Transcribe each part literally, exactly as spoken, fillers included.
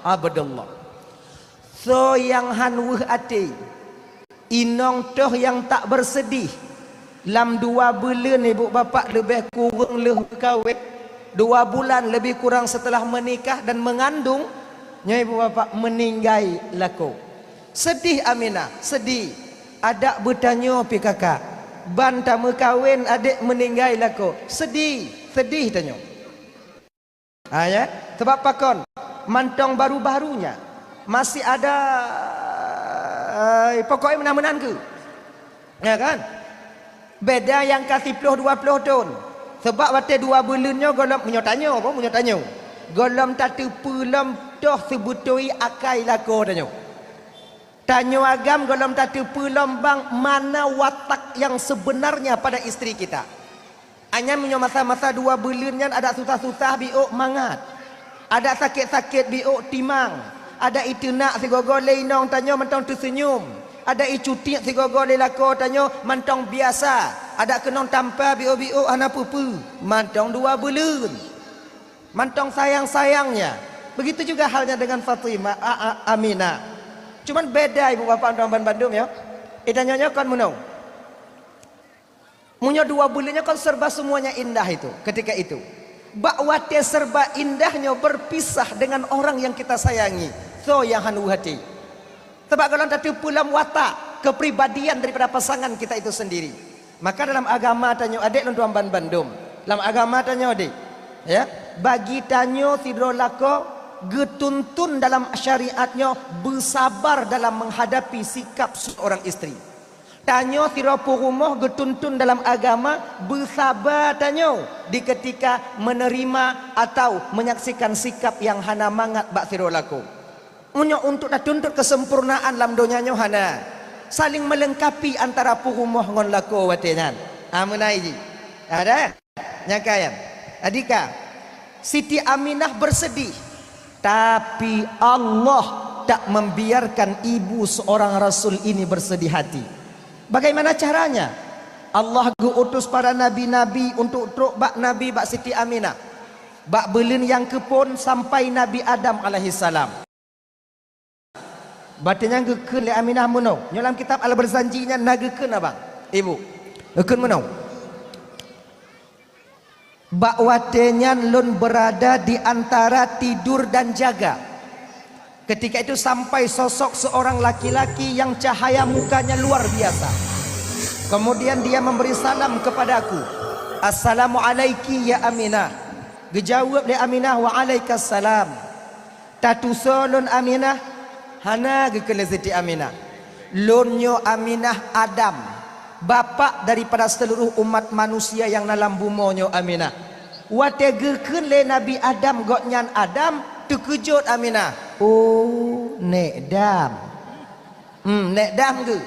Abdullah. Soe nyang han weueh até, inong toh nyang tak bersedih. Lam dua buleuen ibu bapak leubeh kureueng lheueh meukawen, dua bulan lebih kurang setelah menikah dan mengandung, nyoe ibu bapak meuninggai lakoe. Sedih Aminah, sedih. Adak beutanyoe pi kakak, ban tameukawen adék meuninggai lakoe. Sedih, sedih tanyoe. Ha, ya? Sebab pakon? Mantong baru-barunya. Masih ada, eh, pokoknya meunan-meunan keu. Ya kan? Beda nyang ka siploh dua ploh thon. Sebab watée dua buleuen nyoe gohlom, meunyoe tanyoe, apa? Meunyoe tanyoe. Gohlom tateupeue lom toh seubeutôi akai lakoe tanyoe. Tanyoe agam gohlom tateupeue lom bang mana watak yang sebenarnya pada istri kita. Anyan meunyoe masa-masa dua buleuen nyan adak susah-susah biôk mangat, adak sakét-sakét biôk timang, adak iteunak sigoe-goe lé inong tanyoe mantong teuseunyum, adak icutik sigoe-goe lé lakoe tanyoe mantong biasa, adak keunong tampa biôk-biôk hana peue-peue, mantong dua buleuen. Mantong sayang-sayangnya. Begitu juga halnya dengan Fatimah, a, a, Aminah. Cuman beda ibu bapak mantong ban bandum ya. Itanyoe nyoe kon meunoe. Meunyoe dua buleuen nyoe kan serba semuanya indah itu, ketika itu. Bak watée serba indah nyoe berpisah dengan orang yang kita sayangi, soe nyang han weueh até. Sebab gohlom tateupeue lom watak, kepribadian daripada pasangan kita itu sendiri. Maka dalam agama tanyoe adék lôn tuan ban bandum, lam agama tanyoe adék, ya, bagi tanyoe sidroe lakoe geutuntun dalam syariat nyoe beusabar dalam menghadapi sikap seorang istri. Tanyoe sidroe peurumoh geutuntun dalam agama beusaba tanyoe di keutika meuneurima atawa meunyaksikan sikap nyang hana mangat bak sidroe lakoe. Meunyoe untuk tatuntut keuseumpurnaan lam donya nyoe hana, saléng meulengkapi antara peurumoh ngon lakoe watée nyan. Ha, meunan jih. Ada? Nyang kaya. Adika, Siti Aminah bersedih, tapi Allah tak membiarkan ibu seorang rasul ini bersedih hati. Bagaimana caranya? Allah geuutus para nabi-nabi untuk trok bak Nabi bak Siti Aminah. Bak buleuen nyang keuphon sampai Nabi Adam alaihissalam. Batée nyan geukheun lé Aminah meunoe. Nyoe lam kitab Al-Barzanji nyan na geukheun abang, ibu. Geukheun meunoe. Bak watée nyan lôn beurada di antara tidur dan jaga. Ketika itu sampai sosok seorang laki-laki yang cahaya mukanya luar biasa. Kemudian dia memberi salam kepadaku, "Assalamualaiki ya Aminah." Geujaweueb lé Aminah, "Waalaikumsalam." "Tatusoe lôn Aminah?" "Hana," geukheun lé Siti Aminah. "Lôn nyoe Aminah Adam, bapak daripada seluruh umat manusia nyang na lam bumoe nyoe Aminah." Watée geukheun lé Nabi Adam gobnyan Adam, teukeujot Aminah. "Oh, nék Dam." Hmm, nék Dam geuh.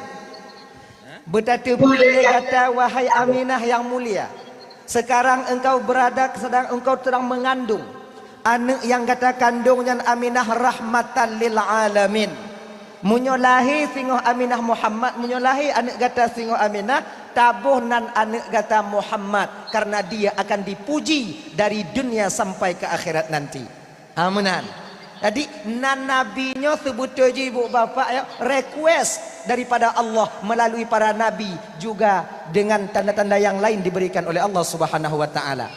Beutateupeue lé gata, wahai Aminah nyang mulia. Sekarang engkau berada, sedang engkau sedang mengandung. Aneuëk nyang gata kandong nyan Aminah rahmatan lil alamin. Meunyoe lahé singoh Aminah Muhammad, meunyoe lahé aneuëk gata singoh Aminah, taboh nan aneuëk gata Muhammad, karena dia akan dipuji dari dunia sampai ke akhirat nanti. Ha, meunan. Jadi, nan Nabi nyoe seubeutôi jih ibu bapak ya, request daripada Allah melalui para nabi juga dengan tanda-tanda yang lain diberikan oleh Allah Subhanahu wa Ta'ala.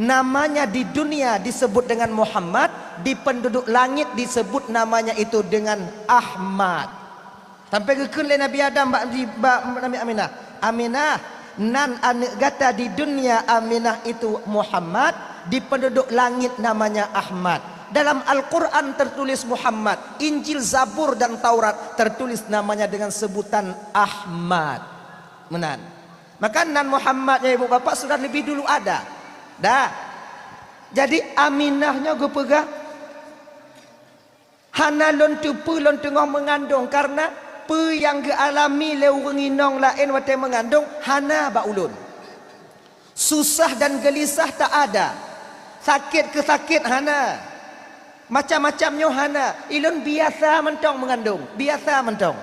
Namanya di dunia disebut dengan Muhammad, di penduduk langit disebut namanya itu dengan Ahmad. Sampai geukheun lé Nabi Adam bak, bak Nabi Aminah, "Aminah, nan aneuëk gata di dunia Aminah itu Muhammad, di penduduk langit namanya Ahmad. Dalam Al-Quran tertulis Muhammad, Injil, Zabur, dan Taurat tertulis namanya dengan sebutan Ahmad." Meunan. Maka nan Muhammad nyoe ibu bapak sudah lebih dulu ada. Dah. Jadi Aminah nyoe geupeugah, "Hana lôn teupeue lôn teungoh meungandong, kareuna peue nyang geualami lé ureuëng inong laén watée meungandong hana bak ulôn. Susah dan geulisah tak ada, sakét keu sakét hana, macam-macam nyoe hana. Ilôn biasa mantong meungandong, biasa mantong."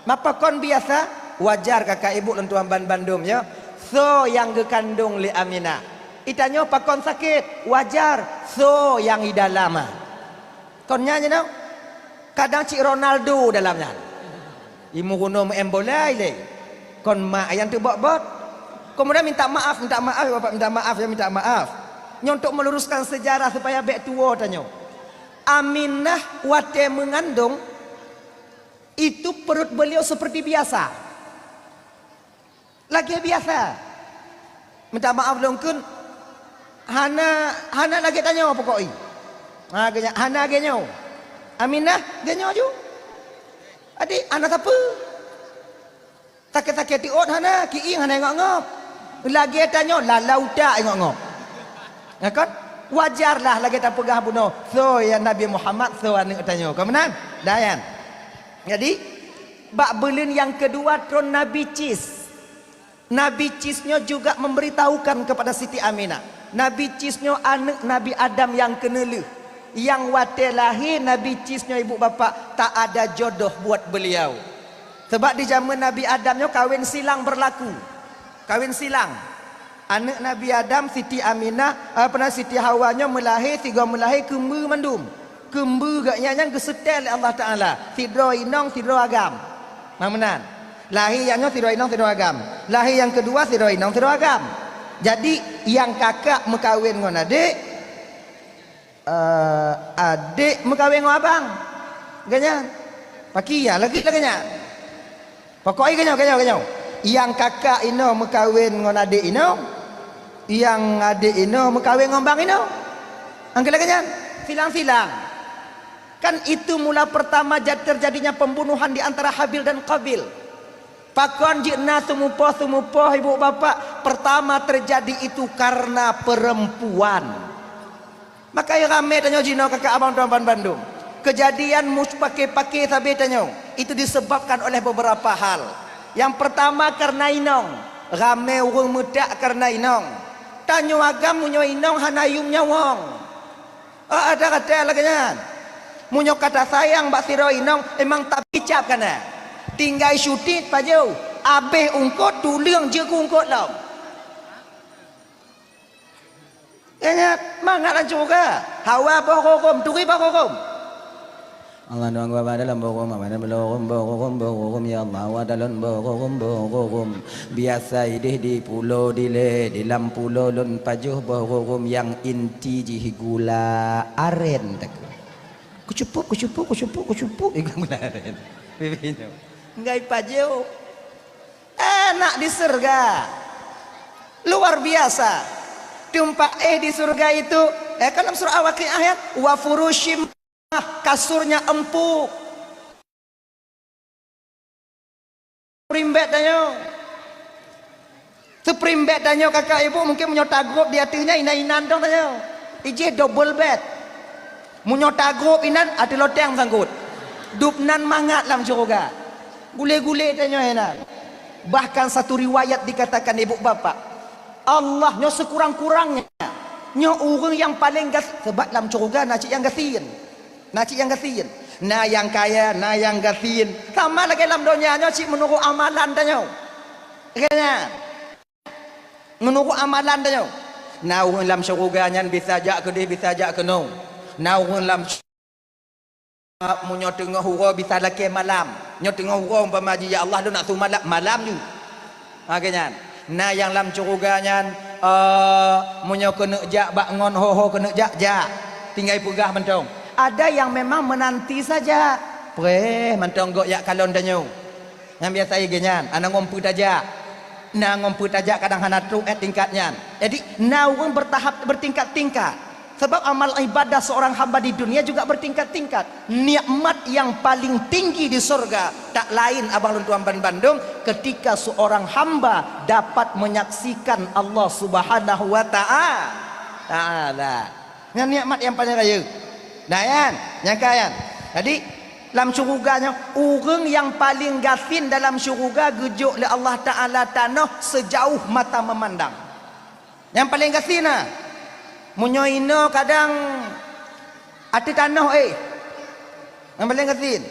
"Mapa kon biasa?" "Wajar kakak ibu lôn tuan ban bandum nyoe, soe nyang geukandong lé Aminah. Itanyoe pakon sakét, wajar, soe nyang idalam." Kon nyan jinoe, Kadang cit Ronaldo dalam nyan. Imu gunong meu'en bola ilée. Kon mak ayang teuh bot-bot. Kemudian minta maaf, minta maaf, ya Bapak, minta maaf, ya, minta maaf. Nyoe untuk meluruskan sejarah supaya bék tuwo tanyoe. Aminah watée mengandung, itu perut beliau seperti biasa. Lagée biasa. Minta maaf lôn kheun, hana, hana lagée tanyoe pokok i. Ha, geunya, hana lagée nyoe. Aminah, lagée nyoe ju. Adik, hana sapeue. Sakét-sakét tiôt hana, kieng hana ingok-ngok. Lagée tanyoe, lalau utak ingok-ngok. Ya kan? Wajarlah lagée tapeugah bunoe, soe ya Nabi Muhammad, soe aneuëk tanyoe. Ka meunan? Dayan. Jadi, bak buleuen nyang keudua tron Nabi Cis. Nabi Cis nyoe juga memberitahukan kepada Siti Aminah. Nabi Cis nyoe aneuëk Nabi Adam nyang keuneulheueh. Nyang watée lahé Nabi Cis nyoe ibu bapak, tak ada jodoh buat beliau. Sebab di zaman Nabi Adam nyoe kawin silang berlaku. Kawin silang. Aneuëk Nabi Adam, Siti Aminah, apa na, Siti Hawa nyoe meulahé, sigoe meulahé keumbeue mandum. Keumbeue geuh nyan, nyan geuseutée lé Allah Taala. Sidroe inong, sidroe agam. Memang meunan. Lahé nyang nyoe sidroe inong, sidroe agam. Lahé nyang keudua sidroe inong, sidroe agam. Jadi, nyang kakak meukawen ngon adék, eh, adék meukawen ngon abang. Geuh nyan. Paki ya, lagée, lagée nyan. Pokok i geuh nyoe, geuh nyoe, geuh nyoe. Nyang kakak inong meukawen ngon adék inong, nyang adék inong meukawen ngon bang inong. Angkée lagée nyan, silang-silang. Kan itu mula pertama ja-, terjadinya pembunuhan di antara Habil dan Qabil. Pakon jeuet na seumupoh-seumupoh ibu bapak? Pertama terjadi itu karena perempuan. Maka ramé tanyoe jinoe kakak abang tuan ban bandum. Kejadian mus-, paké-paké sabe tanyoe itu disebabkan oleh beberapa hal. Yang pertama karena inong. Ramé ureuëng meutak karena inong. Tanyoe agam meunyoe inong hana yum nyawöng. Ah, ada kata lagée nyan. Meunyoe ka tasayang bak sidroe inong, memang tabicap kana. Tinggai syuting pajoh, abéh ungkot tuleueng jeuet keu ungkot lom. Ingat, mangat lam syeuruga. Hawa boh rhurum, turi boh rhurum. Allah nuang gua dalam boh rhurum, apa dalam boh rhurum, boh rhurum, boh rhurum, ya Allah, wa dalam boh rhurum, boh rhurum. Biasa idéh di pulo dilée, di lam pulo lôn pajoh boh rhurum nyang inti jih gula aren takue. Kucupup, kucupup, kucupup, kucupup, iga gula aren. Pipi nyoe. Ngai pajoh. Enak di surga. Luar biasa. Tumpah éh di surga itu, eh, kan dalam surah Al-Waqiah ya, wa furushim, kasurnya empuk. Primbet tanyoe. Seprimbet tanyoe kakak ibu mungkin meunyoe tagrôb di ateueh nyan inan-inan dong tanyoe. Ijih double bed. Meunyoe tagrôb inan ateueh loteng sangkot. Dub nan mangat lam syeuruga. Gulé-gulé tanyoe inan. Bahkan satu riwayat dikatakan ibu bapak, Allah nyoe sekurang-kurangnya, nyoe ureuëng nyang paleng gas-, sebab lam syeuruga na cit nyang gasien. Na cit nyang gasien. Na nyang kaya, na nyang gasien. Sama lagée lam donya nyoe cit meunurot amalan tanyoe. Lagée nyan. Meunurot amalan tanyoe. Na ureuëng lam syeuruga nyan bisa jak keudeh, bisa jak keunoe. Na ureuëng lam sy-, meunyoe teungoh uroe bisa lakée malam. Nyoe teungoh uroe umpama jih, "Ya Allah, lôn nak su malam," malam ju. Ha, lagée nyan. Na nyang lam syeuruga nyan, eh, meunyoe keuneuk jak bak ngon ho-ho keuneuk jak, jak. Tinggai peugah mantong. Ada yang memang menanti saja. Preh mantong gok jak kalon tanyoe. Nyang biasa lagée nyan, hana ngon peue tajak. Na ngon peue tajak kadang hana trok, eh, tingkat nyan. Jadi, na ureuëng bertahap, bertingkat-tingkat. Sebab amal ibadah seorang hamba di dunia juga bertingkat-tingkat. Nikmat yang paling tinggi di surga tak lain abang lôn tuan ban bandum ketika seorang hamba dapat menyaksikan Allah Subhanahu wa ta'a-, taala. Nyan nikmat nyang paleng rayeuk. Nah, nyan, nyang ka nyan. Jadi, lam syeuruga nyoe, ureuëng nyang paleng gasien dalam syeuruga geujok lé Allah Taala tanoh sejauh mata memandang. Nyang paleng gasien na. Meunyoe inoe kadang ateueh tanoh, eh. Nyang paleng gasien.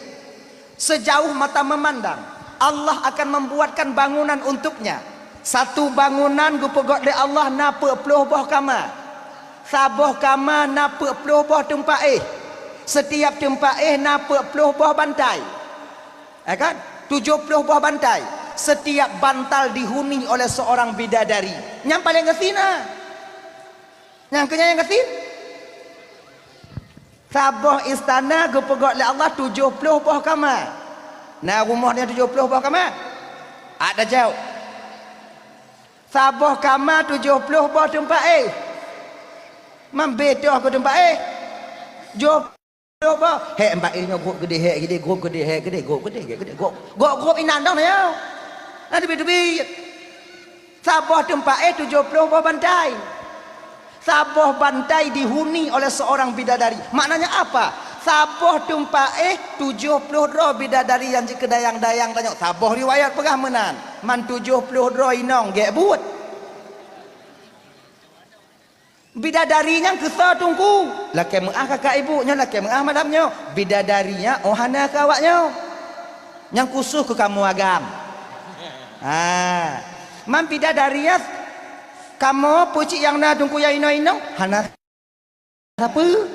Sejauh mata memandang, Allah akan membuatkan bangunan untuknya. Satu bangunan geupeugét lé Allah na peuet ploh boh kama. Saboh kama na peuet ploh boh teumpat éh. Setiap teumpat éh na peuet ploh boh bantai. Ya kan? Tujoh ploh boh bantai. Setiap bantal dihuni oleh seorang bidadari. Nyang paleng gasien na. Nyang keu nyan nyang gasien. Saboh istana geupeugöt lé Allah tujoh ploh boh kama. Na rumoh nyan tujoh ploh boh kama? Ada jaweueb. Saboh kama tujoh ploh boh teumpat éh. Mambé toh keu teumpat éh. Tujoh ploh boh. Hék mbak éh nyoe grob geudeh, hék geudeh, grob geudeh, hék geudeh, grob geudeh, hék geudeh, grob, grob, grob inan dong nyoe. Na teubiet-teubiet. Saboh teumpat éh tujoh ploh boh bantai. Saboh bantai dihuni oleh seorang bidadari. Maknanya apa? Saboh teumpat éh tujoh ploh droe bidadari nyang jeuet keu dayang-dayang tanyoe. Saboh riwayat peugah meunan. Man tujoh ploh droe inong gét buet. Bidadari nyan keu soe Teungku? Lakée meuáh kakak ibu, nyoe lakée meuáh malam nyoe. Bidadari nyan oh hana keu awak nyoe. Nyang khusus keu kamoe agam. Ha. Man bidadari nyan kamoe peue cit nyang na Teungku nyang inong-inong? Hana sapeue.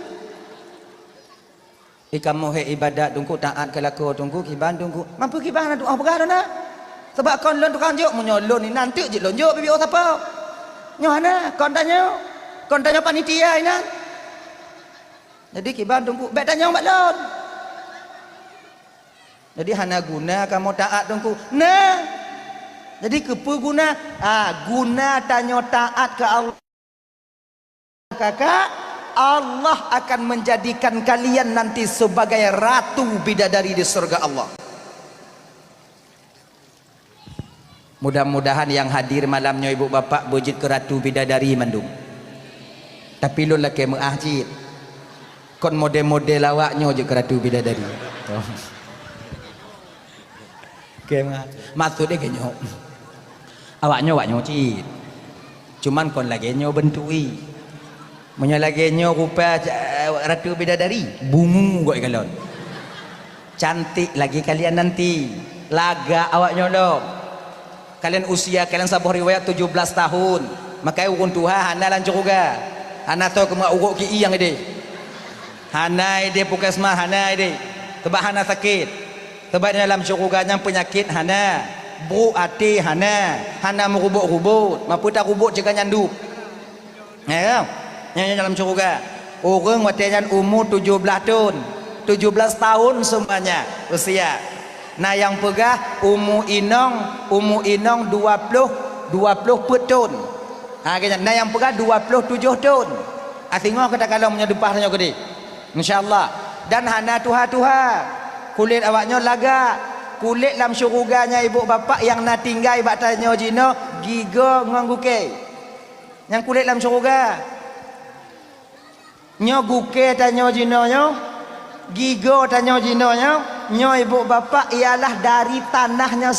Di kamoe hék ibadat Teungku, taát keu lakoe Teungku, kiban Teungku. Man peue kiban na doá peugah lôn na. Sabab kon lôn tukang jok, meunyoe lôn inan teuk jeuet lôn jok B B O sapo. Nyoe hana, kon tanyoe. Kon tanyoe panitia inan. Jadi kiban Teungku, bék tanyong bak lôn. Jadi hana guna kamoe taát Teungku. Na. Jadi keupeue guna? Ah, guna tanyoe taát keu Allah. Kakak, Allah akan menjadikan kalian nanti sebagai ratu bidadari di surga Allah. Mudah-mudahan nyang hadir malam nyoe ibu bapak beujeuet keu ratu bidadari mandum. Tapi lôn lakée meuáh cit. Kon model-model awak nyoe jeuet keu ratu bidadari. Oke, ma-, maksud dia geuh nyoe. Awak nyoe, awak nyoe cit. Cuman kon lagée nyoe bentuk i. Meunyoe lagée nyoe rupa ca-, ratu bidadari, bungu gok ikalon. Cantik lagi kalian nanti. Lagak awak nyoe lom. Kalian usia kalian saboh riwayat tujoh belas tahun. Makai ureuëng tuha hana lam syeuruga. Hana tho keumat urok ki i nyang ideh. Hana ideh puskesmas, hana ideh. Sebab hana sakét. Sebab di dalam syeuruga nyan peunyakét hana, brok até hana, hana meurubot-rubot, mapeuta rubot ceuka nyandub. Ya, nyan dalam syeuruga. Ureuëng watée nyan umu tujoh blaih thon, tujoh blaih thon seumanya usia. Na nyang peugah umu inong, umu inong dua ploh, dua ploh peuet thon. Ha, geuhnyan. Na nyang peugah dua ploh tujoh thon. Asingoh keuta kalon meunyoe deupah tanyoe keudeh. Insya Allah. Dan hana tuha-tuha. Kulét awak nyoe lagak. Kulét lam syeuruga nyan ibu bapak nyang na tinggai bak tanyoe jinoe gigoe ngon gukée. Nyang kulét lam syeuruga. Nyoe gukée tanyoe jinoe nyoe, gigoe tanyoe jinoe nyoe, nyoe ibu bapak ialah dari tanah nyang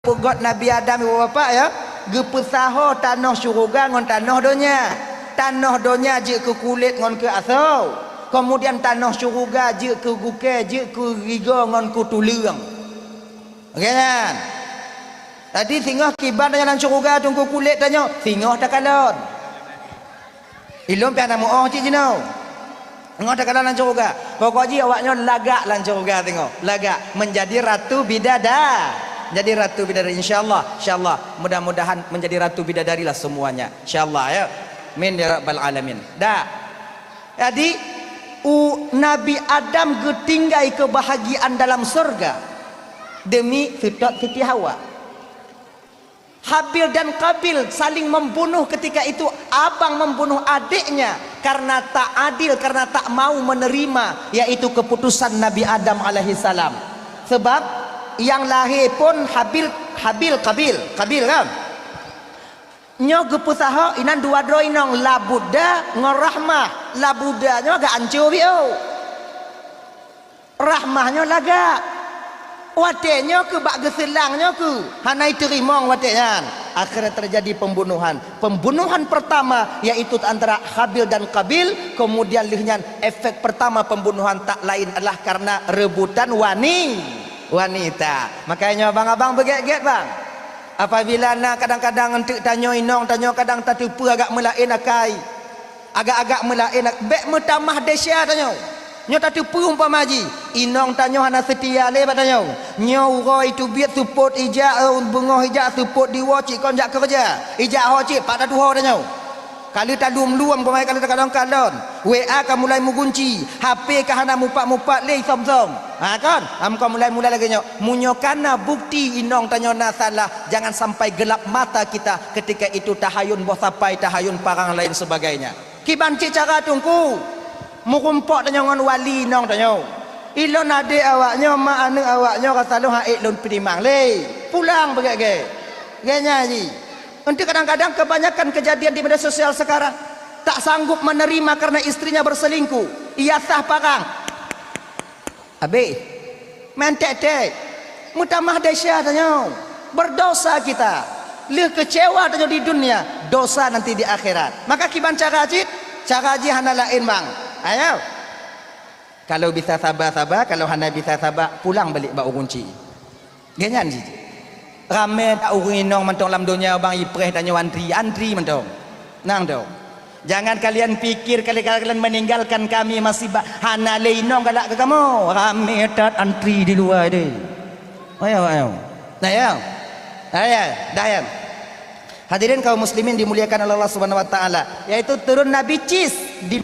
Peugét Nabi Adam ibu bapak ya, geupeusaho tanoh syeuruga ngon tanoh donya. Tanoh donya jeuet keu kulét ngon keu asoe. Keumudian tanoh syeuruga jeuet keu gukée, jeuet keu gigoe ngon keu tuleueng. Oke nyan. Jadi singoh kiban tanyoe lam syeuruga teungku kulét tanyoe, singoh takalon. Ilôn pih hana meuoh cit jinoe. Singoh takalon lam syeuruga. Pokok jih awak nyoe lagak lam syeuruga singoh. Lagak menjadi ratu bidada-, jadi ratu bidadari, insya Allah, insya Allah. Mudah-mudahan menjadi ratu bidadari lah semuanya. Insya Allah ya. Amin ya rabbal alamin. Dah. Jadi u Nabi Adam geutinggai keubahagiaan dalam syeuruga demi seutôt Siti Hawa. Habil dan Qabil saling membunuh ketika itu, abang membunuh adiknya karena tak adil, karena tak mau menerima, yaitu keputusan Nabi Adam alaihissalam. Sebab nyang lahé pun Habil, Habil, Qabil, Qabil kan? Nyoe geupeusaho inan dua droe inong, Labuda ngon Rahmah. Labuda nyoe agak anco biôh. Rahmah nyoe lagak. Watée nyoe keu bak geuseulang nyoe keu hana iteurimong watée nyan. Akhirnya terjadi pembunuhan. Pembunuhan pertama yaitu antara Habil dan Qabil, kemudian lheueh nyan efek pertama pembunuhan tak lain adalah karena rebutan wani-, wanita. Makanya abang-abang beugét-gét bang. Apabila na kadang-kadang enteuk tanyoe inong, tanyoe kadang tateupeue agak meulaén akai. Agak-agak meulaén, bék meutamah desya tanyoe. Nyoe tateupeue umpama jih, inong tanyoe hana seutia lé bak tanyoe. Nyoe uroe teubiet seupôt ijak, eh, beungoh ijak seupôt diwoe cit kon jak keureuja. Ijak ho cit pat tatuho tanyoe. Ka lheueh talum-lum, keumae ka lheueh takalon-kalon. W A ka mulai meugunci, H P ka hana mupat-mupat lé isom-som. Ha kon? Amko mulai-mulai lagée nyoe. Meunyoe kana bukti inong tanyoe na salah, jangan sampai gelap mata kita ketika itu tahayun boh sapai, tahayun parang lain sebagainya. Kiban cit cara Teungku, meurumpok tanyoe ngon wali inong tanyoe. Ilôn adé awaknyoe, ma aneuëk awaknyoe rasa lôn han ék lôn peutimang lé. Pulang beugét-gét. Gét nyan jih. Eunteuk kadang-kadang kebanyakan kejadian di media sosial sekarang, tak sanggup menerima karena istrinya berselingkuh. Ia sah parang. Abéh. Meuték-ték. Meutamah desya tanyoe. Berdosa kita. Lheueh kecewa tanyoe di dunia, dosa nanti di akhirat. Maka kiban cara cit, cara jih hana laén bang. Ayo. Kalau bisa saba-saba, kalau hana bisa saba, pulang balik bak ureuëng cit. Gét nyan jih. Ramé that ureuëng inong mantong lam donya bang ipreh tanyoe antri, antri mantong. Nang tu. Jangan kalian pikir kali kalian meninggalkan kami masih ba-, hana lé inong galak keu kamoe. Ramé that antri di luwa deh. Ayo, ayo. Ayo. Ayo, dah ya. Hadirin kaum muslimin dimuliakan oleh Allah Subhanahu wa taala, yaitu turun Nabi Cis di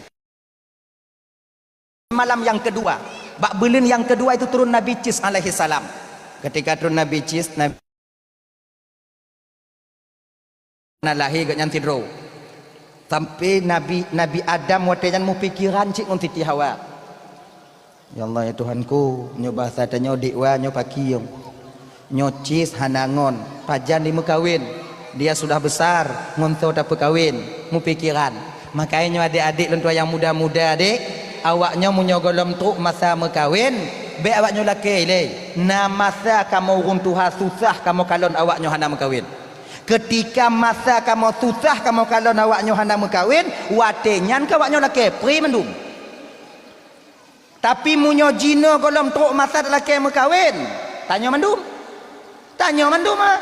malam yang kedua. Bak buleuen yang kedua itu turun Nabi Cis alaihi salam. Ketika turun Nabi Cis, Nabi na lahé geuh nyan sidroe. Sampai Nabi, Nabi Adam watée nyan meupikiran cit ngon Siti Hawa. Ya Allah, ya Tuhanku, nyoe basa tanyoe dikwa nyoe pakieng. Nyoe Cis hana ngon, pajan dimeukawen. Dia sudah besar, ngon soe tapeukawén, meupikiran. Makajih nyoe adék-adék lôn tuan nyang muda-muda deh, awaknyoe meunyoe gohlom trok masa meukawen, bék awaknyoe lakée lé. Na masa kamoe ureuëng tuha susah kamoe kalon awaknyoe hana meukawen. Keutika masa kamoe susah kamoe kalon awaknyoe hana meukawen, watée nyan keuh awaknyoe lakée pré mandum. Tapi meunyoe jinoe gohlom trok masa talakée meukawen, tanyoe mandum. Tanyoe mandum, ah.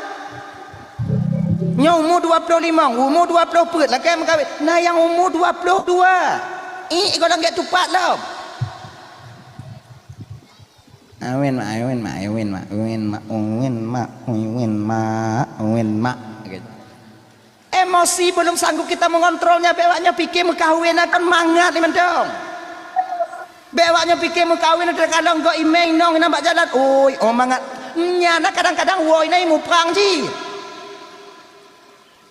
Nyoe umu dua ploh limong, umu dua ploh peuet lakée meukawen. Na nyang umu dua ploh dua. Iek gohlom gét tupat lom. Awen mak, awen mak, awen mak, awen mak, awen mak, awen mak, awen mak. Emosi belum sanggup kita mengontrolnya, bék awaknyoe pike meukawen akan mangat ni mantong. Bék awaknyoe pike meukawen teukalon gok imeng inong inan bak jalan. Oi, oh mangat. Nyan na kadang-kadang woi na muprang jih.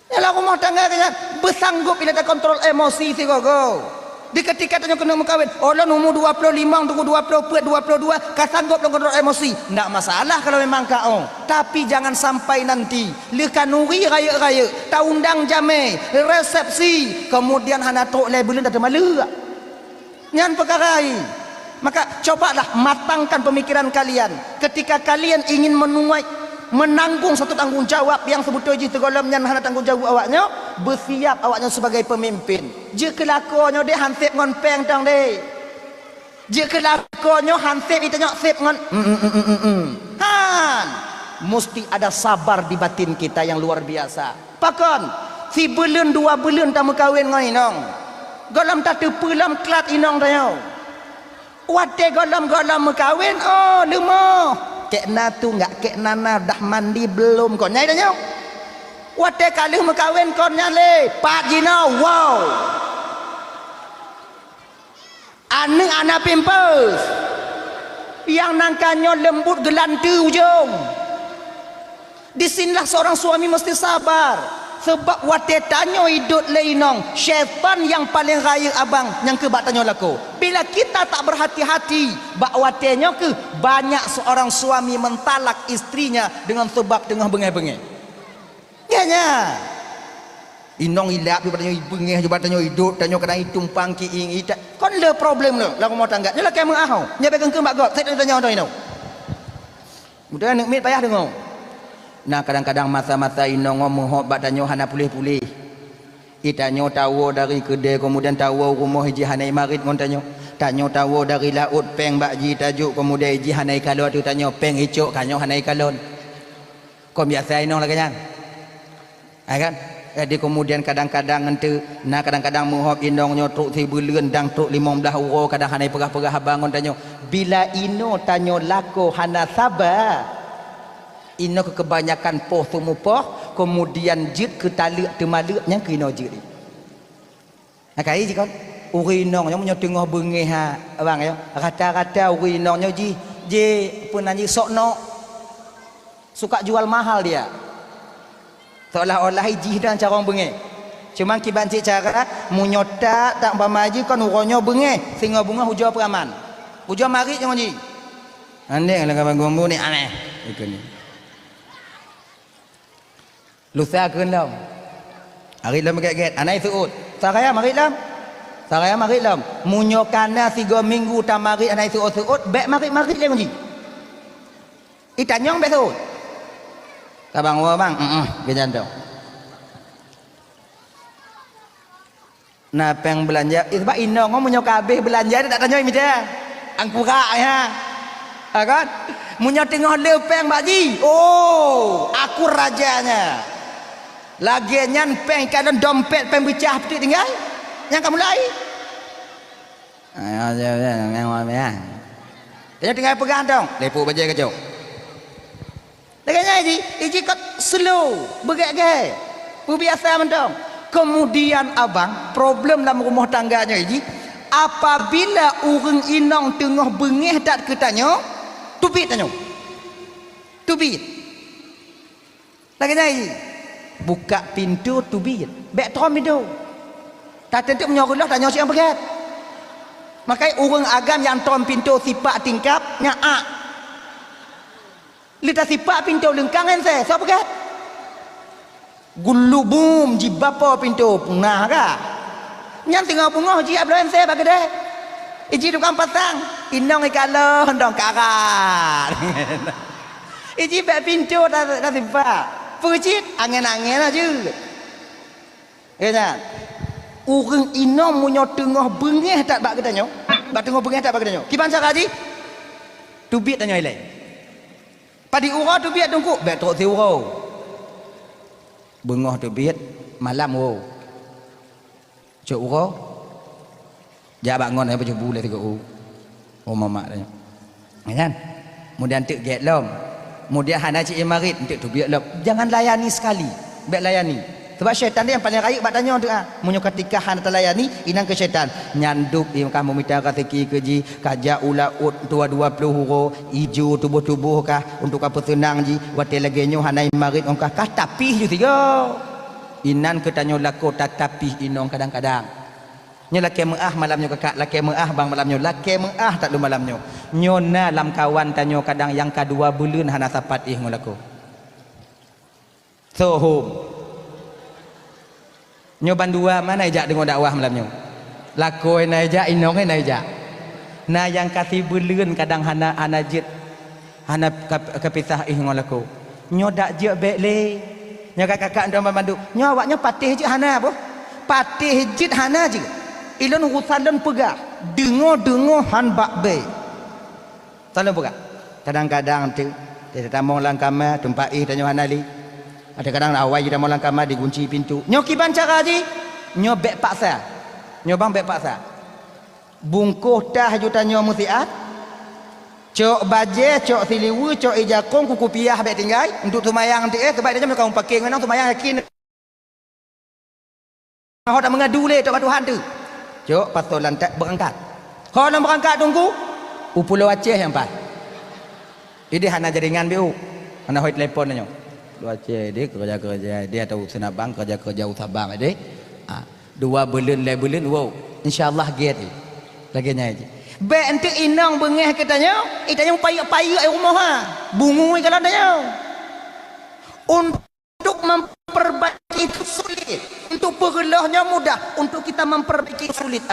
Dalam rumah tangga keu nyan, beusanggup ilée takontrol emosi sigoe-goe. Di keutika tanyoe keuneuk meukawen, oh lôn umu dua ploh limong, dua ploh peuet, dua ploh dua, ka sanggob lôn kontrol emosi. Ndak masalah kalau memang ka ong. Tapi jangan sampai nanti lheueh khanuri rayeuk-rayeuk, taundang jamé, resepsi, kemudian hana trok lé buleuen tateumaleuk. Nyan peukara hai. Maka cobalah matangkan pemikiran kalian ketika kalian ingin menuai, menanggung satu tanggung jawab yang sebetul jih teugohlom nyan hana tanggung jawab awaknyoe, beusiap awaknyoe sebagai pemimpin. Jeuet keu lakoe nyoe deh han sép ngon péng tong deh. Jeuet keu lakoe nyoe han sép, ita nyoe sép ngon, mm, mm, mm, mm, mm, mm. Han. Musti ada sabar di batin kita yang luar biasa. Pakon? Sibuleuen dua buleuen tameukawen ngon inong. Gohlom tateupeue lom klat inong tanyoe. Watée gohlom-gohlom meukawen, oh leumoh. Kek na tu enggak, kek na na dah mandi belum kon nyai tanyoe. Watée ka lheueh meukawen kon nyan lé, pat jinoe, wow. Aneuëk hana pampers. Nyang nangka nyoe leumbut geulanteu ujong. Di sinilah seorang suami mesti sabar. Sebab watée tanyoe idot lé inong, syaitan nyang paleng rayeuk abang nyang keu bak tanyoe lakoe. Bila kita tak berhati-hati, bak watée nyoe keuh banyak seorang suami mentalak istrinya dengan sebab teungoh beungéh-beungéh. Nyan, nyan. Inong ilap, jubah tanyoe ibeungéh, jubah tanyoe idot, tanyoe kadang itumpang kiing, ita-, kon le problem le lam rumah tangga. Nyoe lakée meuah ho. Nyoe bèk keungkeung bak gob, sét tanyoe-tanyoe inong. Mudah aneuk miet payah deungoe. Nah, kadang-kadang masa-masa inong ngon meuhop bak tanyoe hana puléh-puléh. Itanyoe tawoe dari keudè, kemudian tawoe rumoh jih hana imarit ngon tanyoe. Tanyoe tawoe dari laôt péng bak jih tajok, kemudian jih hana ikalon ateueh tanyoe, péng icok, tanyoe hana ikalon. Kon biasa inong lagèe nyan. Hai kan? Jadi kemudian kadang-kadang ngon teuk, na kadang-kadang meuhom inong nyoe trok sibuleuen dan trok limong blaih uroe, kadang hana peugah-peugah haba ngon tanyoe. Bila inoe tanyoe lakoe hana saba, inoe keu kebanyakan poh teumupoh, kemudian jeuet keu taleuek teumaleuek nyang keu inoe jeuet. Nah, kai jikon, ureueng inong nyoe meunyoe teungoh beungéh ha, abang, ya. Rata-rata ureueng inong nyoe jih, jih, peue nan jih, sok nok. Suka jual mahal dia. Seolah-olah jih dan carông beungéh. Cuman kiban cit cara, meunyoe tak, tak umpama jih kon uroe nyoe beungéh, singoh beungoh ujoe peuraman. Ujoe marit nyoe jih. Andeng lah kaban gombo ni aneh. Ikon ni. Lusa kheun lom. Marit lom gét-gét. Anai seuôt. Saraya marit lom. Saraya marit lom. Meunyoe kana sigoe minggu tamarit anai seuôt-seuôt, bék marit-marit lé ngon jih. Itanyong bék seuôt. Ka bang, woe bang. Heeh, geujantoe. Na péng beulanja, eh, sabab inong nyoe meunyoe ka habéh beulanja, dia tak tanyong mita. Angkura, ya. Ha, kan? Meunyoe teungoh le péng bak jih, oh, aku rajanya. Lagée nyan péng ka lôn dompet péng beucah peutik tinggai. Nyang ka mulai. Ayo, ayo, ayo, ayo, ayo. Tanyoe tinggai peugah dong, lepok bajée keucok. Lagée nyan jih, iji kot slow, beugét-gét, peubiasa mantong. Kemudian abang, problem lam rumoh tangga nyoe jih, apabila ureuëng inong teungoh beungéh that keu tanyoe, teubiet tanyoe. Teubiet. Lagée nyan jih, buka pintoe teubiet, bék tom pintoe. Tatentu meunyoe reuloh tanyoe siang beugét. Makai ureuëng agam nyang tom pintoe sipak tingkap, nyan ak. Lé tasipak pintoe leungkang énsée, soe peugét? Gulubum jibapo pintoe peungah ka. Nyan teungoh beungoh jih abloe énsée bak keudée. Iji tukang pasang, inong ikalon dong karat. Iji bék pintoe ta-, tasipak. Peue cit? Angén-angén aja. Ya nyan. Ureuëng inong meunyoe teungoh beungéh that bak geutanyoe, bak teungoh beungéh that bak geutanyoe. Kiban cara jih? Teubiet tanyoe ilée. Padit uroe teubiet teungku, bék trok siuroe. Beungoh teubiet, malam woe. Cok uroe, jak bak ngon, eh, baju bu lé sigoe u. Oh, mamak tanya. Ya kan? Kemudian teuk gét lom. Kemudian hana cit imarit, teuk teubiet lom. Jangan layani sekali. Bék layani. Sebab syaitan dia yang paling rayeuk bak tanyoe tu, ah. Meunyoe ketika hana talayani, inan keu syaitan. Nyanduk ié kah meumita raseuki keu jih, kajak u laôt dua dua ploh uroe, ijo tuboh-tuboh kah, untuk ka peuseunang jih, watée lagée nyoe hana imarit ong kah, kah tapih ju sigoe. Inan keu tanyoe lakoe tatapih inong kadang-kadang. Nyoe lakée meuáh malam nyoe kakak, lakée meuáh bang malam nyoe, lakée meuáh that lôn malam nyoe. Nyoe na lam kawan tanyoe kadang nyang ka dua buleuen hana sapat éh ngon lakoe. Sohom. Nyoe bandua ma na ijak deungoe dakwah malam nyoe. Lakoe na ijak, inong na ijak. Na nyang ka sibuleuen kadang hana, hana jeuet. Hana ka, kapisah éh ngon lakoe. Nyoe dak jeuet bék lé. Nyoe ka kakak dong banmandum. Nyoe awak nyoe patéh jeuet hana boh. Patéh jeuet hana jeuet. Ilôn urusan lôn peugah. Deungoe-deungoe han bak bék. Tan lôn peugah. Kadang-kadang teuk, tatamong lam kama, teumpat éh tanyoe hana lé. Ada kadang awai jih tamong lam kama, digunci pintoe. Nyoe kiban cara jih? Nyoe bék paksa. Nyoe bang bék paksa. Bungkôh tah ju tanyoe meusiat, cok bajée, cok siliweue, cok ijakong, kuku piah bék tinggai, untuk seumayang teuh, eh, sebab tanyoe meunyoe ka mupakè ngon inong seumayang yakin. Ho tameungadu lé, tok bak Tuhan teuh. Cok, pasoe lantak beurangkat. Ho lom beurangkat teungku, u Pulo Aceh nyang paih. Idéh hana jaringan biu, hana hôi telepon tanyoe. Pulo Aceh idéh keureuja-keureuja idéh atau Seunabang keureuja-keureuja u Sabang idéh. Ah. Dua buleuen, lhèe buleuen, wow, insya Allah gét. Lagèe nyan jih. Bèk enteuk inong beungèh keu tanyoe, i tanyoe payeuek-payeuek i rumoh ha. Bungui kalon tanyoe. Untuk memperbaiki itu sulit, untuk peureuloh nyoe mudah, untuk kita memperbaiki sulit.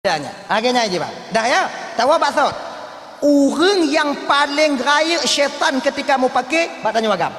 Adanya. Lagèe nyan jih, Bang. Dah ya, tawoe bak sot. Ureueng nyang paleng rayeuk syaitan keutika mupakè, bak tanyoe agam.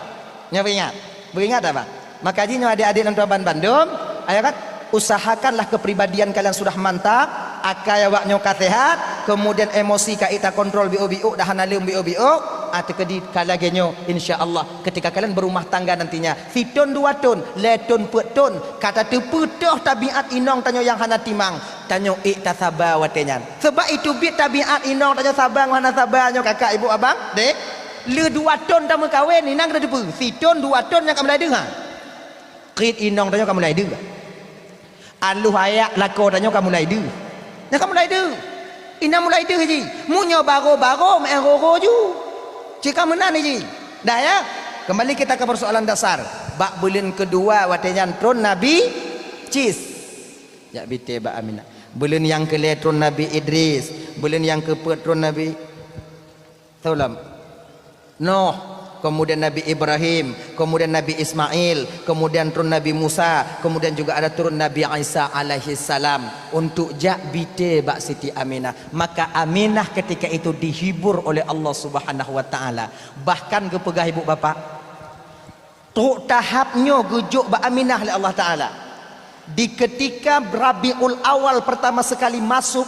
Nyoe beuingat. Beuingat dak, Bang? Maka jih nyoe adék-adék lôn tuan ban bandum, ayo kan, usahakanlah kepribadian kalian sudah mantap, akai awak nyoe ka sehat, kemudian emosi ka ita kontrol biôk-biôk, dah hana lé biôk-biôk, Ah, teukeudi ka lagée nyoe, insya Allah, ketika kalian berumah tangga nantinya, sithon dua thon, lhée thon peuet thon, ka tateupeue toh tabiat inong tanyoe nyang hana timang, tanyoe ék tasaba watée nyan. Sabab iteubiet tabiat inong tanyoe saba ngon hana saba nyoe, kakak, ibu, abang, dek. Le dua thon tameukawen, inan ka tateupeue, sithon dua thon nyang ka mulai deuh, ha. Krit inong tanyoe ka mulai deuh. Alôh ayak lakoe tanyoe ka mulai deuh. Nyan ka mulai deuh. Inan mulai deuh jih. Meunyoe baro-baro, meu'en roro ju. Cit ka meunan jih. Dah, ya? Kembali kita ke persoalan dasar. Bak buleuen keudua watée nyan tron Nabi Cis. Jak bite bak Aminah. Buleuen nyang keulhée tron Nabi Idris. Buleuen nyang keupeuet tron Nabi Teulam. Nuh, kemudian Nabi Ibrahim, kemudian Nabi Ismail, kemudian turun Nabi Musa, kemudian juga ada turun Nabi Isa alaihi salam untuk jak bite bak Siti Aminah. Maka Aminah ketika itu dihibur oleh Allah Subhanahu wa Ta'ala. Bahkan geupeugah ibu bapak, trok tahap nyoe geujok bak Aminah lé Allah Ta'ala. Di ketika Rabiul Awal pertama sekali masuk,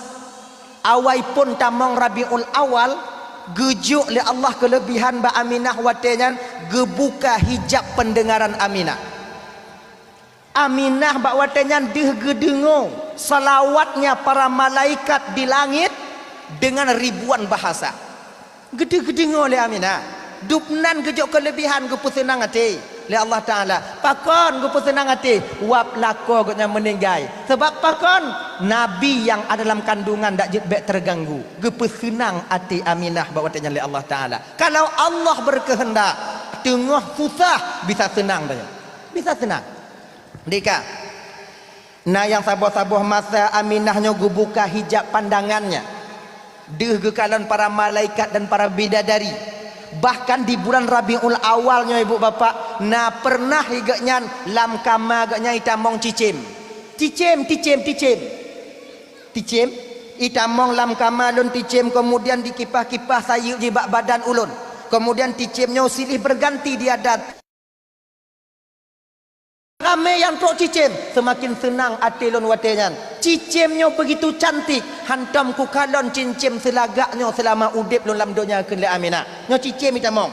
awai phon tamong Rabiul Awal, geujok lé Allah keulebihan bak Aminah watée nyan, geubuka hijab pendengaran Aminah. Aminah bak watée nyan deuh geudeungoe salawatnya para malaikat di langit dengan ribuan bahasa. Geudeuh geudeungoe lé Aminah. Dubnan geujok keulebihan, geupeuseunang até lé Allah Ta'ala. Pakon geupeuseunang até? Wab lakoe gobnyan meuninggai. Sabab pakon? Nabi nyang ada dalam kandungan dak jeuet bék teuganggu. Geupeuseunang até Aminah bak watée nyan lé Allah Ta'ala. Kalau Allah berkehendak, teungoh susah bisa seunang tanyoe. Bisa seunang. Dika. Na nyang saboh-saboh masa Aminah nyoe geubuka hijab pandangannya, deuh geukalon para malaikat dan para bidadari. Bahkan di bulan Rabiul Awal nyoe, ibu bapak, na pernah gobnyan lam kama gobnyan itamong cicém. Cicém, cicém, cicém. Cicém, itamong lam kama lôn cicém, kemudian dikipah-kipah sayeuek jih bak badan ulôn. Kemudian cicém nyoe silih berganti di adat. Ramé nyang trok cicém, seumaken seunang até lôn watée nyan. Cicém nyoe beugitu cantik, hantom kukalon cicém seulagak nyoe seulama udeb lôn lam donya, kheun lé Aminah. Nyoe cicém itamong.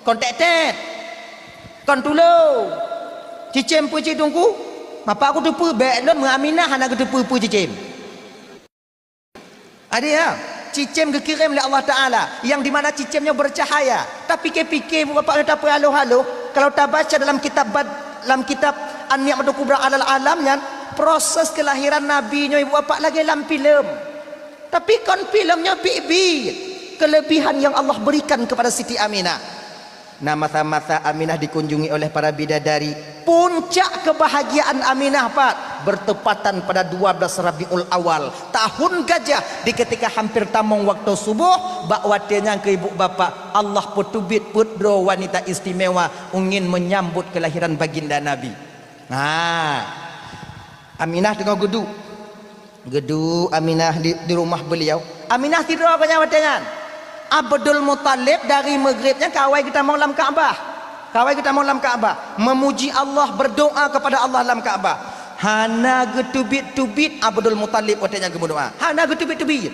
Kon tét-tét. Kon tulông. Cicém peue cit Teungku? Mapa kuteupeue, bék lôn meu Aminah hana geuteupeue peue cicém. Ada, ya, cicém geukirém lé Allah Ta'ala, yang di mana cicém nyoe bercahaya. Tapi pike-pike, ibu bapak, nyoe tapeue haloh-haloh, kalau tabaca dalam kitab bad-, dalam kitab An-Ni'matul Kubra Alal Alam nyan, proses kelahiran Nabi nyoe, ibu bapak, lagée lam filem. Tapi kon filem nyoe biet-biet. Kelebihan yang Allah berikan kepada Siti Aminah. Na masa-masa Aminah dikunjungi oleh para bidadari. Puncak kebahagiaan Aminah pat bertepatan pada dua belas Rabiul Awal, tahun gajah, di ketika hampir tamong waktu suboh, bak watée nyan keu ibu bapak, Allah peuteubiet peuet droe wanita istimewa ingin menyambut kelahiran baginda Nabi. Ha. Aminah teungoh geuduek. Geuduek Aminah di, di rumah beliau. Aminah sidroe gobnyan watée nyan. Abdul Muthalib dari Maghrib nyan ka awai geutamong lam Ka'bah. Ka awai geutamong lam Ka'bah. Memuji Allah, berdoa kepada Allah lam Ka'bah. Hana geuteubiet-teubiet Abdul Muthalib watée nyan geumeudoa. Hana geuteubiet-teubiet.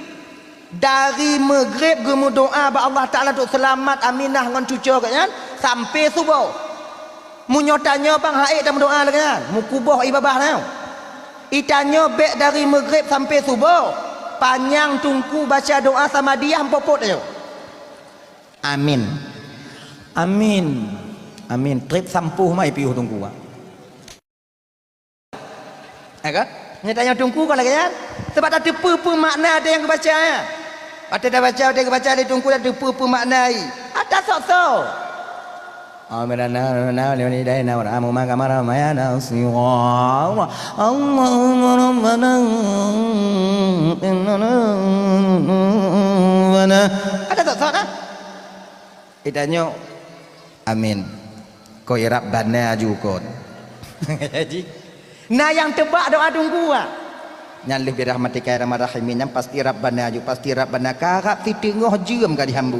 Dari Maghrib geumeudoa bak Allah Ta'ala untuk seulamat Aminah ngon cucoe gobnyan sampai suboh. Meunyoe tanyoe bang, han ék tameudoa lagée nyan, meukuboh ié babah nyoe. Itanyoe bék dari Maghrib sampai suboh, panyang Teungku baca doa samadiyah meupoh-poh tanyoe. Amin. Amin. Amin. Trép sampôh mai piôh Teungku, ah. Ya kan? Nyoe tanyoe Teungku kon lagée nyan. Sebab tateupeue peue makna ada nyang geubaca, ya. Watée tabaca, watée geubaca lé Teungku, tateupeue peue makna, i. Hana sok-sok. Amirana, amirana, liwani daina, warhamu ma kamara mayana sira. Allahumma rabbana innana. Hana sok-sok, kan? Itanyoe, amin. Ko irab bana ju kon. Jadi, na nyang teubak doa Teungku, ah. Nyan lheueh birahmatika ya arhamar rahimin, nyan pasti Rabbana ju, pasti Rabbana. Karab siteungoh jeuem ka dihambu.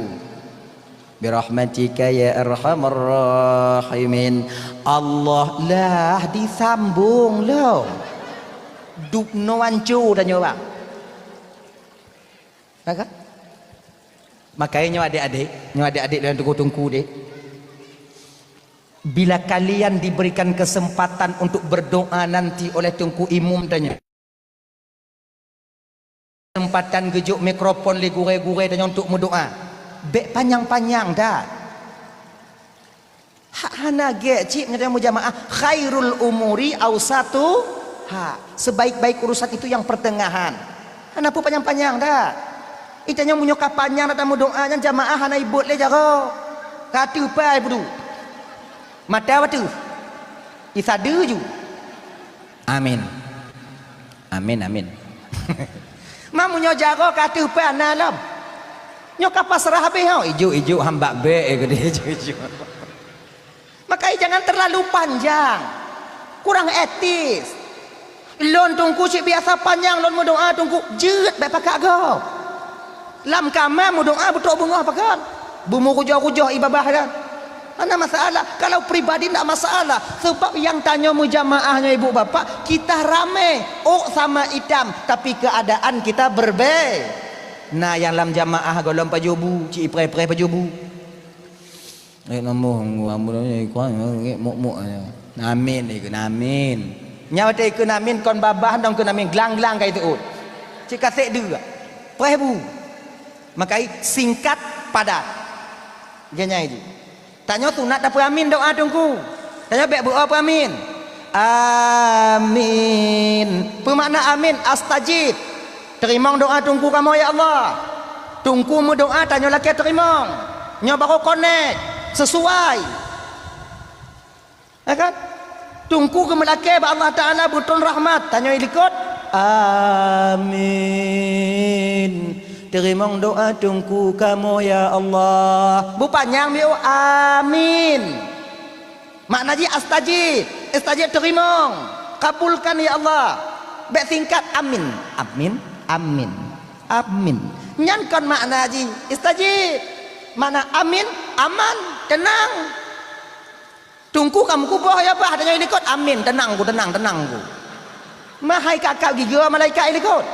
Birahmatika ya arhamar rahimin. Allah lah disambong lom. Dubnoe anco tanyoe, bang. Nah, kan? Makanya nyoe adik-adik, nyoe adik-adik dan teungku-teungku deh. Bila kalian diberikan kesempatan untuk berdoa nanti oleh teungku imum tanya, kesempatan geujok mikrofon lé gurée-gurée tanyoe untuk meudoa, bék panyang-panyang dah. Hak hana gét cit meunyoe mujamaah, khairul umuri ausatuha. Sebaik-baik urusan itu yang pertengahan. Hana peue panyang-panyang dah. Itanyoe meunyoe ka panyang dah tameudoa nyan jamaah hana ibot lé jaroe. Ka teuh pai budu. Mata wateuh. Isadu ju. Amin. Amin, amin. Mamu nyoe jaroe ka teuh pai na lom. Nyoe ka pasrah habéh ho. Ijuk-ijuk hamba bék eh geude ijuk-ijuk. Makanya jangan terlalu panjang. Kurang etis. Lôn teungku cit biasa panyang lôn meudoa teungku jeuet bék pakat gob. Lam kama meudoa beutrok beungoh pakon. Beumeurujoh-rujoh ié babah nyan. Hana masalah. Kalau pribadi ndak masalah. Sebab nyang tanyoe meujamaah nyoe ibu bapak, kita ramé. Ôk sama itam, tapi keadaan kita berbeda. Na nyang lam jamaah gohlom pajoh bu, cit ipreh-preh pajoh bu. Eh, namoh, muk-muk. Amin, ikeu amin. Nyan watée ikeu amin kon babah dong keu amin glang-glang ka iteuôt. Cit kasek deuh. Preh bu. Makai singkat padat. Geunyai jih. Tanyoe sunat tapeuamin doa teungku. Tanyoe bék beuo peuamin. Amin. Peumakna amin astajib. Teurimong doa teungku kamoe ya Allah. Teungku meudoa tanyoe lakée teurimong. Nyoe barô konek, sesuai. Ya kan? Teungku geumeulakée bak Allah Taala beutrôn rahmat, tanyoe ilikot. Amin. Teurimong doa teungku kamoe ya Allah. Beupanyang biôh amin. Makna jih astajib, astajib teurimong. Kabulkan ya Allah. Bék singkat amin. Amin, amin, amin. Nyan kon makna jih istajib. Makna amin, aman, teunang. Teungku ka meukuboh ya bah, tanyoe ilikot amin, teunang ku, teunang, teunang ku. Mahai kakak gigoe malaikat ilikot.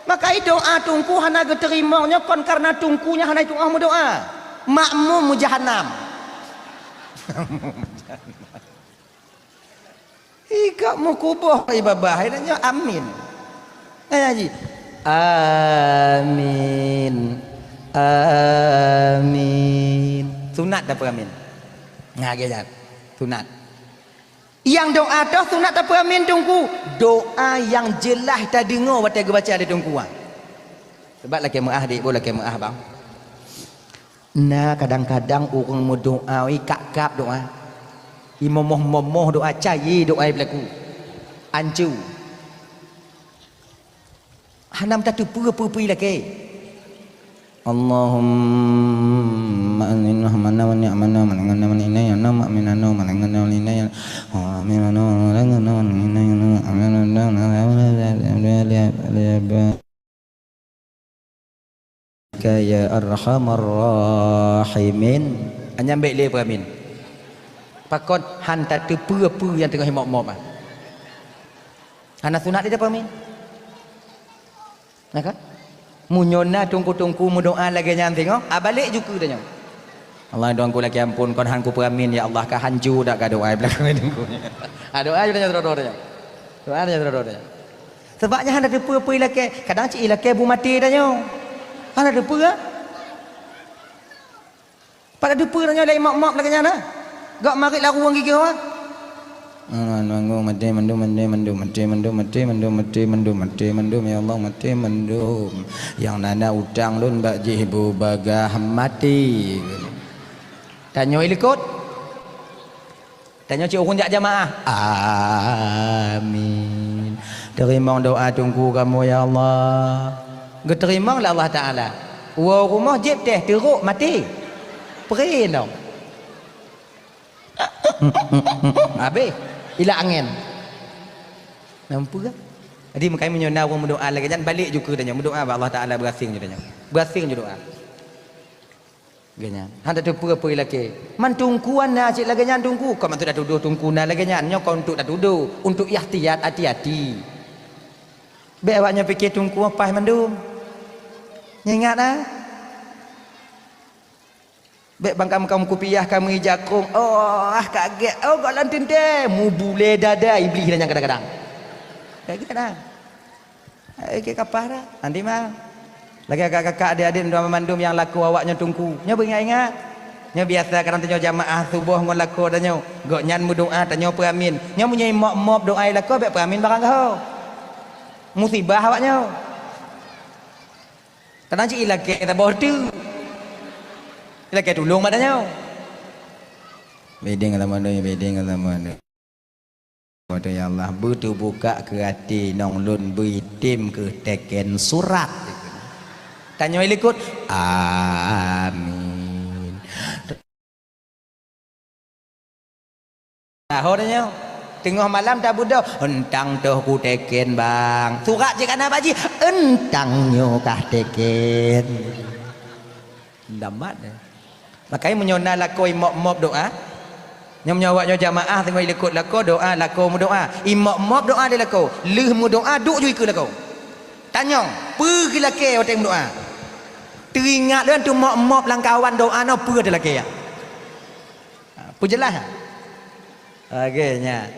Makai doa teungku hana geuteurimong nyoe kon kareuna teungku nyan hana itu'oh meudoa. Makmum meujahanam. Ikot meukuboh ié babah nyoe amin. Nyan jih. Amin. Amin. Sunat tapeuamin. Nah, lagée nyan. Sunat. Nyang doa toh sunat tapeuamin teungku. Doa nyang jeulaih tadeungoe watée geubaca lé teungku nyan. Sebab lakée meuáh dik, boh lakée meuáh bang. Na kadang-kadang ureuëng meudoá, ih, kab-kab doá. Ih, momoh-momoh doá, cayée doá ih beulaku. Ancu. Hana meutateupeue peue-peue lakée. Allahumma anzil rahmana wa ni'mana wa lana wa ilaina wa ma'minana wa lana wa ilaina wa ma'minana wa lana wa ilaina wa ma'minana. Ka ya arhamar rahimin. Nyan bék lé peuamin. Pakon han tateupeue peue nyang teungoh imop-mop ah. Hana sunat lé tapeuamin. Nah kan? Meunyoe na teungku-teungku meudoá lagée nyan teungoh, ah, balek ju keu tanyoe. Allah, doa ku lakée ampôn, kon han kupeuamin, ya Allah, ka hanco dak ka doá beulaku teungku. Ah, doá ju tanyoe droe-droe tanyoe. Doá ju tanyoe droe-droe tanyoe. Sebab nyan hana teupeue-peue ilakée. Kadang cit ilakée bu maté tanyoe. Hana teupeue, ah. Pada teupeue tanyoe lé mop-mop lagée nyan, ah. Gok marit larueng gigée, ah. Maté mandum, maté mandum, maté mandum, maté mandum, maté mandum, maté mandum, maté mandum, ya Allah, maté mandum. Nyang na-na utang lôn bak jih bu bagah maté. Tanyoe ilikot. Tanyoe cit ureuëng jak jamaah. Amin. Teurimong doá teungku kamoe, ya Allah. Geuteurimong lé Allah Taala. Woe rumoh jieb teh teurok maté. Pre nong. Habéh. Ilak angén. Nampu kan? Jadi meukai meunyoe na ureuëng meudoá lagée nyan balek ju keu tanyoe meudoá bak Allah Taala beurasing ju tanyoe. Beurasing ju doá. Lagée nyan. Hana teupeue-peue ilakée. Man teungku na cit lagée nyan teungku. Kon maksud tatudoh teungku na lagée nyan. Nyoe kon untuk tatudoh. Untuk ihtiyat, hati-hati. Bék awak nyoe pike teungku paih mandum. Nyoe ingat ah. Bèk bang kamoe kupiah, kamoe jakong. Oh, ah, kagèt. Oh, gohlom teuntèe. Mubulèe dada iblih nyan kadang-kadang. Kagèt nah. Eh, keu kapah dah. Nanti mah. Lagèe kakak-kakak, adik-adik, mandum nyang lakoe awak nyoe teungku. Nyoe beuingat-ingat. Nyoe biasa kadang tanyoe jamaah suboh ngon lakoe tanyoe. Gobnyan meudoa, tanyoe peuamin. Nyoe meunyoe imop-mop doa i lakoe, bèk peuamin barang gaho. Musibah awak nyoe. Kadang cit ilakèe saboh teuk. Ilakèe tulông bak tanyoe. Bèk deng lam mandum, bèk deng lam mandum. Waduh, ya Allah, beuteubuka keu até nong lôn, beuitem keu teken surat. Tanyoe likot, amin. Tahu dah nyoe. Teungoh malam tabeudôh, "Euntang toh kuteken, Bang." Surat jih ka na bak jih, "Euntang nyoe kah teken." Damat deh. Makanya meunyoe na lakoe imop-mop doa, nyoe meunyoe awak nyoe jamaah teungoh ilikot lakoe doa, lakoe meudoa, imop-mop doa di lakoe, lheueh meudoa duek ju ikeue lakoe. Tanyong, peue geulakèe watèe meudoa? Teuingat lôn teumop-mop lam kawan doa nyoe peue teulakèe. Ha, peujeulaih, ha? Oke, nyan.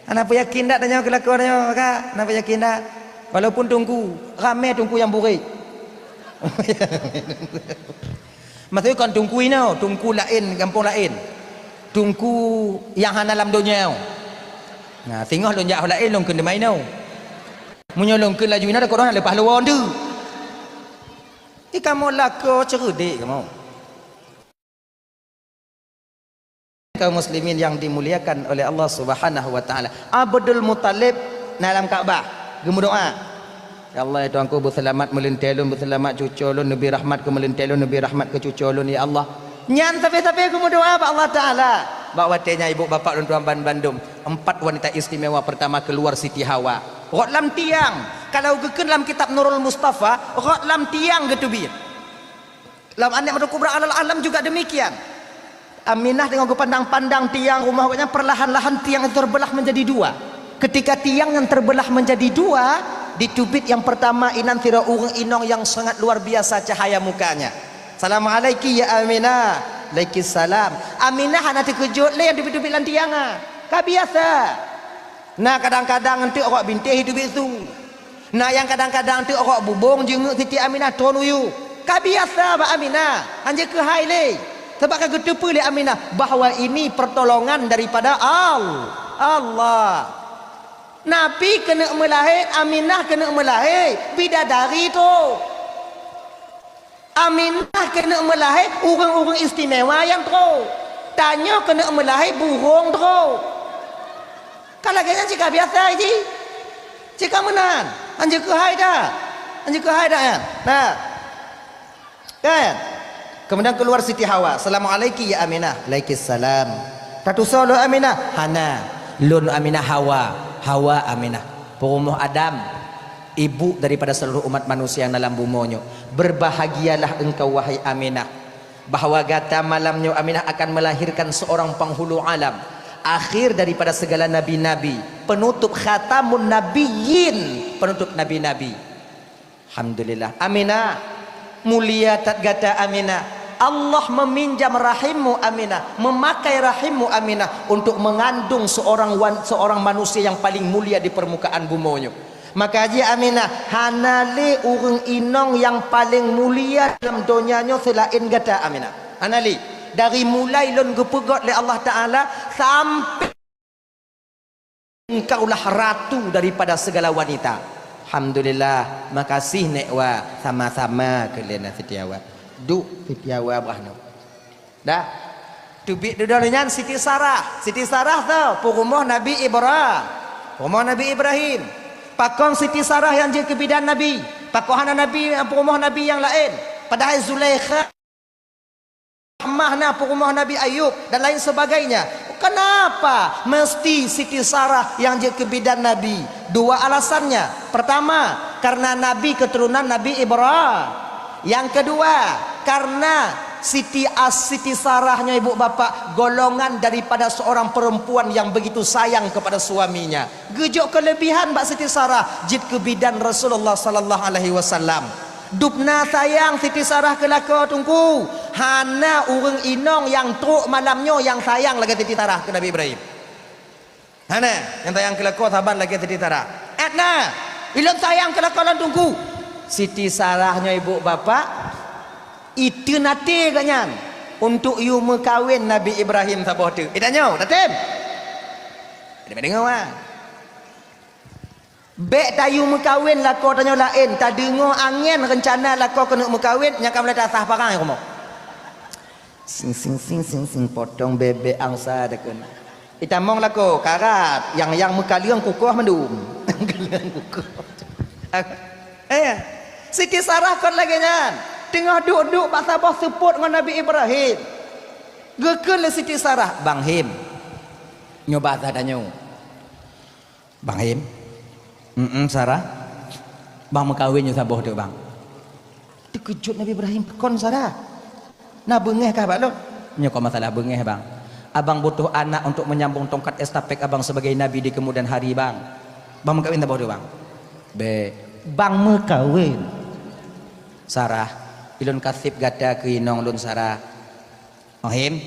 Hana peuyakin dak tanyoe keu lakoe tanyoe, Kak? Hana peuyakin dak? Walaupun teungku, ramè teungku nyang burék. Maksudnya kon teungku inoe, teungku laén, gampông laén. Teungku nyang hana lam donya nyoe. Nah, singoh lôn jak ho laén lôn kheun teuma inoe. Meunyoe lôn kheun laju inoe, takot droe leupah luwa teuk. Ih, kamoe lakoe ceureudek kamoe. Kaum muslimin yang dimuliakan oleh Allah Subhanahu wa Ta'ala. Abdul Muthalib na lam Ka'bah geumeudoa, "Ya Allah, ya Tuhanku, beuseulamat meulintèe lôn, beuseulamat cucoe lôn, neubri rahmat keu meulintèe lôn, neubri rahmat keu cucoe lôn, ya Allah." Nyan sabe-sabe geumeudoa bak Allah Ta'ala. Bak watèe nyan, ibu bapak lôn tuan ban bandum, empat wanita istimewa pertama keluar Siti Hawa. Rot lam tiang. Kalau geukheun lam kitab Nurul Mustafa, rot lam tiang geuteubiet. Lam An-Ni'matul Kubra Alal Alam juga demikian. Aminah teungoh geupandang-pandang tiang rumoh gobnyan, perlahan-lahan tiang itu terbelah menjadi dua. Ketika tiang nyan terbelah menjadi dua, diteubiet nyang pertama inan sidroe ureueng inong nyang sangat luar biasa cahaya mukanya. "Assalamu'alaiki ya Aminah." "Alaikissalam." Aminah hana teukeujot lé nyang teubiet-teubiet lam tiang nyan. Ka biasa. Na kadang-kadang eunteuk rok bintéh teubiet su. Na nyang kadang-kadang eunteuk rok bubông jeungeuk Siti Aminah tron u yup. Ka biasa bak Aminah, hanjeuet keuhai lé. Sabab ka geuteupeue lé Aminah bahwa ini pertolongan daripada Al-, Allah. Nabi keuneuk meulahé, Aminah keuneuk meulahé, bidadari troh. Aminah keuneuk meulahé ureueng-ureueng istimewa nyang troh. Tanyoe keuneuk meulahé burông troh. Ka lagèe nyan cit ka biasa jih. Cit ka meunan. Hanjeuet keuhai dah. Hanjeuet keuhai dah nyan. Nah. Kan? Kemudian keluar Siti Hawa. "Assalamu'alaiki ya Aminah." "Alaikissalam." "Tatusoe lôn Aminah?" "Hana. Lôn Aminah Hawa. Hawa Aminah." Peurumoh Adam. Ibu daripada seluruh umat manusia yang dalam bumoe nyoe, berbahagialah engkau, wahai Aminah, bahwa gata malam nyoe, Aminah, akan melahirkan seorang penghulu alam, akhir daripada segala nabi-nabi, penutup, khatamun nabiyyin, penutup nabi-nabi. Alhamdulillah, Aminah, mulia that gata, Aminah. Allah meminjam rahimmu, Aminah, memakai rahimmu, Aminah, untuk mengandung seorang wan-, seorang manusia yang paling mulia di permukaan bumoe nyoe. Maka jih Aminah, hana lé ureueng inong nyang paleng mulia lam donya nyoe seulaén gata, Aminah. Hana lé. Dari mulai lôn geupeugöt lé Allah Taala sampai engkaulah ratu daripada segala wanita. Alhamdulillah, makasih Nek Wa, sama-sama keu lé na Siti Hawa. Duek Siti Hawa bak nyoe. Dah. Teubiet dudoe nyan Siti Sarah. Siti Sarah tu peurumoh Nabi Ibra-, peurumoh Nabi Ibrahim. Pakon Siti Sarah nyang jeuet keu bidan Nabi? Pakon hana Nabi, peurumoh Nabi nyang laén? Padahai Zulaikha mah na peurumoh Nabi Ayub dan lain sebagainya. Kenapa mesti Siti Sarah nyang jeuet keu bidan Nabi? Dua alasannya. Pertama, karena Nabi keturunan Nabi Ibra-, Yang kedua, karena Siti As-, Siti Sarah nyoe ibu bapak golongan daripada seorang perempuan yang begitu sayang kepada suaminya. Geujok kelebihan bak Siti Sarah, jeuet keu bidan Rasulullah sallallahu alaihi wasallam. Dubna sayang Siti Sarah keu lakoe Teungku. Hana ureuëng inong nyang trok malam nyoe nyang sayang lagée Siti Sarah keu Nabi Ibrahim. Hana, nyang sayang keu lakoe saban lagée Siti Sarah. Etna, ilôn sayang keu lakoe lôn Teungku. Siti Sarah nyoe ibu bapak, iteun até geuh nyan untuk yue meukawen Nabi Ibrahim saboh teuk. Itanyoe, tatem. Deungoe, deungoe, wah. Bék tayue meukawen lakoe tanyoe laén, tadeungoe angén reuncana lakoe keuneuk meukawen, nyang ka mulai tasah parang rumoh. Sing, sing, sing, sing, sing, potong bebek angsa deukon. Itamong lakoe, karat, nyang, nyang meukaleueng kukoh mandum. Kaleueng kukoh. Eh, Siti Sarah kon lagée nyan. Teungoh duek-duek bak saboh seupôt ngon Nabi Ibrahim. Geukheun lé Siti Sarah, "Bang Him, nyoe basa tanyoe." "Bang Him." "Mm-mm, Sarah." "Bang meukawen nyoe saboh teuk, Bang." Teukeujot Nabi Ibrahim, "Kon Sarah? Na beungéh kah bak lôn?" "Nyoe kon masalah beungéh, Bang. Abang butuh anak untuk menyambung tongkat estafet Abang sebagai nabi di kemudian hari, Bang. Bang meukawen saboh teuk, Bang." "Bék." "Bang meukawen." "Sarah, ilôn kaseb gata keu inong lôn, Sarah." "Oh, Him."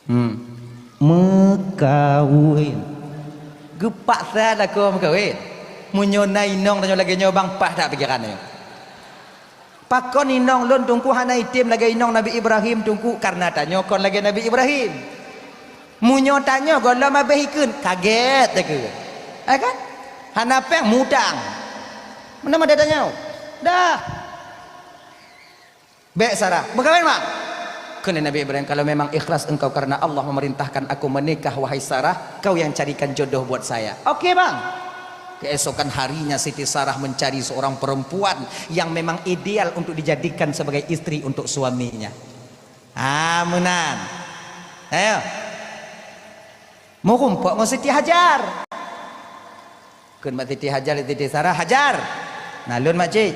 Hmm. Meukawen. Geupaksa lakoe meukawen. Meunyoe na inong tanyoe lagée nyoe, Bang, paih that pikeran nyoe. Pakon inong lôn Teungku hana item lagée inong Nabi Ibrahim Teungku, kareuna tanyoe kon lagée Nabi Ibrahim. Meunyoe tanyoe gohlom habéh ikheun, kagét takheun. Eh kan? Hana péng mutang. Meunan mada tanyoe. Dah. "Bék, Sarah, meukawen, Mak." Kheun lé Nabi Ibrahim, "Kalau memang ikhlas engkau karena Allah memerintahkan aku menikah, wahai Sarah, kau yang carikan jodoh buat saya." "Oke, Bang." Keesokan harinya Siti Sarah mencari seorang perempuan yang memang ideal untuk dijadikan sebagai istri untuk suaminya. Ah, meunan. Ayo. Meurumpok ngon Siti Hajar. Kheun bak Siti Hajar, Siti Sarah, "Hajar, na lôn, Makcik.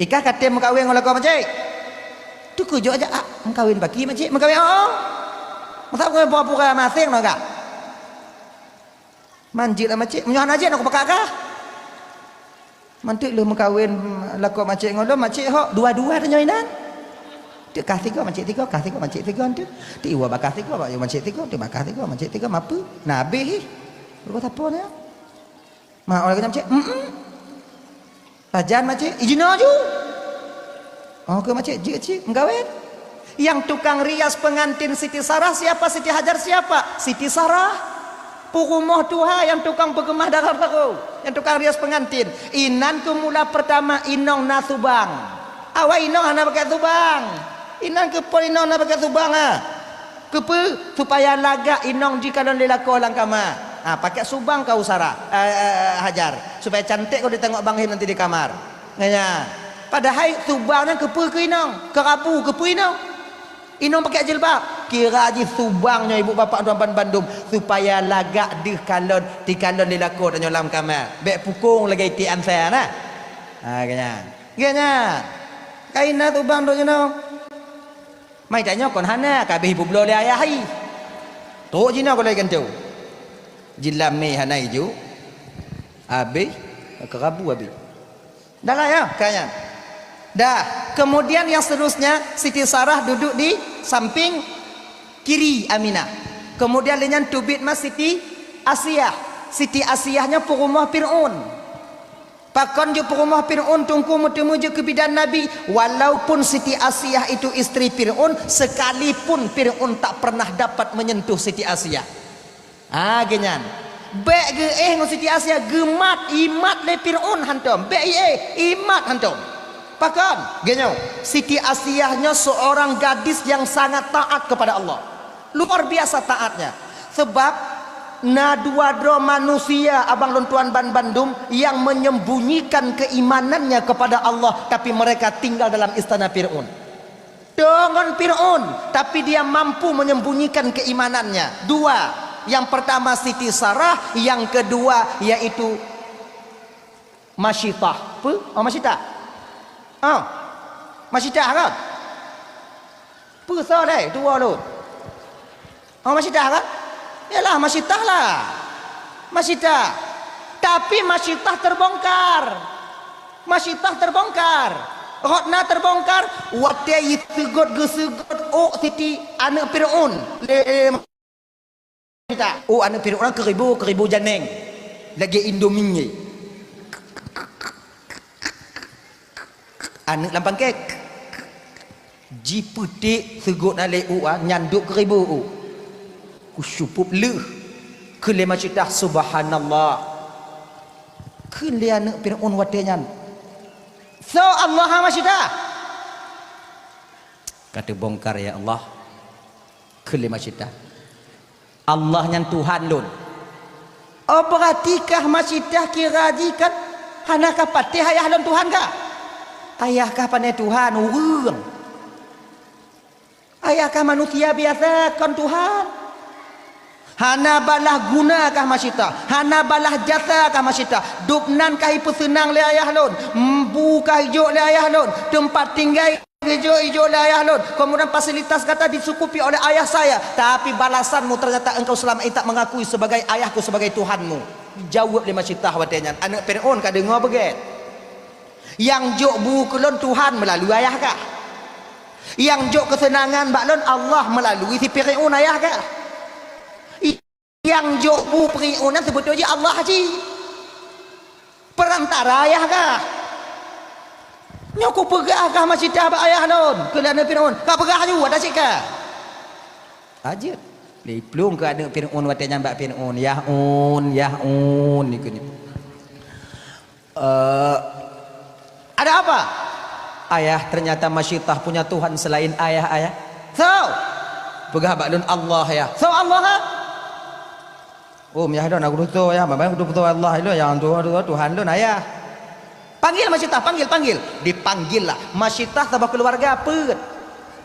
Ikah ka tem meukawen ngon lakoe Makcik?" "Teukeujot aja, ah, meukawen baki, Makcik? Meukawen, oh, oh. Masa meukawen pura-pura maséng ngon kah? Man jeuet lah, Makcik. Meunyoe hana jeuet, aku pakak kah. Man teuk lheueh meukawen lakoe Makcik ngon lôn, Makcik hok dua-dua tanyoe inan. Teuk kah sigoe, Makcik sigoe, kah sigoe, Makcik sigoe teuk. Teuk iwoe bakah sigoe, bak Makcik sigoe, teuk bakah sigoe, Makcik sigoe, mapeue? Na abéh ih. Rupa sapo nyoe?" "Mak, oh, lagée nyan, Cik?" "Mm-mm." "Pajan, Makcik?" "Ijinoe ju." "Oh, keu Makcik, jeuet cit meukawen." Yang tukang rias pengantin Siti Sarah siapa? Siti Hajar siapa? Siti Sarah. Peurumoh tuha yang tukang peukeumah dara barô, yang tukang rias pengantin. Inan keu mula pertama inong na subang. Awai inong hana pakai subang. Inan keu phon inong na pakai subang, ha. Keupeue? Supaya lagak inong jikalon lé lakoe lam kama. Ha, pakai subang kau Sarah, eh, eh, eh, Hajar. Supaya cantik kau ditengok Bang Him nanti di kamar. Nyan. Padahai subang nyan keupeue keu inong? Keu rabu keupeue inong? Inong pakai jilbab. Kira jih subang nyoe ibu bapak tuan ban bandum. Supaya lagak deuh kalon, tikalon lé lakoe tanyoe lam kama. Bék pukong lagée iték ansa na. Ha, geuhnyan. Geuhnyan. Kaina subang tu jinoe. Mai tanyoe kon hana, ka habéh ipubloe lé ayah i. Trok jinoe kon lagée gantoe. Jilam mé hana iju. Habéh, ka rabu habéh. Dah lah ya, ka nyan. Dah, kemudian yang seterusnya, Siti Sarah duduk di samping kiri Aminah. Kemudian lé nyan teubiet ma Siti Asiah. Siti Asiah nyoe peurumoh Fir'aun. Pakon jeuet peurumoh Fir'aun Teungku meuteumé jeuet keu bidan Nabi? Walaupun Siti Asiah itu istri Fir'aun, sekalipun Fir'aun tak pernah dapat menyentuh Siti Asiah. Ha, geuhnyan. Bék geuéh ngon Siti Asiah, geumat, imat lé Fir'aun hantom. Bék iéh, imat hantom. Pakon? Geuhnyoe, Siti Asiah nyoe seorang gadis yang sangat taat kepada Allah. Luar biasa taatnya. Sebab na dua droe manusia, abang lôn tuan ban bandum, yang menyembunyikan keimanannya kepada Allah, tapi mereka tinggal dalam istana Fir'aun. Deungon Fir'aun, tapi dia mampu menyembunyikan keimanannya. Dua. Yang pertama Siti Sarah, yang kedua yaitu Masyitah. Peue? Oh, Masyitah. Oh. Masyitah kan? Peue soe lé? Dua lôn. Oh, Masyitah kan? Yalah, Masyitah lah. Masyitah. Tapi Masyitah terbongkar. Masyitah teubongkar. Rot na teubongkar, watée jiseugot geuseugot ôk Siti aneuëk Fir'aun lé, lé Masyitah. Ôk aneuëk Fir'aun keuribu-keuribu janeng lagée Indomie. Aneuëk lam pangkek. Jipeuték seugot na lé ôk, a, nyan dub keuribu ôk. Kusyupub lheueh. Kheun lé Masyitah, "Subhanallah." Kheun lé aneuëk Fir'aun watée nyan, "Soe Allah, ha Masyitah?" "Ka teubongkar, ya Allah." Kheun lé Masyitah, "Allah nyan Tuhan lôn." "Oh, beurati kah Masyitah kira jih kan hana kah patéh ayah lôn Tuhan kah?" "Ayah kah pané Tuhan, ureuëng. Ayah kah manusia biasa, kon Tuhan. Hana balaih guna kah Masyitah, hana balaih jasa kah Masyitah. Dub nan kah jipeuseunang lé ayah lôn, bu kah jijok lé ayah lôn, teumpat tinggai jijok, jijok lé ayah lôn, kemudian fasilitas gata disukupi oleh ayah saya, tapi balasanmu ternyata engkau selama ini tak mengakui sebagai ayahku, sebagai Tuhanmu." Jaweueb lé Masyitah watée nyan, "Aneuëk Fir'aun ka deungoe beugét. Nyang jok bu keu lôn Tuhan meulalu ayah kah. Nyang jok keuseunangan bak lôn Allah meulalu si Fir'aun ayah kah. Nyang jok bu Fir'aun nyan seubeutôi jih Allah jih. Peurantara ayah kah. Nyoe kupeugah kah Masyitah bak ayah lôn," kheun lé aneuëk Fir'aun. "Ka peugah ju, ata cit kah." Ka jeuet. Lé plueng keu aneuëk Fir'aun watée nyan bak Fir'aun, "Yah un, yah un," dikheun. "Eh, ada apa?" "Ayah, ternyata Masyitah punya Tuhan selain ayah, ayah." "Soe?" "Peugah bak lôn Allah, yah." "Soe Allah, ha?" "Oh, yah lôn, aku tutoe, yah. Memang aku tutoe Allah lôn, nyang tutoe Tuhan lôn, ayah." "Panggil Masyitah, panggil, panggil." Dipanggil lah. Masyitah saboh keuluwarga peuet.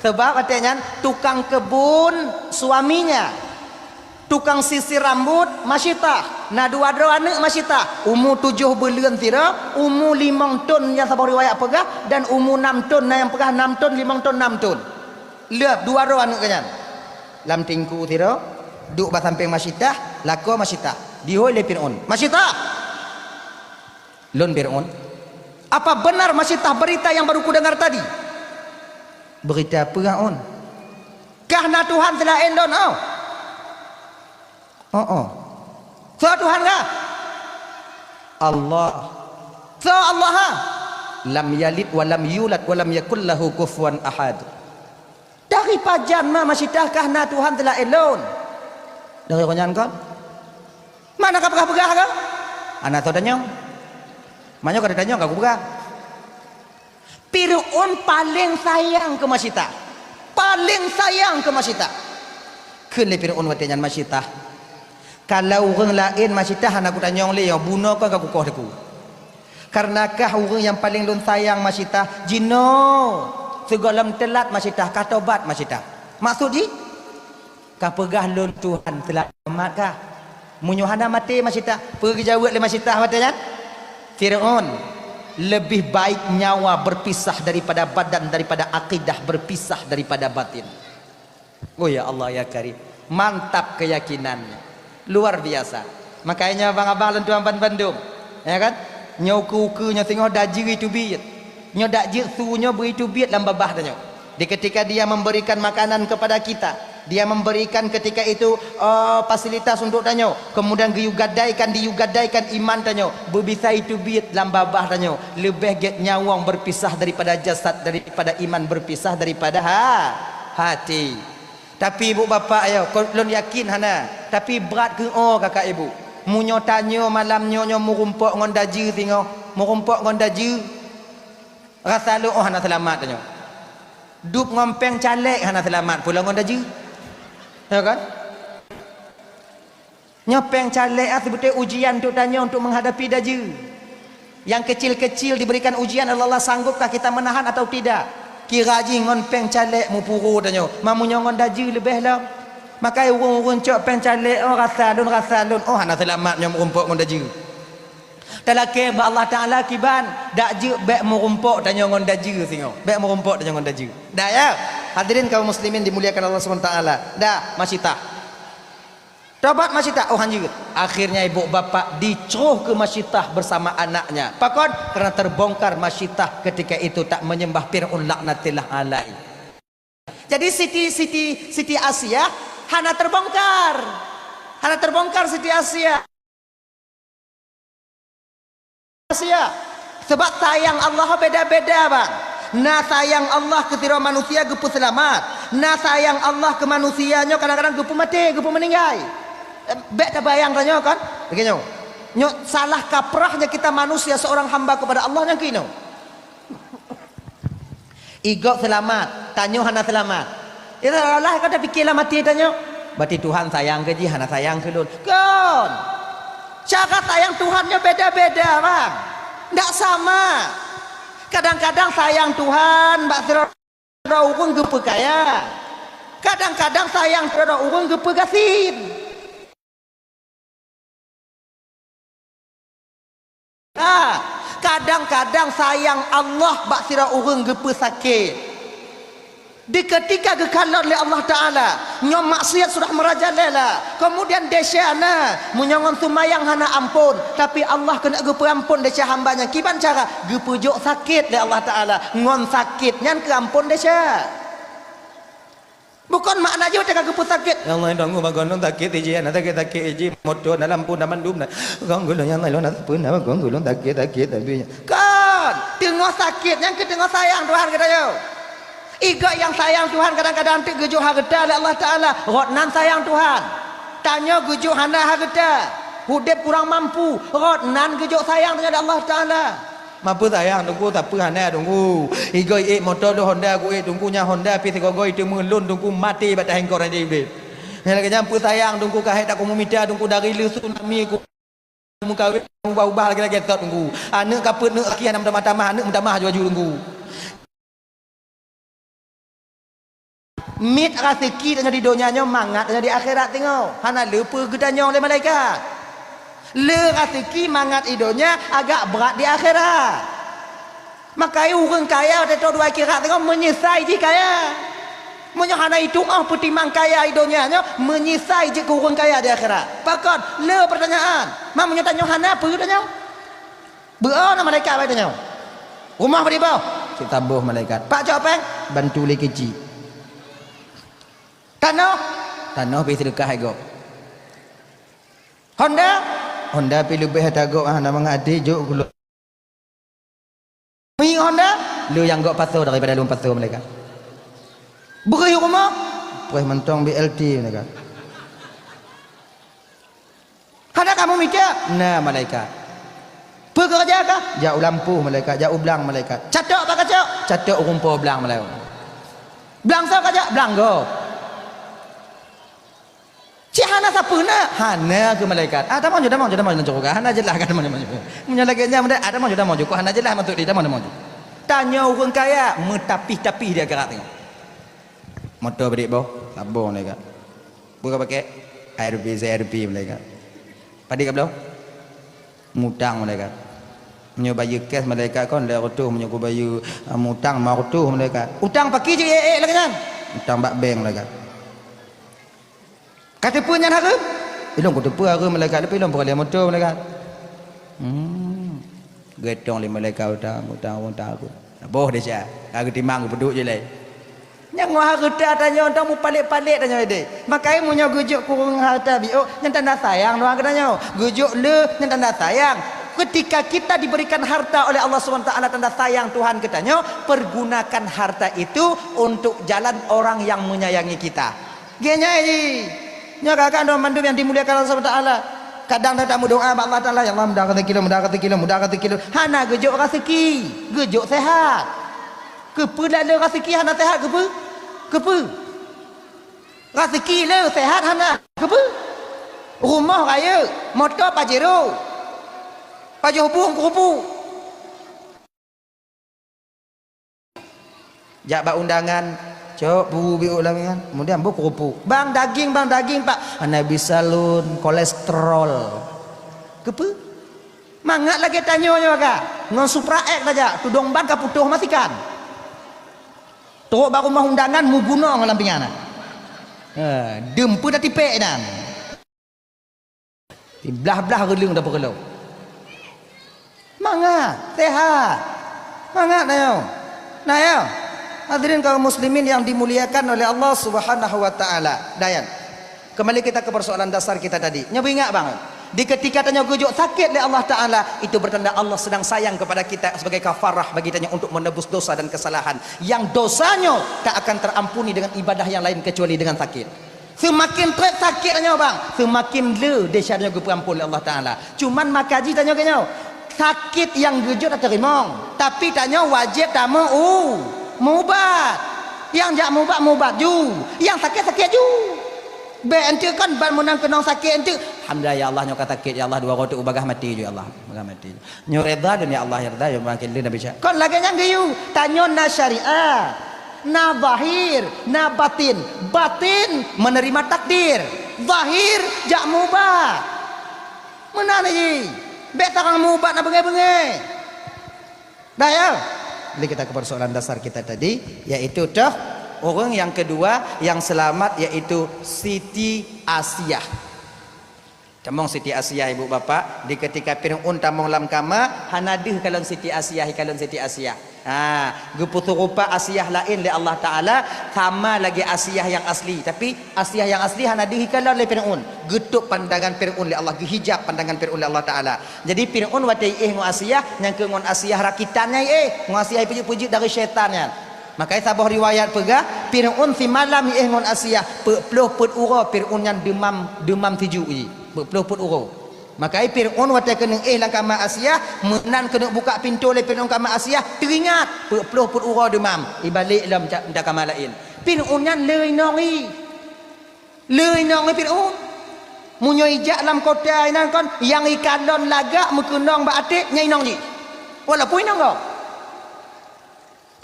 Sabab watée nyan tukang keubon suaminya. Tukang sisir rambut Masyitah. Na dua droe aneuëk Masyitah. Umu tujoh buleuen sidroe, umu limong thon nyang saboh riwayat peugah, dan umu nam thon na nyang peugah nam thon, limong thon, nam thon. Lheueh dua droe aneuëk geuh nyan. Lam teungku sidroe, duek bak sampéng Masyitah, lakoe Masyitah. Jihôi lé Fir'aun, "Masyitah!" "Lôn Fir'aun." "Apa benar Masyitah berita yang baru kudengar tadi?" "Beurita peue, Aun?" "Kah na Tuhan seulaén lôn, oh?" "Oh, oh." "Soe Tuhan kah?" "Allah." "Soe Allah, ha?" "Lam yalid wa lam yulad wa lam yakul lahu kufuwan ahad." "Dari pajan ma Masyitah kah na Tuhan seulaén lôn?" "Dari uroe nyan kon." "Mana ka peugah-peugah kah?" "Hana soe tanyong. Meunyoe ka tanyong, ka kupeugah." Fir'aun paleng sayang keu Masyitah. Paleng sayang keu Masyitah. Kheun lé Fir'aun watée nyan, "Masyitah, kalau ureuëng laén Masyitah hana kutanyong lé, nyoe bunoe kon ka kukoh teungku. Kareuna kah ureuëng nyang paleng lôn sayang Masyitah, jinoe sigohlom teulat Masyitah, ka tobat Masyitah." "Maksud jih?" "Ka peugah lôn Tuhan seulamat kah? Meunyoe hana maté Masyitah," peue geujaweueb lé Masyitah watée nyan? "Fir'aun, lebih baik nyawa berpisah daripada badan, daripada akidah berpisah daripada batin." Oh ya Allah ya Karim, mantap keyakinan, luar biasa. Makanya abang-abang lôn tuan bandum, ya kan? Nyoe ukeue-ukeue nyoe singoh dajeue teubiet. Nyoe dak jeuet su nyoe bri teubiet lam babah tanyoe. Di ketika Dia memberikan makanan kepada kita, Dia memberikan ketika itu, eh, fasilitas untuk tanyoe, kemudian geuyue gadaikan, diyue gadaikan iman tanyoe, beubisa teubiet lam babah tanyoe, leubeh gét nyawöng berpisah daripada jasad, daripada iman berpisah daripada ha-, hati. Tapi ibu bapak yo, kon lôn yakin hana, tapi brat keu o kakak ibu. Meunyoe tanyoe malam nyoe nyoe meurumpok ngon dajeue singoh, meurumpok ngon dajeue, rasa lôn oh hana seulamat tanyoe. Dub ngon péng calék hana seulamat pula ngon dajeue. Ya kan? Nyoe péng calék ah seubeutôi ujian untuk tanyoe untuk menghadapi dajeue. Yang kecil-kecil diberikan ujian oleh Allah, sanggupkah kita menahan atau tidak? Kira jih ngon péng calék mupuro tanyoe, ma meunyoe ngon dajeue leubeh lom. Makai ureuëng-ureuëng cok péng calék, oh rasa lôn, rasa lôn, oh hana seulamat nyoe meurumpok ngon dajeue. Talakée bak Allah Taala kiban, dak jeuet bék meurumpok tanyoe ngon dajeue singoh. Bék meurumpok tanyoe ngon dajeue. Dah ya, hadirin kaum muslimin dimuliakan Allah Subhanahu Wa Taala. Dah, Masyitah. Tobat masitah, oh hanjeuet. Akhirnya ibu bapak dicroh ke masitah bersama anaknya. Pakon? Karena terbongkar masitah ketika itu tak menyembah Fir'aun laknatillah alaih. Jadi Siti, Siti, Siti Asia hana terbongkar. Hana terbongkar Siti Asia. Manusia. Sebab sayang Allah beda-beda, bang. Na sayang Allah keu sidroe manusia geupeuseulamat. Na sayang Allah keu manusia nyoe kadang-kadang geupeumaté, geupeumeuninggai. Eh, bék tabayang tanyoe kan? Lagèe nyoe. Nyoe salah kaprahnya kita manusia seorang hamba kepada Allah nyang keunoe. Igob seulamat, tanyoe hana seulamat. Seolah-olah ka tapike lam até tanyoe, "Berarti Tuhan sayang keu jih, hana sayang keu lôn." Kon! Cara sayang Tuhan nyoe beda-beda, bang. Ndak sama. Kadang-kadang sayang Tuhan bak sidroe ureueng geupeukaya. Kadang-kadang sayang sidroe ureueng geupeugasien. Ha, kadang-kadang sayang Allah bak sidroe ureueng geupeusakét. Di ketika geukalon lé Allah Taala, nyoe maksiat sudah merajalela, kemudian desya na, meunyoe ngon seumayang hana ampôn, tapi Allah keuneuk geupeuampôn desya hamba nyan. Kiban cara? Geupeujok sakét lé Allah Taala, ngon sakét nyan keuampôn desya. Bukon makna jih teuka geupeusakét. Ya Allah, dong geuh bagon lôn sakét iji, na sakét-sakét iji, moto, na lampu, na mandum, na. Gong geuh lôn, ya Allah, lôn na sapeue, na gong geuh lôn sakét-sakét, tapi. Kon, teungoh sakét, nyang keu teungoh sayang Tuhan geutanyoe. Igob nyang sayang Tuhan kadang-kadang teuk geujok hareuta lé Allah Taala, rot nan sayang Tuhan. Tanyoe geujok hana hareuta, udeb kurang mampu, rot nan geujok sayang tanyoe lé Allah Taala. Mapeusayang Teungku, sapeue hana Teungku. Igob ék moto lôn Honda, ku ék Teungku nyan Honda, pih sigoe-goe teumé lôn Teungku maté bak taéng kok raja Iblih. Nyan lagèe nyan peusayang Teungku, ka hék takomu mita Teungku dari le tsunami ku meukawen ubah-ubah lagèe-lagèe tot Teungku. Aneuk ka peuet neuk aki hana meutamah-tamah, aneuk meutamah aju-aju Teungku. Miet raseuki tanyoe di donya nyoe mangat tanyoe di akhirat teungoh. Hana le peue geutanyong lé malaikat. Le raseuki mangat di donya agak brat di akhirat. Makajih ureueng kaya watèe tô dua akhirat teungoh meunyeusai jih kaya. Meunyoe hana itu'oh peutimang kaya di donya nyoe, meunyeusai jeuet keu ureueng kaya di akhirat. Pakon? Le peurtanyaan. Ma meunyoe tanyoe hana peue tanyoe? Beu-o na malaikat bak tanyoe. Rumoh bri boh? Cit saboh malaikat. Pak cok péng? Bantu lé keuchik. Tanoh? Tanoh pih seudeukah lé gob. Honda? Honda pih leubeh ata gob, ah, na mangat até jok keu lôn. Miyueb Honda? Le nyang gob pasoe daripada lôn pasoe malaikat. Beureuh rumoh? Preh mantong B L T malaikat. Hana kamoe mita? Na malaikat. Peue keureuja kah? Jak u lampôh malaikat, jak u blang malaikat. Catok bak kacok? Catok u rumpok blang malaikat. Blang soe kajak? Blang gob. Cit hana sapeue na? Hana keu malaikat. Ah, tamong ju, tamong ju, tamong ju, hana jeulaih ka tamong ju, tamong ju. Meunyoe lagèe nyan, ah, tamong ju, tamong ju, kok hana jeulaih maksud jih, tamong, tamong ju. Tanyoe ureueng kaya meutapih-tapih di akhirat teungoh. Moto bri boh, saboh malaikat. Peue ka pakèk? A R P, C R P malaikat. Padit ka bloe? Mutang malaikat. Meunyoe bayeue cash malaikat kon lhèe reutôh, meunyoe kubayeue, eh, mutang lima reutôh malaikat. Utang pakri jeuet ék-ék lagèe nyan? Utang bak bank malaikat. Ka teupeue nyan hareuem? Ilôn kuteupeue hareuem malaikat, tapi ilôn peureulèe moto malaikat. Hmm. Geutong lé malaikat utang, utang, utang aku. Boh desya, ka geutimang geupeuduek jih lé. Nyang ngon hareuta tanyoe, tanyoe mupalek-palek tanyoe deh. Makajih meunyoe geujok keu ureueng hareuta biôh, nyan tanda sayang Tuhan keu tanyoe. Geujok le, nyan tanda sayang. Ketika kita diberikan harta oleh Allah Subhanahu wa Taala, tanda sayang Tuhan keu tanyoe, pergunakan harta itu untuk jalan orang yang menyayangi kita. Geuh nyan jih. Nyoe ka-ka droe mandum nyang dimuliakan Allah Subhanahu wa Taala. Kadang tatameudoa bak Allah Taala, "Ya Allah, mudah rezeki lôn, mudah rezeki lôn, mudah rezeki lôn." Hana geujok raseuki, geujok seuhat. Keupeue dak le raseuki hana seuhat keupeue? Keupeue? Raseuki le seuhat hana keupeue? Rumoh rayeuk, moto Pajero. Pajoh bueng keurupu. Jak bak undangan, cok bu biôk lam nyan. Kemudian bu keurupu. "Bang, daging, bang, daging, Pak." "Hana bisa lôn, kolesterol." Keupeue? Mangat lagèe tanyoe nyoe ka. Ngon Supra X tajak, tudong ban ka putôh masikan. Trok bak rumoh undangan, mugunong lam pingan. Ha, deuem peue tatipék nyan. Blah-blah reuleueng dapur keulong. Mangat, sehat. Mangat na yo. Na yo. Hadirin kaum muslimin yang dimuliakan oleh Allah Subhanahu wa taala. Dayan. Kembali kita ke persoalan dasar kita tadi. Nyoe ingat bang, di ketika tanyoe geujok sakit lé Allah Taala, itu bertanda Allah sedang sayang kepada kita sebagai kafarah bagi tanyoe untuk menebus dosa dan kesalahan yang dosanyo tak akan terampuni dengan ibadah yang lain kecuali dengan sakit. Seumaken treb sakét tanyoe bang, seumaken le desya tanyoe geupeuampon lé Allah Taala. Cuman maka jih tanyoe keunyoe, sakét nyang geujok tateurimong, tapi tanyoe wajéb tameu u-, meuubat. Nyang jak meuubat, meuubat ju. Nyang sakét, sakét ju. Bék enteuk kon ban meunang keunong sakét enteuk. Alhamdulillah ya Allah nyoe ka sakét ya Allah dua goe teuk bagah maté ju ya Allah. Bagah maté ju. Nyoe reda dan ya Allah ya reda ya makin le Nabi Isa. Kon lagée nyan geuyue, tanyoe na syariat, na zahir, na batin. Batin menerima takdir, zahir jak meuubat. Meunan jih, bék tarang meuubat na beungéh-beungéh. Dah ya? Jadi kita ke persoalan dasar kita tadi, yaitu toh ureuëng yang kedua yang selamat yaitu Siti Asiah. Tamong Siti Asiah ibu bapak, di ketika Fir'aun tamong lam kama, hana deuh kalon Siti Asiah, ikalon Siti Asiah. Ha, geupeusurupa Asiah laén lé Allah Taala sama lagée Asiah nyang asli, tapi Asiah nyang asli hana deuh ikalon lé Fir'aun. Geutôb pandangan Fir'aun lé Allah, geuhijab pandangan Fir'aun lé Allah Taala. Jadi Fir'aun watée iéh ngon Asiah, nyang keu ngon Asiah rakitan nyang iéh, ngon Asiah ipeujeuet-peujeuet dari syaitan nyan. Makai saboh riwayat peugah, Fir'aun simalam iéh ngon Asiah, peuet ploh peuet uroe Fir'aun nyan deumam, deumam sijuek jih. Peuet ploh peuet uroe. Makai Fir'aun watée keuneuk éh lam kama Asiah, meunan keuneuk buka pintoe lé Fir'aun kama Asiah, teuingat peuet ploh peuet uroe deumam, ibalek lom ca-, lam kama laén. Fir'aun nyan le inong i. Le inong i Fir'aun. Meunyoe ijak lam kota inan kon, nyang ikalon lagak meukeunong bak até, nyan inong jih. Walaupun inong gob.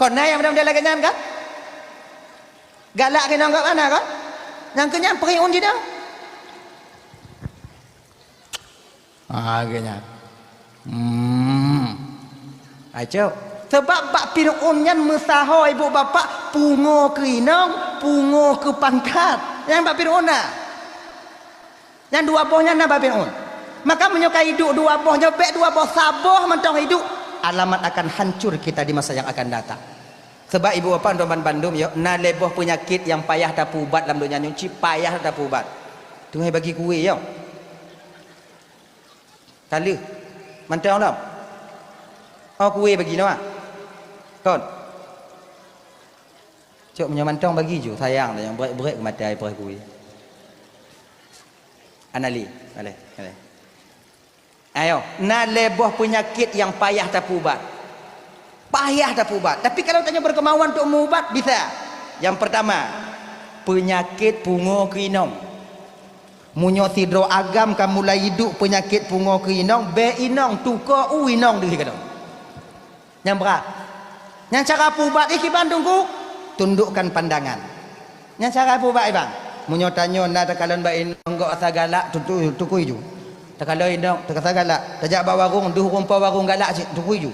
Kon na nyang model-model lagée nyan kan? Galak keu inong gob hana kon? Nyang keu nyan Fir'aun jinoe. Ah, lagée nyan. Hmm. Acok. Sebab bak Fir'aun nyan meusaho ibu bapak pungo keu inong, pungo keu pangkat. Nyang bak Fir'aun na. Nyang dua boh nyan na bak Fir'aun. Maka meunyoe ka iduek dua boh nyoe, bék dua boh, saboh mantong iduek, alamat akan hancur kita di masa yang akan datang. Sebab ibu bapak untuk ban bandum yo, na lhée boh peunyakét nyang payah tapeuubat lam donya nyoe, cit payah tapeuubat. Teungoh bagi kué yo. Ka lheueh. Mantong lom. Oh, kué bagi noe. Kon. Cok meunyoe mantong bagi ju, sayang dah nyang brek-brek mata ai preh kué. Anali, aleh, aleh. Ayo, na lhée boh peunyakét nyang payah tapeuubat. Payah tapeuubat. Tapi kalau tanyoe berkemauan untuk meuubat, bisa. Yang pertama, peunyakét pungo keu inong. Meunyoe sidroe agam ka mulai iduek peunyakét pungo keu inong, bék inong tuko u inong deuh keudroe. Nyang brat. Nyang cara peuubat jih kiban teungku, tundukkan pandangan. Nyang cara peuubat iban. Meunyoe tanyoe na takalon bak inong gob asa galak, tutu-, tukui ju. Takalon inong, takasa galak. Tajak bak warong, deuh rumpok warong galak cit, tukui ju.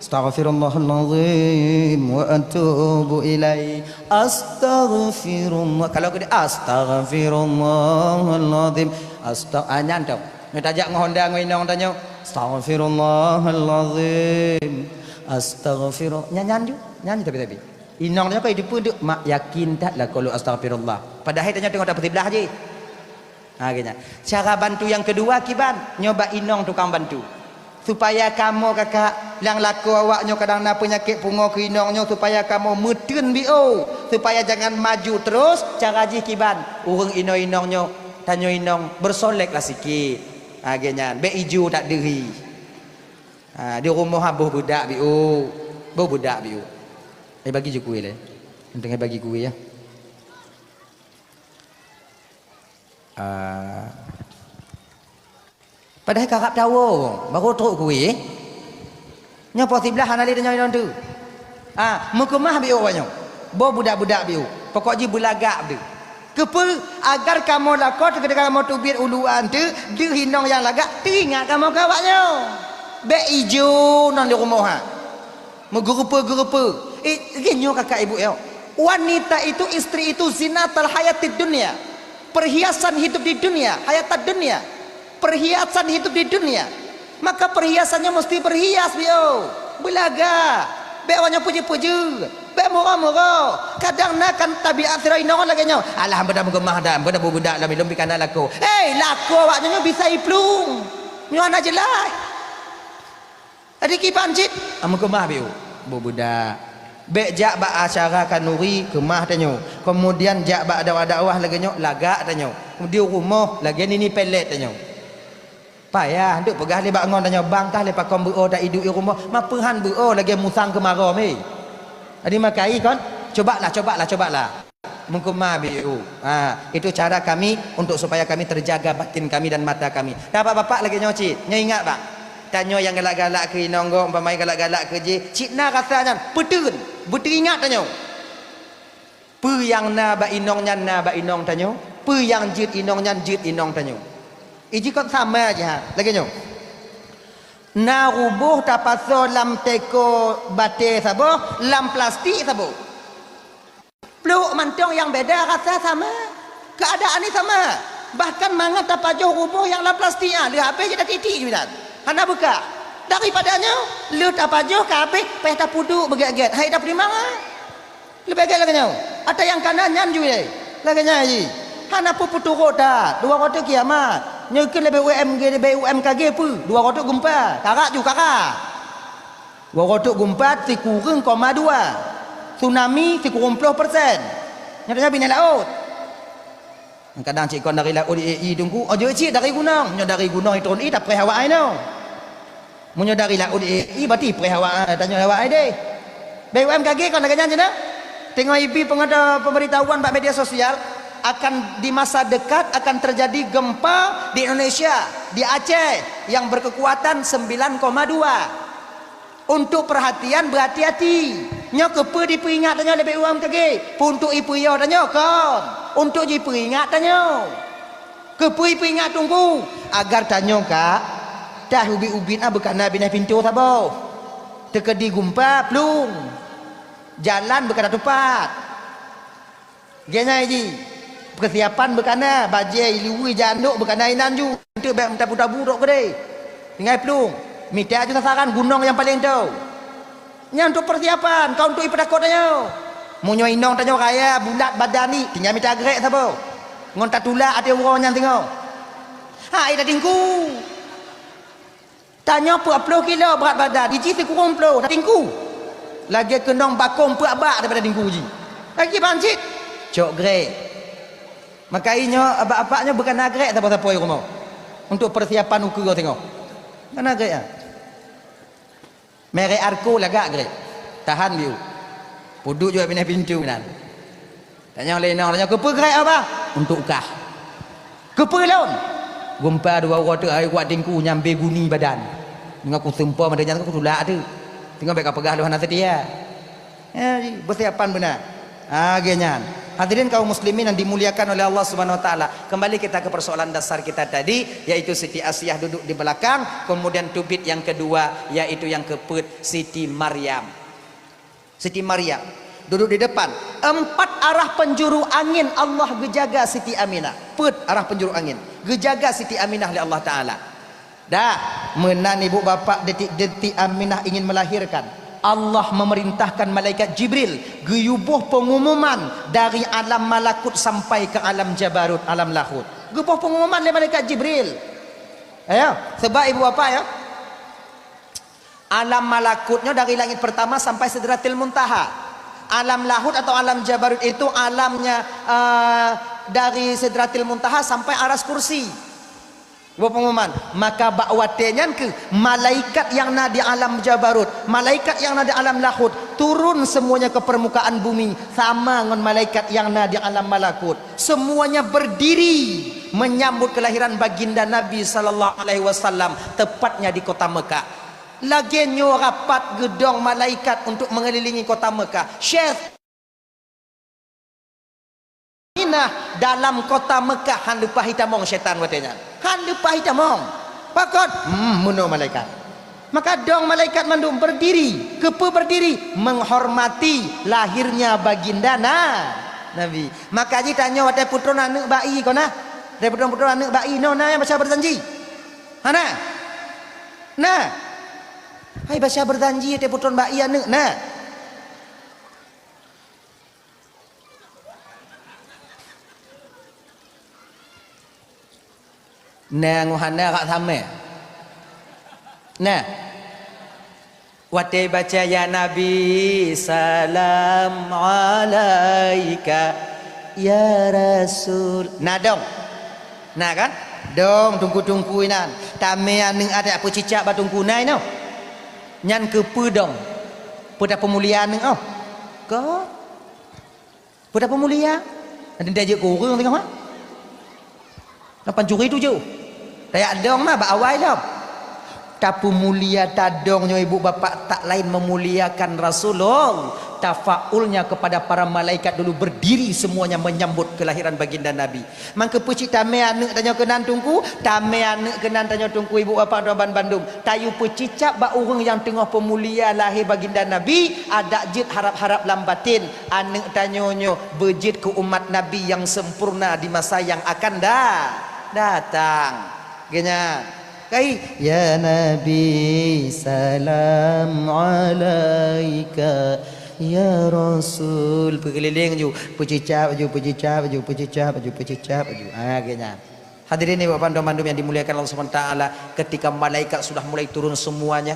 Astaghfirullahalazim wa atubu ilaih. Astaghfirullah. Kalau keu dia, astaghfirullahalazim. Asta-, ah, nyan tu. Nyoe tajak ngon honda ngon inong tanyoe. Astaghfirullahalazim. Astaghfirullah. Nyan, nyan ju. Nyan ju tapi-tapi. Inong tanyoe ka jiteupeue deuk, mak yakin that lakoe lôn astaghfirullah. Padahai tanyoe teungoh tapeusiblah jih. Ha, geuhnyan. Cara bantu nyang keudua kiban, nyoe bak inong tukang bantu. Supaya kamoe kakak, nyang lakoe awak nyoe kadang na peunyakét pungo keu inong nyoe, supaya kamoe meuteun B O, supaya jangan maju terus, cara jih kiban, ureuëng inong-inong nyoe, tanyoe inong, bersoleklah sikit. Ha, geuhnyan, bék ijo that deuhi. Ha, di rumoh ha boh beudak B O, boh beudak B O. Eh, bagi ju kué lé. Enteuk bagi kué ya. Ah. Padahai karab tawoe, barô trok kué. Nyoe poh siblaih hana lé tanyoe inong tu. Ah, meukeumah B O awak nyoe. Boh budak-budak B O. Pokok jih beulagak deuh. Keupeue? Agar kamoe lakoe teukeudeh kamoe teubiet uluwa tu, deuh inong nyang lagak, teuingat kamoe keu awak nyoe. Bék ijo non di rumoh ha. Meugeureupeue-geureupeue. Eh, lagée nyoe kakak ibu nyoe. Wanita itu, istri itu zinatul hayatid dunya. Perhiasan hidup di dunia, hayatad dunya. Perhiasan hidup di dunia. Maka perhiasannya mesti berhias, bieu. Beulaga. Bék awaknyan peujeuet-peujeuet. Bék murah-murah. Kadang na kan tabiat sidroe inong lagée nyoe. Alah, beuda meugeumah dah, beuda beubudak lam ilong pih kana laku. Hei, laku awaknyan nyoe bisa iplueng. Nyoe hana jeulaih. Jadi kiban cit, ah, meukeumah biu. Beubudak. Bék jak bak acara khanuri, keumah tanyoe. Kemudian jak bak dakwah-dakwah lagée nyoe, lagak tanyoe. Di rumoh lagée nini pelet tanyoe. Payah, duk peugah lé bak ngon tanyoe, bang kah lé pakon beuo ta iduek i rumoh, mapeuhan beuo lagée musang keumarom, eh. Jadi makai kon, cobalah, cobalah, cobalah. Meukeumah biu. Ha, itu cara kami untuk supaya kami terjaga batin kami dan mata kami. Dah bapak-bapak lagée nyoe cit. Nyoe ingat bak. Tanyoe nyang galak-galak keu inong gob, umpama galak-galak keu jih, cit na rasa nyan, peuteun, beuteuingat tanyoe. Peue nyang na bak inong nyan na bak inong tanyoe, peue nyang jeuet inong nyan jeuet inong tanyoe. Iji kon sama jih ha, lagée nyoe. Na ruboh tapasoe lam teko batée saboh, lam plastik saboh. Pluek mantong nyang beda rasa sama. Keuadaan ni sama. Bahkan mangat tapajoh ruboh nyang lam plastik nyan, lheueh habéh jeuet tiek-tiek ju inan. Hana beukah. Daripada nyoe, lheueh tapajoh ka habéh, payah tapeuduek beugét-gét. Hai tapeutimang ah. Leubeh gét lagée nyoe. Ata nyang kana nyan ju ilée. Lagée nyan jih. Hana peue peuturot that. Dua rot teuk kiamat. Nyoe keuh leubeh U M G, leubeh U M K G peue? Dua rot teuk geumpa. Karak ju karak. Dua rot teuk geumpa sikureueng koma dua. Tsunami sikureueng ploh persen. Nyoe tanyoe binéh laôt. Kadang cit kon dari laôt i, i Teungku, oh, jeuet cit dari gunong. Nyoe dari gunong i turun i tapreh awak ai nyoe. Meunyoe dari laôt i, i berarti preh awak, eh, tanyoe awak ai deh. B U M K G kon lagée nyan cit na. Teungoh ibi pengatur pemberitahuan bak media sosial, akan di masa dekat akan terjadi gempa di Indonesia, di Aceh yang berkekuatan sembilan koma dua. Untuk perhatian, berhati-hati. Nyoe keupeue dipeuingat tanyoe lé B U M K G? Peue untuk ipeuyô tanyoe kon? Untuk jipeuingat tanyoe. Keupeue ipeuingat Teungku? Agar tanyoe ka tah ubit-ubit na beukana binéh pintoe saboh. Teukeudi geumpa plueng. Jalan beukana teupat. Geuhnyan jih, peusiapan beukana, bajée, iluwi, jandok beukana inan ju. Enteuk bék meudabu-dabu trok keudeh. Tinggai plueng, mita ju sasaran gunong nyang paleng tho. Nyan untuk peusiapan, kon untuk ipeutakot tanyoe. Meunyoe inong tanyoe raya, bulat badan ni, tinggai mita grek saboh. Ngon tatulak até uroe nyan singoh. Hai tatingku. Tanyoe peuet ploh kilo brat badan, iji sikureueng ploh, tatingku. Lagée keunong bakong peuet bak daripada tingku jih. Lagi ban cit. Cok grek. Maka inyoe abak-abak nyoe beukana grek sapo-sapo i rumoh. Untuk persiapan ukeue singoh. Beukana grek ah. Merek Arco lagak grek. Tahan biu. Peuduek jua binéh pintoe nan. Tanyong lé inong, tanyong, "Keupeue grek, Abah?" "Untuk kah." "Keupeue lôn?" "Geumpa dua uroe teuk hai kuat tingku nyang bée guni badan. Deungon kuseumpa mata nyan kutulak teuk. Teungoh bék kapeugah lôn hana seutia." Ya, ji, beusiapan beuna. Ah, lagée nyan. Hadirin kaum muslimin yang dimuliakan oleh Allah Subhanahu wa taala. Kembali kita ke persoalan dasar kita tadi, yaitu Siti Asiah duduk di belakang, kemudian tubit yang kedua, yaitu yang keupeuet Siti Maryam. Siti Maryam duduk di depan. Empat arah penjuru angin Allah geujaga Siti Aminah. Peuet arah penjuru angin. Geujaga Siti Aminah lé Allah Taala. Dah, meunan ibu bapak detik-detik Aminah ingin melahirkan. Allah memerintahkan malaikat Jibril geuyuboh pengumuman dari alam malakut sampai ke alam jabarut, alam lahut. Geuboh pengumuman lé malaikat Jibril. Ya, sebab ibu bapak ya, Alam malakut nyoe dari langit pertama sampai Sidratil Muntaha. Alam lahut atau alam jabarut itu alamnya, eh, dari Sidratil Muntaha sampai Aras Kursi. Dua pengumuman. Maka bak watée nyan keuh malaikat nyang na di alam jabarut, malaikat nyang na di alam lahut turun semuanya ke permukaan bumi sama ngon malaikat nyang na di alam malakut. Semuanya berdiri menyambut kelahiran baginda Nabi sallallahu alaihi wasallam, tepatnya di kota Mekah. Lagée nyoe rapat geudong malaikat untuk mengelilingi kota Mekah. Syeh Aminah dalam kota Mekah han leupah itamong syaitan watée nyan. Han leupah itamong. Pakon? Hmm, meunoe malaikat. Maka dong malaikat mandum berdiri. Keupeue berdiri? Menghormati lahirnya baginda na, Nabi. Maka jih tanyoe watée peutrôn aneuëk bayi kon na. Watée peutrôn-peutrôn aneuëk bayi, nyoe na nyang baca berjanji. Hana? Na? Hai, baca berjanji teuh putron bak ie aneuk, na? Na ngon hana rak samé. Na? Watée baca, "Ya Nabi, salam alaika, ya Rasul." Na dong? Na kan? Dong, teungku-teungku inan. Tamé aneuk adak peucicak bak teungku nai noh. Nyan keupeue dong? Peue tapeumulia aneuk oh? Kon. Peue tapeumulia? Nanti tajeuet keu ureuëng tengok, ha? Na pancuri tujoh. Tajak dong mah bak awai lom. Tapeumulia tadong nyoe ibu bapak tak lain memuliakan Rasulullah. Tafaulnya kepada para malaikat dulu berdiri semuanya menyambut kelahiran baginda Nabi. Mangkeupeue cit tamé aneuk tanyoe keunan teungku, tamé aneuk keunan tanyoe teungku ibu bapak droe ban bandum. Tayue peucicak bak ureuëng nyang teungoh peumulia lahé baginda Nabi, adak jeuet harab-harab lam baten. Aneuk tanyoe nyoe beujeuet keu umat Nabi nyang sempurna di masa nyang akan da-, datang. Geunya, kai, "Ya Nabi, salam alaika, ya Rasul." Peukeulileng ju, peucicak ju, peucicak ju, peucicak ju, peucicak ju. Ha, geunya. Hadirin ibu bapak bandum yang dimuliakan Allah Subhanahu wa taala, ketika malaikat sudah mulai turun semuanya,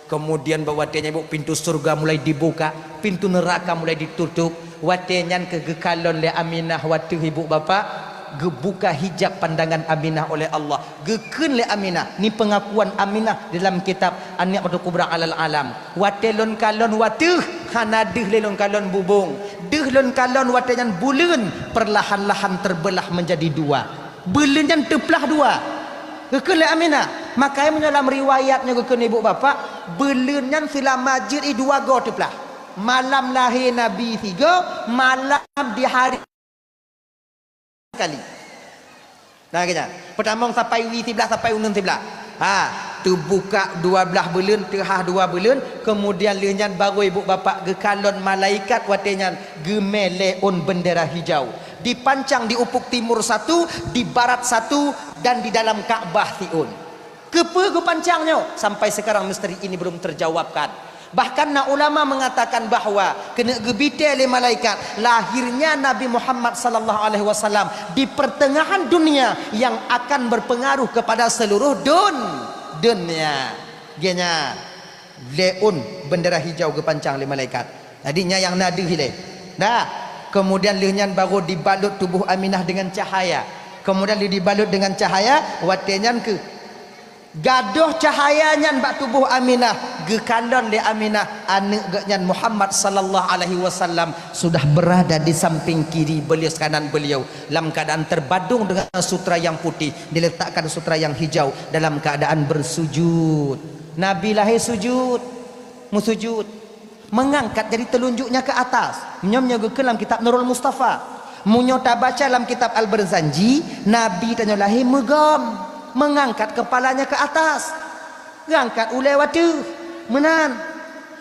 kemudian bak watée nyan ibu pintu surga mulai dibuka, pintu neraka mulai ditutup, watée nyan keuh geukalon lé Aminah watée ibu bapak geubuka hijab pandangan Aminah oleh Allah. Geukheun lé Aminah, ni pengakuan Aminah dalam kitab An-Ni'matul Kubra alal Alam. Watée lôn kalon watée, hana deuh lé lôn kalon bubong. Deuh lôn kalon watée nyan buleuen perlahan-lahan terbelah menjadi dua. Buleuen nyan teuplah dua. Geukheun lé Aminah. Makanya meunyoe lam riwayat nyoe geukheun ibu bapak, buleuen nyan seulama jeuet i dua goe teuplah. Malam lahé Nabi sigoe, malam di hari sekali. Nah, keunya. Peutamong sampai wie siblah, sampai uneun siblah. Ha, teubuka dua blaih buleuen, teuhah dua buleuen, kemudian lheueh nyan barô ibu bapak geukalon malaikat watée nyan geumé lé ôn bendera hijau. Dipancang di ufuk timur satu, di barat satu, dan di dalam Ka'bah siôn. Keupeue geupancang nyoe? Sampai sekarang misteri ini belum terjawabkan. Bahkan na ulama mengatakan bahwa keuneuk geubitée lé malaikat lahirnya Nabi Muhammad sallallahu alaihi wasallam di pertengahan dunia yang akan berpengaruh kepada seluruh dun-, dunia. Geunya lé ôn bendera hijau geupancang lé malaikat. Jadi nyan nyang na deuh ilée. Dah. Kemudian lheueh nyan baru dibalut tubuh Aminah dengan cahaya. Kemudian lheueh dibalut dengan cahaya, watée nyan keuh gadôh cahaya nyan bak tuboh Aminah, geukalon lé Aminah aneuk geuh nyan Muhammad sallallahu alaihi wasallam sudah berada di samping kiri beliau, kanan beliau, lam keadaan terbadong dengan sutra yang putih, diletakkan sutra yang hijau dalam keadaan bersujud. Nabi lahé sujud, meusujud. Meungangkat jari telunjuknya ke atas. Nyoe, nyoe geukheun lam kitab Nurul Mustafa. Meunyoe tabaca lam kitab Al-Barzanji, Nabi tanyoe lahé meugom, meungangkat kepalanya ke atas. Geuangkat ulée watée. Meunan.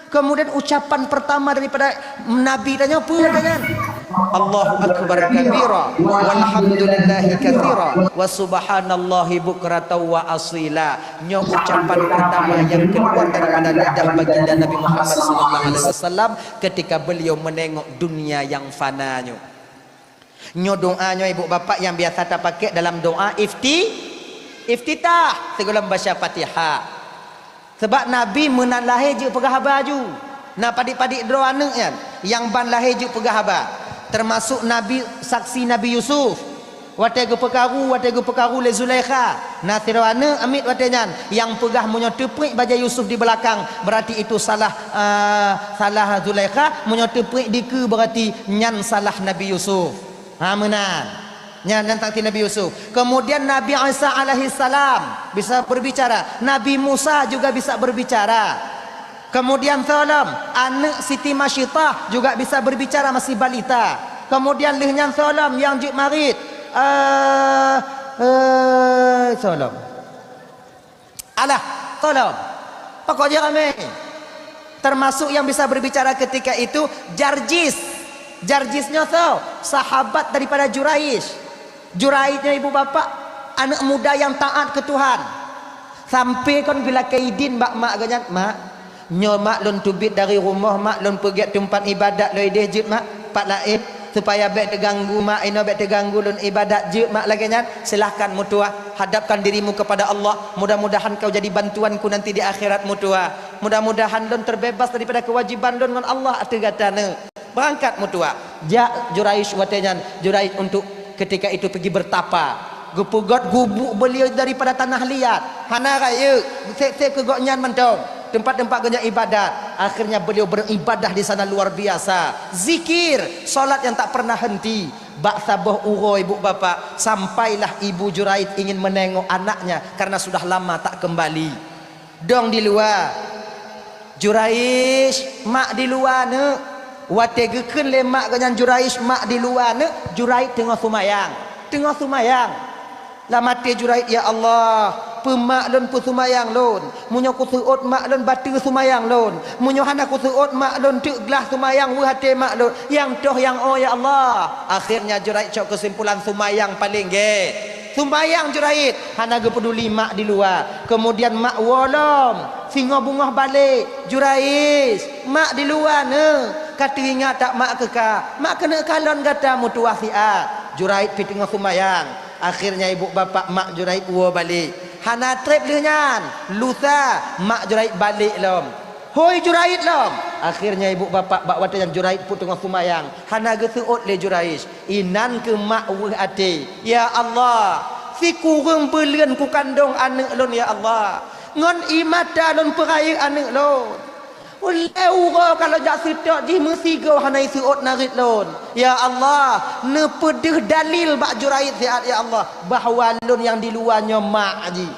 Kemudian ucapan pertama daripada Nabi tanyoe peue tanyan? Allahu akbar kabira, walhamdulillahi katsira, wa subhanallahi bukratan wa asila. Nyoe ucapan pertama yang keluar daripada lidah baginda Nabi Muhammad sallallahu alaihi wasallam ketika beliau menengok dunia yang fana nyoe. Nyoe doa nyoe ibu bapak yang biasa tapakai dalam doa ifti-, iftitah sigohlom baca Fatihah. Sebab Nabi meunan lahé jeuet peugah haba aju. Na padit-padit droe aneuk nyan nyang ban lahé jeuet peugah haba. Termasuk Nabi, saksi Nabi Yusuf. Watée geupeukaru, watée geupeukaru lé Zulaikha, na sidroe aneuk amiet watée nyan nyang peugah meunyoe teupriek bajée Yusuf di beulakang, berarti itu salah, eh, salah Zulaikha, meunyoe teupriek dikeue berarti nyan salah Nabi Yusuf. Ha, meunan. Nyan, nyan saksi Nabi Yusuf. Kemudian Nabi Isa alaihissalam bisa berbicara. Nabi Musa juga bisa berbicara. Kemudian soe lom, aneuk Siti Masyitah juga bisa berbicara masih balita. Kemudian lheueh nyan soe lom nyang jeuet marit. Eh, eh, soe lom. Alah, soe lom. Pokok jih ramé. Termasuk yang bisa berbicara ketika itu Jarjis. Jarjis nyoe soe? Sahabat daripada Juraij. Juraij nyoe ibu bapak, aneuk muda yang taat ke Tuhan. Sampai kon geulakée idin bak mak geuh nyan, "Mak, nyoe mak lôn teubiet dari rumoh, mak lôn peugét teumpat ibadat lôn ideh jeuet mak, pat laén, supaya bék teuganggu mak inoe, bék teuganggu lôn ibadat jeuet mak lagée nyan. Silahkan meutuah, hadapkan dirimu kepada Allah. Mudah-mudahan kau jadi bantuanku nanti di akhirat meutuah. Mudah-mudahan lôn terbebas daripada kewajiban lôn ngon Allah ateueh gata neuh." Beurangkat meutuah. Jak Juraij watée nyan, Juraij untuk ketika itu pigi bertapa. Geupeugét gubuk beliau daripada tanah liat. Hana rayeuk, sép-sép keu gobnyan mantong. Teumpat-teumpat gobnyan ibadat. Akhirnya beliau beribadah di sana luar biasa. Zikir, salat yang tak pernah henti. Bak saboh uroe ibu bapak, sampailah ibu Juraij ingin menengok anaknya karena sudah lama tak kembali. Dong di luwa. Juraij, mak di luwa neuh. Watée geukheun lé mak gobnyan Juraij, mak di luwa neuh, Juraij teungoh seumayang. Teungoh seumayang. Lam até Juraij, "Ya Allah, peumak lôn peuseumayang lôn. Meunyoe kuseuôt mak lôn bateue seumayang lôn. Meunyoe hana kuseuôt mak lôn teuk glah seumayang weueh até mak lôn. Nyang toh nyang o ya Allah." Akhirnya Juraij cok keusimpulan seumayang paleng gét. Seumayang Juraij, hana geupeuduli mak di luwa. Kemudian mak woe lom, singoh beungoh balek, "Juraij, mak di luwa neuh, ka teuingat that mak keu ka, mak keuneuk kalon gata meutuwah siat." Juraij pih teungoh seumayang. Akhirnya ibu bapak mak Juraij woe balek. Hana treb lheueh nyan, lusa mak Juraij balek lom. Hôi Juraij lom! Akhirnya ibu bapak bak watée nyan Juraij pih teungoh seumayang, hana geuseuôt lé Juraij. Inan keuh mak weueh até, "Ya Allah, sikureueng buleuen kukandong aneuëk lôn, ya Allah. Ngon ié mata lôn peurayeuk aneuëk lôn. Ulée uroe ka lôn jak seutôt jih meusigoe hana iseuôt narit lôn. Ya Allah, neupeudeuh dalil bak Juraij siat, ya Allah, bahwa lôn nyang di luwa nyoe mak jih."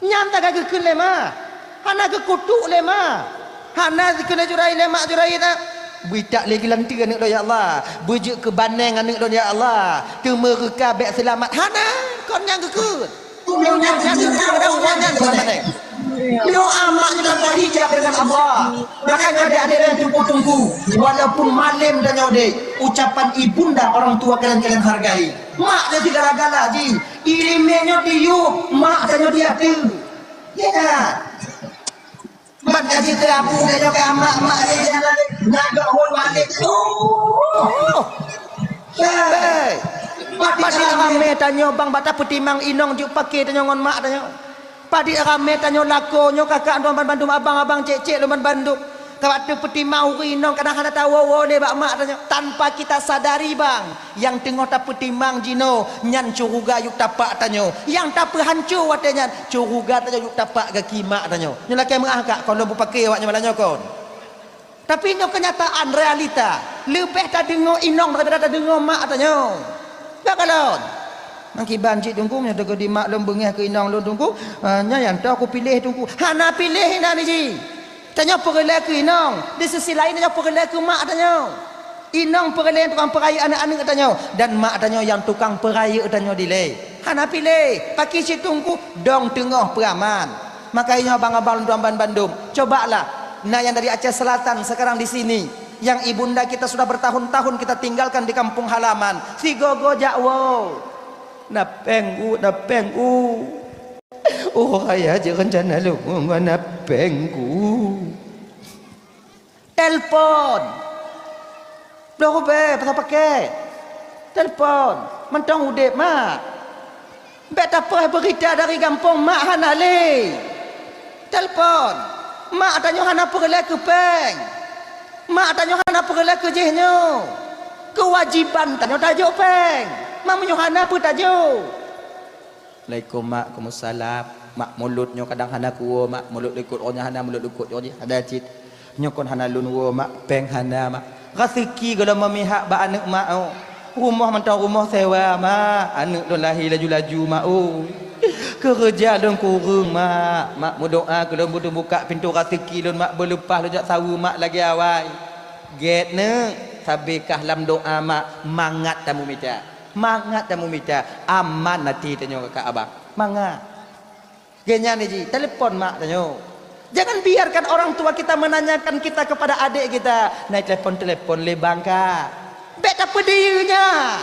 Nyan taga geukheun lé ma. Hana geukutuk lé ma. Hana geukheun lé Juraij lé mak Juraij na. Beuitak lé geulanteue aneuëk lôn, ya Allah. Beujeuet keu baneng aneuëk lôn, ya Allah. Teumeureuka bék seulamat. Hana, kon nyang geukheun. Nyoe nyang geukheun pada ureuëng nyan keu baneng. Doa mak juga terhijab dengan Allah. Makanya adik-adik dan teungku-teungku, walaupun malem tanyoe dek, ucapan ibunda orang tua kalian, kalian hargai. Mak dia segala-gala ji. Irimé nyoe di yup, mak tanyoe di ateueh. Ya kan? Ban ka jiteuapui tanyoe ka mak-mak lé jalan lé, nagak hon balik. Oh. Hei. Padit ramé tanyoe bang bak tapeutimang inong juk paké tanyoe ngon mak tanyoe. Padit ramé tanyoe lakoe nyoe kakak lôn banmandum, abang-abang, cék-cék lôn banmandum. Ka bak tapeutimang ureuëng inong kadang hana tawoe-woe lé bak mak tanyoe. Tanpa kita sadari bang, nyang teungoh tapeutimang jinoe nyan syeuruga yup tapak tanyoe. Nyang tapeuhanco watée nyan syeuruga tanyoe yup tapak gaki mak tanyoe. Nyoe lakée meuáh kak kon lôn beupaké awak nyoe malam nyoe kon. Tapi nyoe keunyataan, realita. Leubeh tadeungoe inong daripada tadeungoe mak tanyoe. Ka kalon. Mangkiban cit Teungku, meunyoe teukeudi mak lôn beungéh keu inong lôn Teungku, ah, nyan nyang toh kupiléh Teungku. Hana piléh inan jih. Tanyoe peureulée keu inong, di sisi laén tanyoe peureulée keu mak tanyoe. Inong peureulée tukang peurayeuk aneuëk-aneuëk tanyoe, dan mak tanyoe nyang tukang peurayeuk tanyoe dilée. Hana piléh, pakri cit Teungku, dong teungoh peuraman. Maka inyoe abang-abang lôn tuan ban bandum, cobalah, na nyang dari Aceh Selatan sekarang di sini, yang ibunda kita sudah bertahun-tahun kita tinggalkan di kampung halaman, sigoe-goe jak woe. Na péng u, na péng u. Oh, raya je rencana lôn ngon na péng u. Telpon. Bloe rubée pasang pakét. Telpon. Mantong udeb mak. Bék tapeugah beurita dari gampông mak hana lé. Telpon. Mak tanyoe hana peureulée keu péng. Mak tanyoe hana peureulée keu jih nyoe. Keuwajiban tanyoe tajok péng. Mak meunyoe hana peue tajok. Assalamualaikum mak, waalaikumsalam. Mak, mulod nyoe kadang hana kuwoe mak, mulod likot roh nyan hana, mulod likot roh jih hana cit. Nyoe kon hana lôn woe mak, péng hana mak. Raseuki gohlom meumihak bak aneuëk mak oh. Rumoh mantong rumoh sewa mak, aneuëk lôn lahé laju-laju mak oh. Keureuja lôn kureueng mak, mak meudoá keu lôn beuteubukak pintoe raseuki lôn mak, beuleupah lôn jak saweue mak lagée awai. Gét neuh, sabé kah lam doá mak, mangat tameumita. Mangat tameumita, aman até tanyoe kakak abang. Mangat. Geuhnyan jih, telepon mak tanyoe. Jangan biarkan orang tua kita menanyakan kita kepada adik kita, "Na itelepon-telepon lé bang ka?" Bék tapeudiyeu nyan.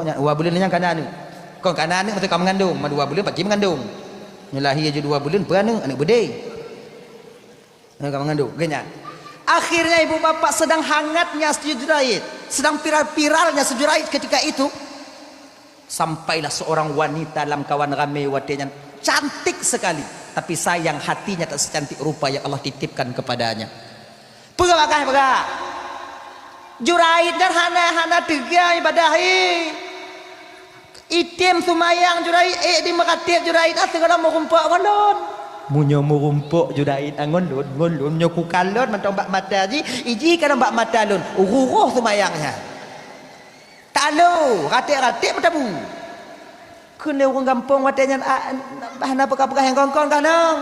Nyoe nyan dua buleuen nyan ka na aneuk. Kon ka na aneuk, maksud ka meungandong, ma dua buleuen pasti meungandong. Nyoe lahé jih dua buleuen, peue aneuk, aneuk beudé. Nyoe ka meungandong, geuh nyan. Akhirnya ibu bapak sedang hangatnya si Juraij, sedang viral-viralnya si Juraij ketika itu. Sampailah seorang wanita lam kawan ramé watée nyan, cantik sekali, tapi sayang hatinya tak secantik rupa yang Allah titipkan kepadanya. Peugah bagaih peugah. Juraij nyan hana, hana teuga ibadah hi. Item seumayang Juraij, ék di meukatéb Juraij, na sigohlom meurumpok ngon lôn. Meunyoe meurumpok Juraij ngon lôn, ngon lôn, meunyoe kukalon mantong bak mata jih, iji kalon bak mata lôn, ruroh seumayang nyan. Talo, raték-raték meutabu. Keuneuk ureuëng gampông watée nyan, a, hana peugah-peugah nyang kon-kon ka nong.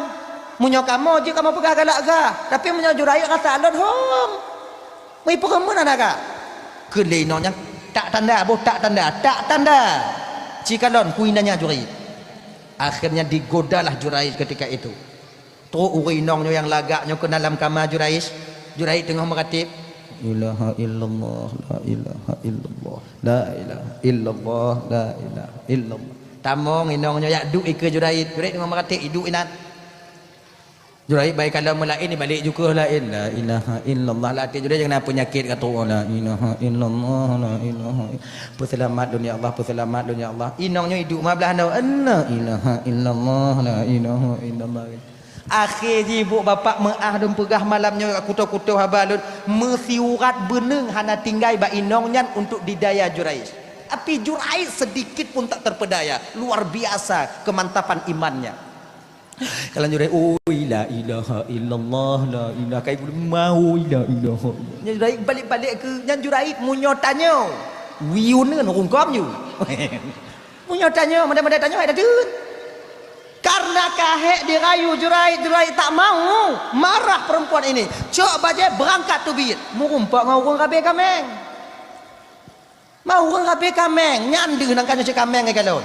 Meunyoe kamoe jeuet kamoe peugah galak gah, tapi meunyoe Juraij rasa lôn hom. Meuipeureumeun hana gah. Keu lé inong nyan, tak tanda, boh tak tanda, tak tanda. Cikalon kui nanya Juraij. Akhirnya digodalah Juraij ketika itu. Trok ureuëng inong nyoe nyang lagak nyoe keunan lam kama Juraij. Juraij teungoh meuratéb. Ilaha illallah, la ilaha illallah, la ilaha illallah, la ilaha illallah. Tamong inong nyoe jak duek ikeue Juraij. Juraij teungoh meuratéb, iduek inan. Juraij bai kalon meulaén, ibalek ju keuh laén. La ilaha illallah. Lam até Juraij nyang na peunyakét ka trok. La ilaha illallah, la ilaha ill-, peuseulamat lôn ya Allah, peuseulamat lôn ya Allah. Inong nyoe iduek ma blaih nyoe. La ilaha illallah, la ilaha illallah. Akhé jih ibu bapak meuáh lôn peugah malam nyoe, kutoe-kutoe haba lôn, meusiurat beuneung hana tinggai bak inong nyan untuk didaya Juraij. Tapi Juraij sedikit pun tak terpedaya, luar biasa kemantapan imannya. Kalau Juraij, "Oi, la ilaha illallah, la ilaha," kai bulu mau, "La ilaha illallah." Nyan Juraij balik-balik keu, nyan Juraij meunyoe tanyoe, wiuneun rungkom ju. Meunyoe tanyoe, madai-madai tanyoe hai dateuet. Karena ka hék dirayu Juraij, Juraij tak mau, marah perempuan ini. Cok bajée beurangkat teubiet, meurumpok ngon ureuëng rabe kaméng. Ma ureuëng rabe kaméng, nyan deuh nang ka nyoe cit kaméng ngon kalon.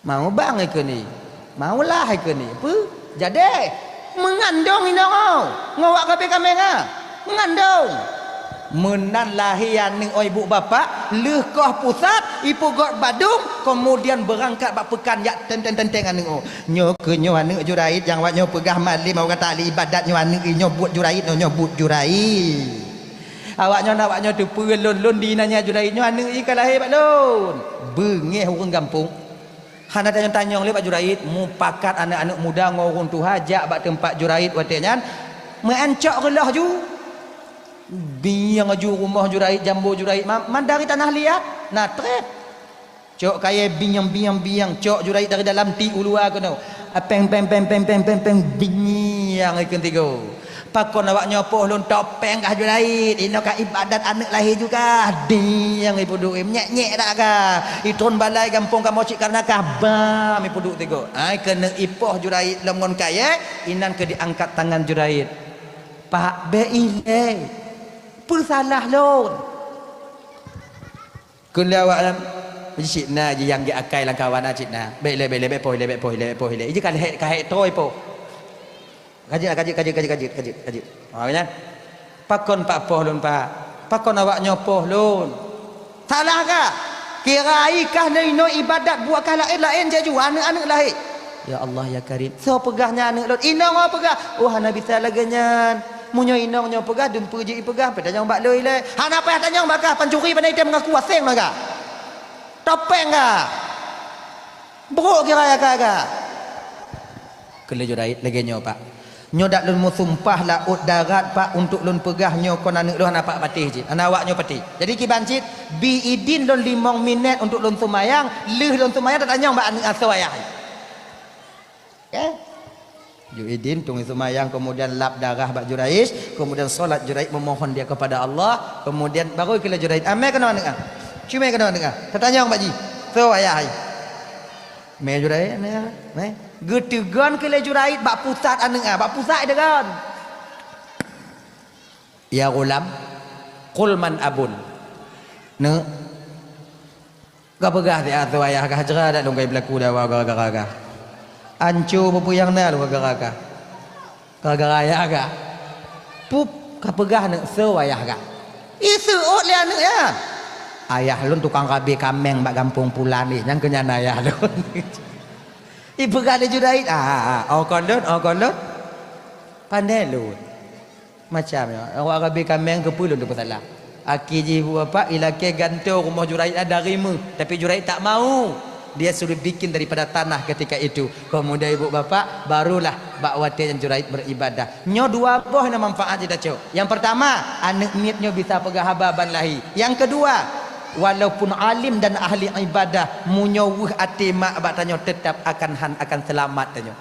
Mau bang ikeue ni, mau lah ikeue ni. Peue? Jadi, meungandong inong nyoe, ngon wak rabe kaméng ah. Meungandong. Meunan lahé aneuëk ôh ibu bapak, lheueh koh pusat, ipeugöt badong, keumudian beurangkat bak peukan jak teunteng-teunteng aneuëk ôh. Nyoe keuh nyoe aneuëk Juraid nyang awak nyoe peugah malém awak gata ahli ibadat nyoe aneuëk i nyoe buet Juraid nyoe, nyoe buet Juraid. Awak nyoe, awak nyoe teupeue lôn, lôn di inan nyan Juraid nyoe aneuëk i ka lahé bak lôn. Beungéh ureuëng gampông. Hana tanyong-tanyong lé bak Juraid, mupakat aneuëk-aneuëk muda ngon ureuëng tuha jak bak teumpat Juraid watée nyan, meu'en cok reuloh ju. Bieng ju rumoh Juraid, jambo Juraid, ma-, man dari tanah liat, na trép. Cok kayée bieng, bieng, bieng, cok Juraid dari dalam ti u luwa keunoe. Apéng, péng, péng, péng, péng, péng, péng, bieng ikheun tigo. Pakon awak nyoe poh lôn topeng kah Juraid, inoe ka ibadat aneuëk lahé ju kah, dieng ipeuduek, nyék-nyék dak kah, itron balai gampông kamoe cit kareuna kah, bam ipeuduek tigo. Ai keuneuk ipoh Juraid lom ngon kayée, inan keu diangkat tangan Juraid. Pak, bék ilée, peusalah lôn. Kheun lé awaknyan, "Cit na ji nyang geuakai lam kawan na cit na. Bék ilée, bék ilée, bék poh ilée, bék poh ilée, bék poh ilée." Iji ka lhée, ka hék toe poh. Kajeuet, kajeuet, kajeuet, kajeuet, kajeuet, kajeuet, kajeuet. Ha, nyan. "Pakon pak poh lôn, Pak? Pakon awak nyoe poh lôn?" Salah kah? Kira i kah lé inoe ibadat buet kah laén-laén jaju aneuëk-aneuëk lahé. Ya Allah, ya Karim. Soe peugah nyan aneuëk lôn? Inong nyoe peugah. Oh, hana bisa lagée nyan. Meunyoe inong nyoe peugah, dumpeue jih ipeugah, peutanyong bak lôn ilée. Hana payah tanyong bak kah, pancuri pandai item mengaku aseng na kah. Topeng kah. Brok kira ya kah kah. Kheun lé Juraid lagée nyoe, Pak. Nyoe dak lôn meusumpah laôt darat, Pak, untuk lôn peugah nyoe kon aneuëk lôn hana pak patéh jih. Hana awak nyoe patéh. Jadi kiban cit, bi idin lôn limong minét untuk lôn seumayang, lheueh lôn seumayang tatanyong bak aneuëk asoe ayah. Ya. Ju idin, tunggu seumayang, kemudian lap darah bak Juraij, kemudian salat Juraij memohon dia kepada Allah, kemudian baru keu lé Juraij, "Ah, mé keunoe aneuëk ah. Cuma keunoe aneuëk ah. Tatanyong bak jih. Soe ayah hai?" Mé Juraij, mé. Geuteugon keu lé Juraij bak pusat aneuëk ah, bak pusat teugon. "Ya ghulam, qul man abun." Neuk, ka peugah siat soe ayah kah, jra dak lôn kai beulaku dawa gara-gara kah. Anco peue-peue nyang na lôn gara-gara kah. Gara-gara ayah kah. Pup, ka peugah neuk soe ayah kah. Iseuôt lé aneuëk nyan. Ayah lôn tukang rabe kaméng bak gampông pulan nyan, keu nyan ayah lôn. Ipeugah lé Juraij, ah, ah, ah, oh kon lôn, oh kon lôn. Pandai lôn. Macam nyoe, awak rabe kaméng keupeue lôn teupeusalah. Akhé jih ibu bapak ilakée gantoe rumoh Juraij dari meuh, tapi Juraij tak mau. Dia suruh bikin daripada tanah ketika itu. Kemudian ibu bapak, barulah bak watée nyan Juraij beribadah. Nyoe dua boh na manfaat jitacok. Yang pertama, aneuëk miet nyoe bisa peugah haba ban lahé. Yang kedua, walaupun alim dan ahli ibadah, meunyoe weueh até mak bak tanyoe tetap akan han akan seulamat tanyoe.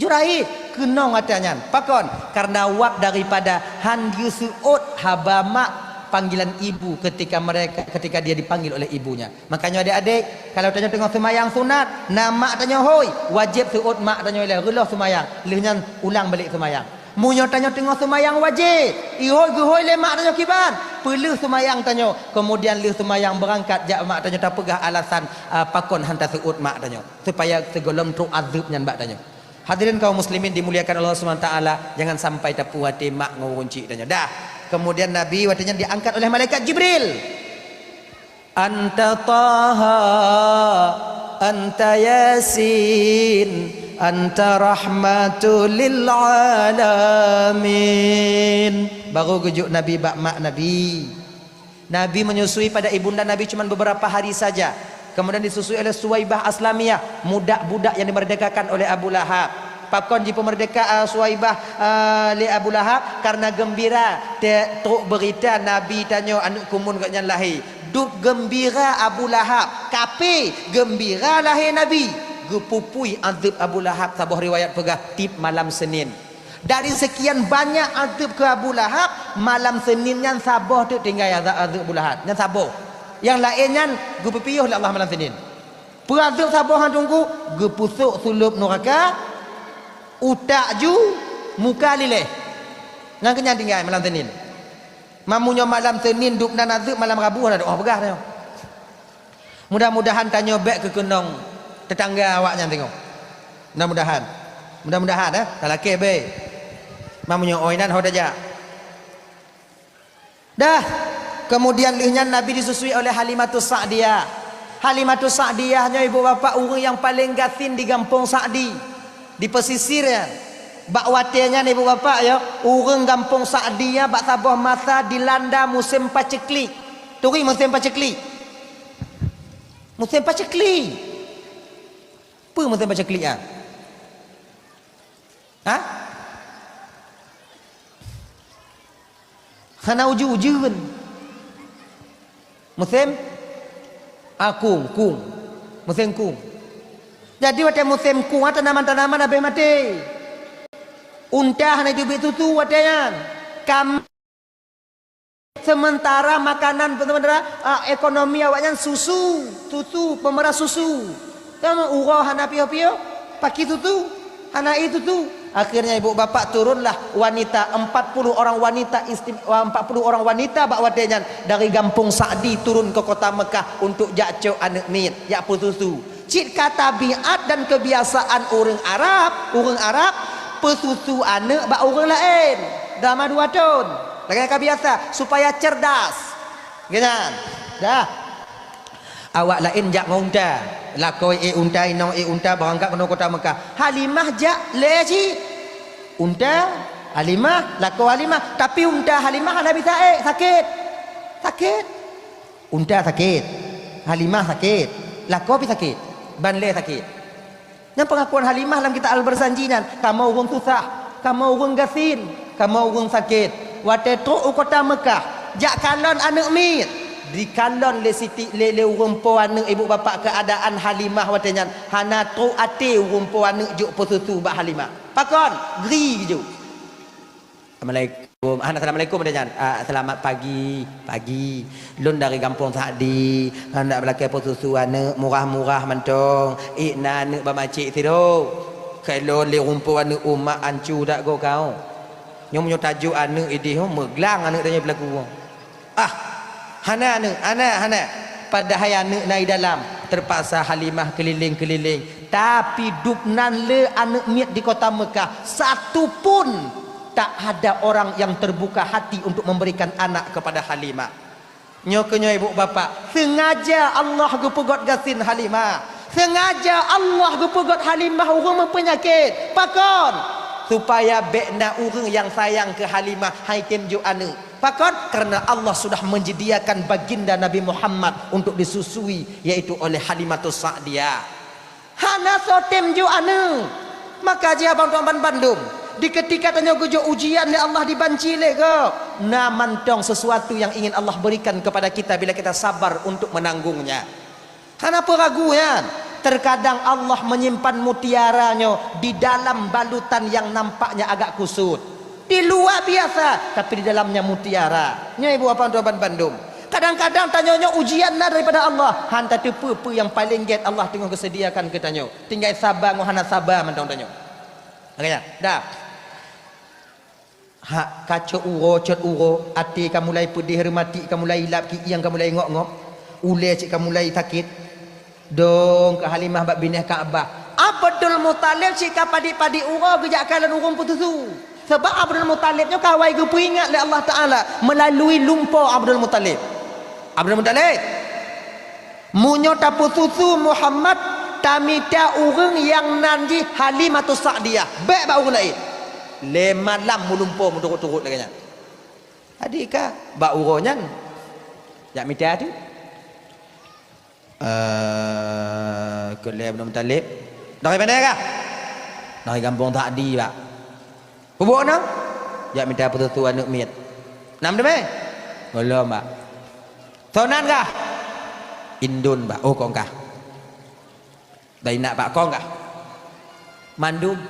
Juraij keunong atra nyan. Pakon? Karena wab daripada han geuseuôt haba mak panggilan ibu ketika mereka, ketika dia dipanggil oleh ibunya. Makanya adik-adik, kalau tanyoe teungoh seumayang sunat, na mak tanyoe hôi, wajéb seuôt mak tanyoe ilée, reuloh seumayang, lheueh nyan ulang balik seumayang. Meunyoe tanyoe teungoh seumayang wajéb, ihôi geuhôi lé mak tanyoe kiban, peuleueh seumayang tanyoe, kemudian lheueh seumayang beurangkat jak mak tanyoe tapeugah alasan, ah, pakon han taseuôt mak tanyoe, supaya sigohlom trok azeueb nyan bak tanyoe. Hadirin kaum muslimin dimuliakan Allah Subhanahu wa taala, jangan sampai tapuih até mak ngon ureuëng chik tanyoe. Dah. Kemudian Nabi watée nyan diangkat oleh malaikat Jibril. "Anta Taha, anta Yasin, anta rahmatul lil alamin." Baru geujok Nabi bak mak Nabi. Nabi menyusui pada ibunda Nabi cuma beberapa hari saja. Kemudian disusui oleh Suwaibah Aslamiyah, budak-budak yang dimerdekakan oleh Abu Lahab. Pakon jipeumeurdeka, eh, Suwaibah, eh, lé Abu Lahab? Karena gembira te-, trok beurita Nabi tanyoe aneuëk kumun gobnyan lahé. Dub gembira Abu Lahab, kafé, gembira lahé Nabi. Geupupui azeueb Abu Lahab, saboh riwayat peugah tieb malam Senin. Dari sekian banyak azeueb keu Abu Lahab, malam Senin nyan saboh teuk tinggai azeueb, azeueb Abu Lahab. Nyan saboh. Nyang laén nyan geupeupiôh lé Allah malam Senin. Peuazeueb saboh nyan teungku, geupeusôk sulôb nuraka, utak ju, muka liléh. Nyan keuh nyan tinggai malam Senin. Meunyoe malam Senin dub nan azeueb, malam Rabu hana doa peugah nyoe. Mudah-mudahan tanyoe bék keukeunong teutangga awaknyan teungoh. Mudah-mudahan. Mudah-mudahan, eh, talakée bék. Meunyoe oi nan ho tajak. Dah, kemudian lheueh nyan Nabi disusui oleh Halimatus Sa'diyah. Halimatus Sa'diyah nyoe ibu bapak ureuëng nyang paleng gasien di gampông Sa'di, di pesisir nyan. Bak watée nyan ibu bapak yo, ureuëng gampông Sa'di nyan bak saboh masa dilanda musém paceklik. Turi musém paceklik? Musém paceklik. Peue musém paceklik nyan? Ha? Hana ujeuen-ujeuen. Musém? Ah, kung, kung. Musém kung. Jadi watée musém kung, ah, tanaman-tanaman habéh maté. Unta hana jeuet susu watée nyan. Kam-, sementara makanan, sementara, ah, ekonomi awaknyan susu, susu, peumera susu. Kamu uroe hana piôh-piôh, paki susu, hana ie susu. Akhirnya ibu bapak turunlah wanita, empat puluh orang wanita istim-, empat puluh orang wanita bak watée nyan dari gampông Sa'di turun ke kota Mekah untuk jak cok aneuëk miet, jak peususu. Cit ka tabiat dan kebiasaan ureuëng Arab, ureuëng Arab peususu aneuëk bak ureuëng laén selama dua thon. Lagée ka biasa, supaya cerdas. Geunan. Dah. Awak laén jak ngon unta. Lakoe ék unta, inong ék unta, beurangkat keunoe kota Mekah. Halimah jak lé cit. Unta Halimah, lakoe Halimah. Tapi unta Halimah hana bisa ék, sakét. Sakét. Unta sakét. Halimah sakét. Lakoe pih sakét. Ban lé sakét. Nyan peungakuan Halimah lam kitab Al-Barzanji nyan, kamoe ureuëng susah, kamoe ureuëng gasien, kamoe ureuëng sakét. Watée trok u kota Meukah, jak kalon aneuëk miet, dikalon lé Siti, lé, lé ureuëng po aneuëk ibu bapak keuadaan Halimah watée nyan. Hana trok até ureuëng po aneuëk jok peususu bak Halimah. Pakon? Gri geujok. Assalamualaikum. Ah, hana assalamualaikum dah nyan. Ah, selamat pagi. Pagi. Lôn dari gampông Sa'di. Handak beulakée peususu aneuëk murah-murah mantong. Ék na aneuëk bak macék sidroe. Kalon lé ureuëng po aneuëk, umat ancu dak goe kau. Nyoe meunyoe tajok aneuëk idéh, meuglang aneuëk tanyoe peulaku. Ah, hana aneuëk, hana, hana. Padahai aneuëk na i dalam. Terpaksa Halimah keuliléng-keuliléng. Tapi dubnan le aneuëk miet di kota Meukah, satu pun tak ada orang yang terbuka hati untuk memberikan anak kepada Halimah. Nyoe keuh nyoe ibu bapak, sengaja Allah geupeugét gasien Halimah. Sengaja Allah geupeugét Halimah ureuëng meupeunyakét. Pakon? Supaya bék na ureuëng nyang sayang keu Halimah, han tem jok aneuëk. Pakon? Karena Allah sudah menyediakan baginda Nabi Muhammad untuk disusui, yaitu oleh Halimatus Sa'diyah. Hana soe tem jok aneuëk. Maka jih abang tuan ban bandum, di keutika tanyoe geujok ujian lé Allah dibanci lé gob, na mantong sesuatu yang ingin Allah berikan kepada kita bila kita sabar untuk menanggungnya. Hana peue ragu nyan. Terkadang Allah menyimpan mutiara nyoe di dalam balutan yang nampaknya agak kusut. Di luwa biasa, tapi di dalamnya mutiara. Nyoe ibu bapak tuan ban bandum. Kadang-kadang tanyoe nyoe ujian na daripada Allah. Han tateupeue peue nyang paleng gét Allah teungoh geuseudiakan keu tanyoe. Tinggai saba ngon hana saba mantong tanyoe. Makanya, dah. Hak ka cot uroe, cot uroe, até ka mulai peudeh, reumatik ka mulai ilab, kieng ka mulai ngok-ngok, ulée cit ka mulai sakét. Dong keu Halimah bak binéh Ka'bah. Abdul Muthalib cit ka padit-padit uroe geujak kalon ureuëng peususu. Sabab Abdul Muthalib nyoe ka awai geupeuingat lé Allah Taala melalui lumpo Abdul Muthalib. Abdul Muthalib, meunyoe tapeususu Muhammad, tamita ureuëng nyang nan jih Halimatus Sa'diyah. Bék bak ureuëng laén. Lé malam meulumpo meuturot-turot lagée nyan. Adik ka, bak uroe nyan, jak mita tu. Eh, keu lé Abdul Muthalib. Dari mana kah? Dari gampông Sa'di, Pak. Peubuet na? Jak mita peususu aneuëk miet. Nam teumé? Gohlom, Pak. Soe nan kah? Indon, Pak. Oh, kong kah. Dari nak, Pak, kong kah. Mandum.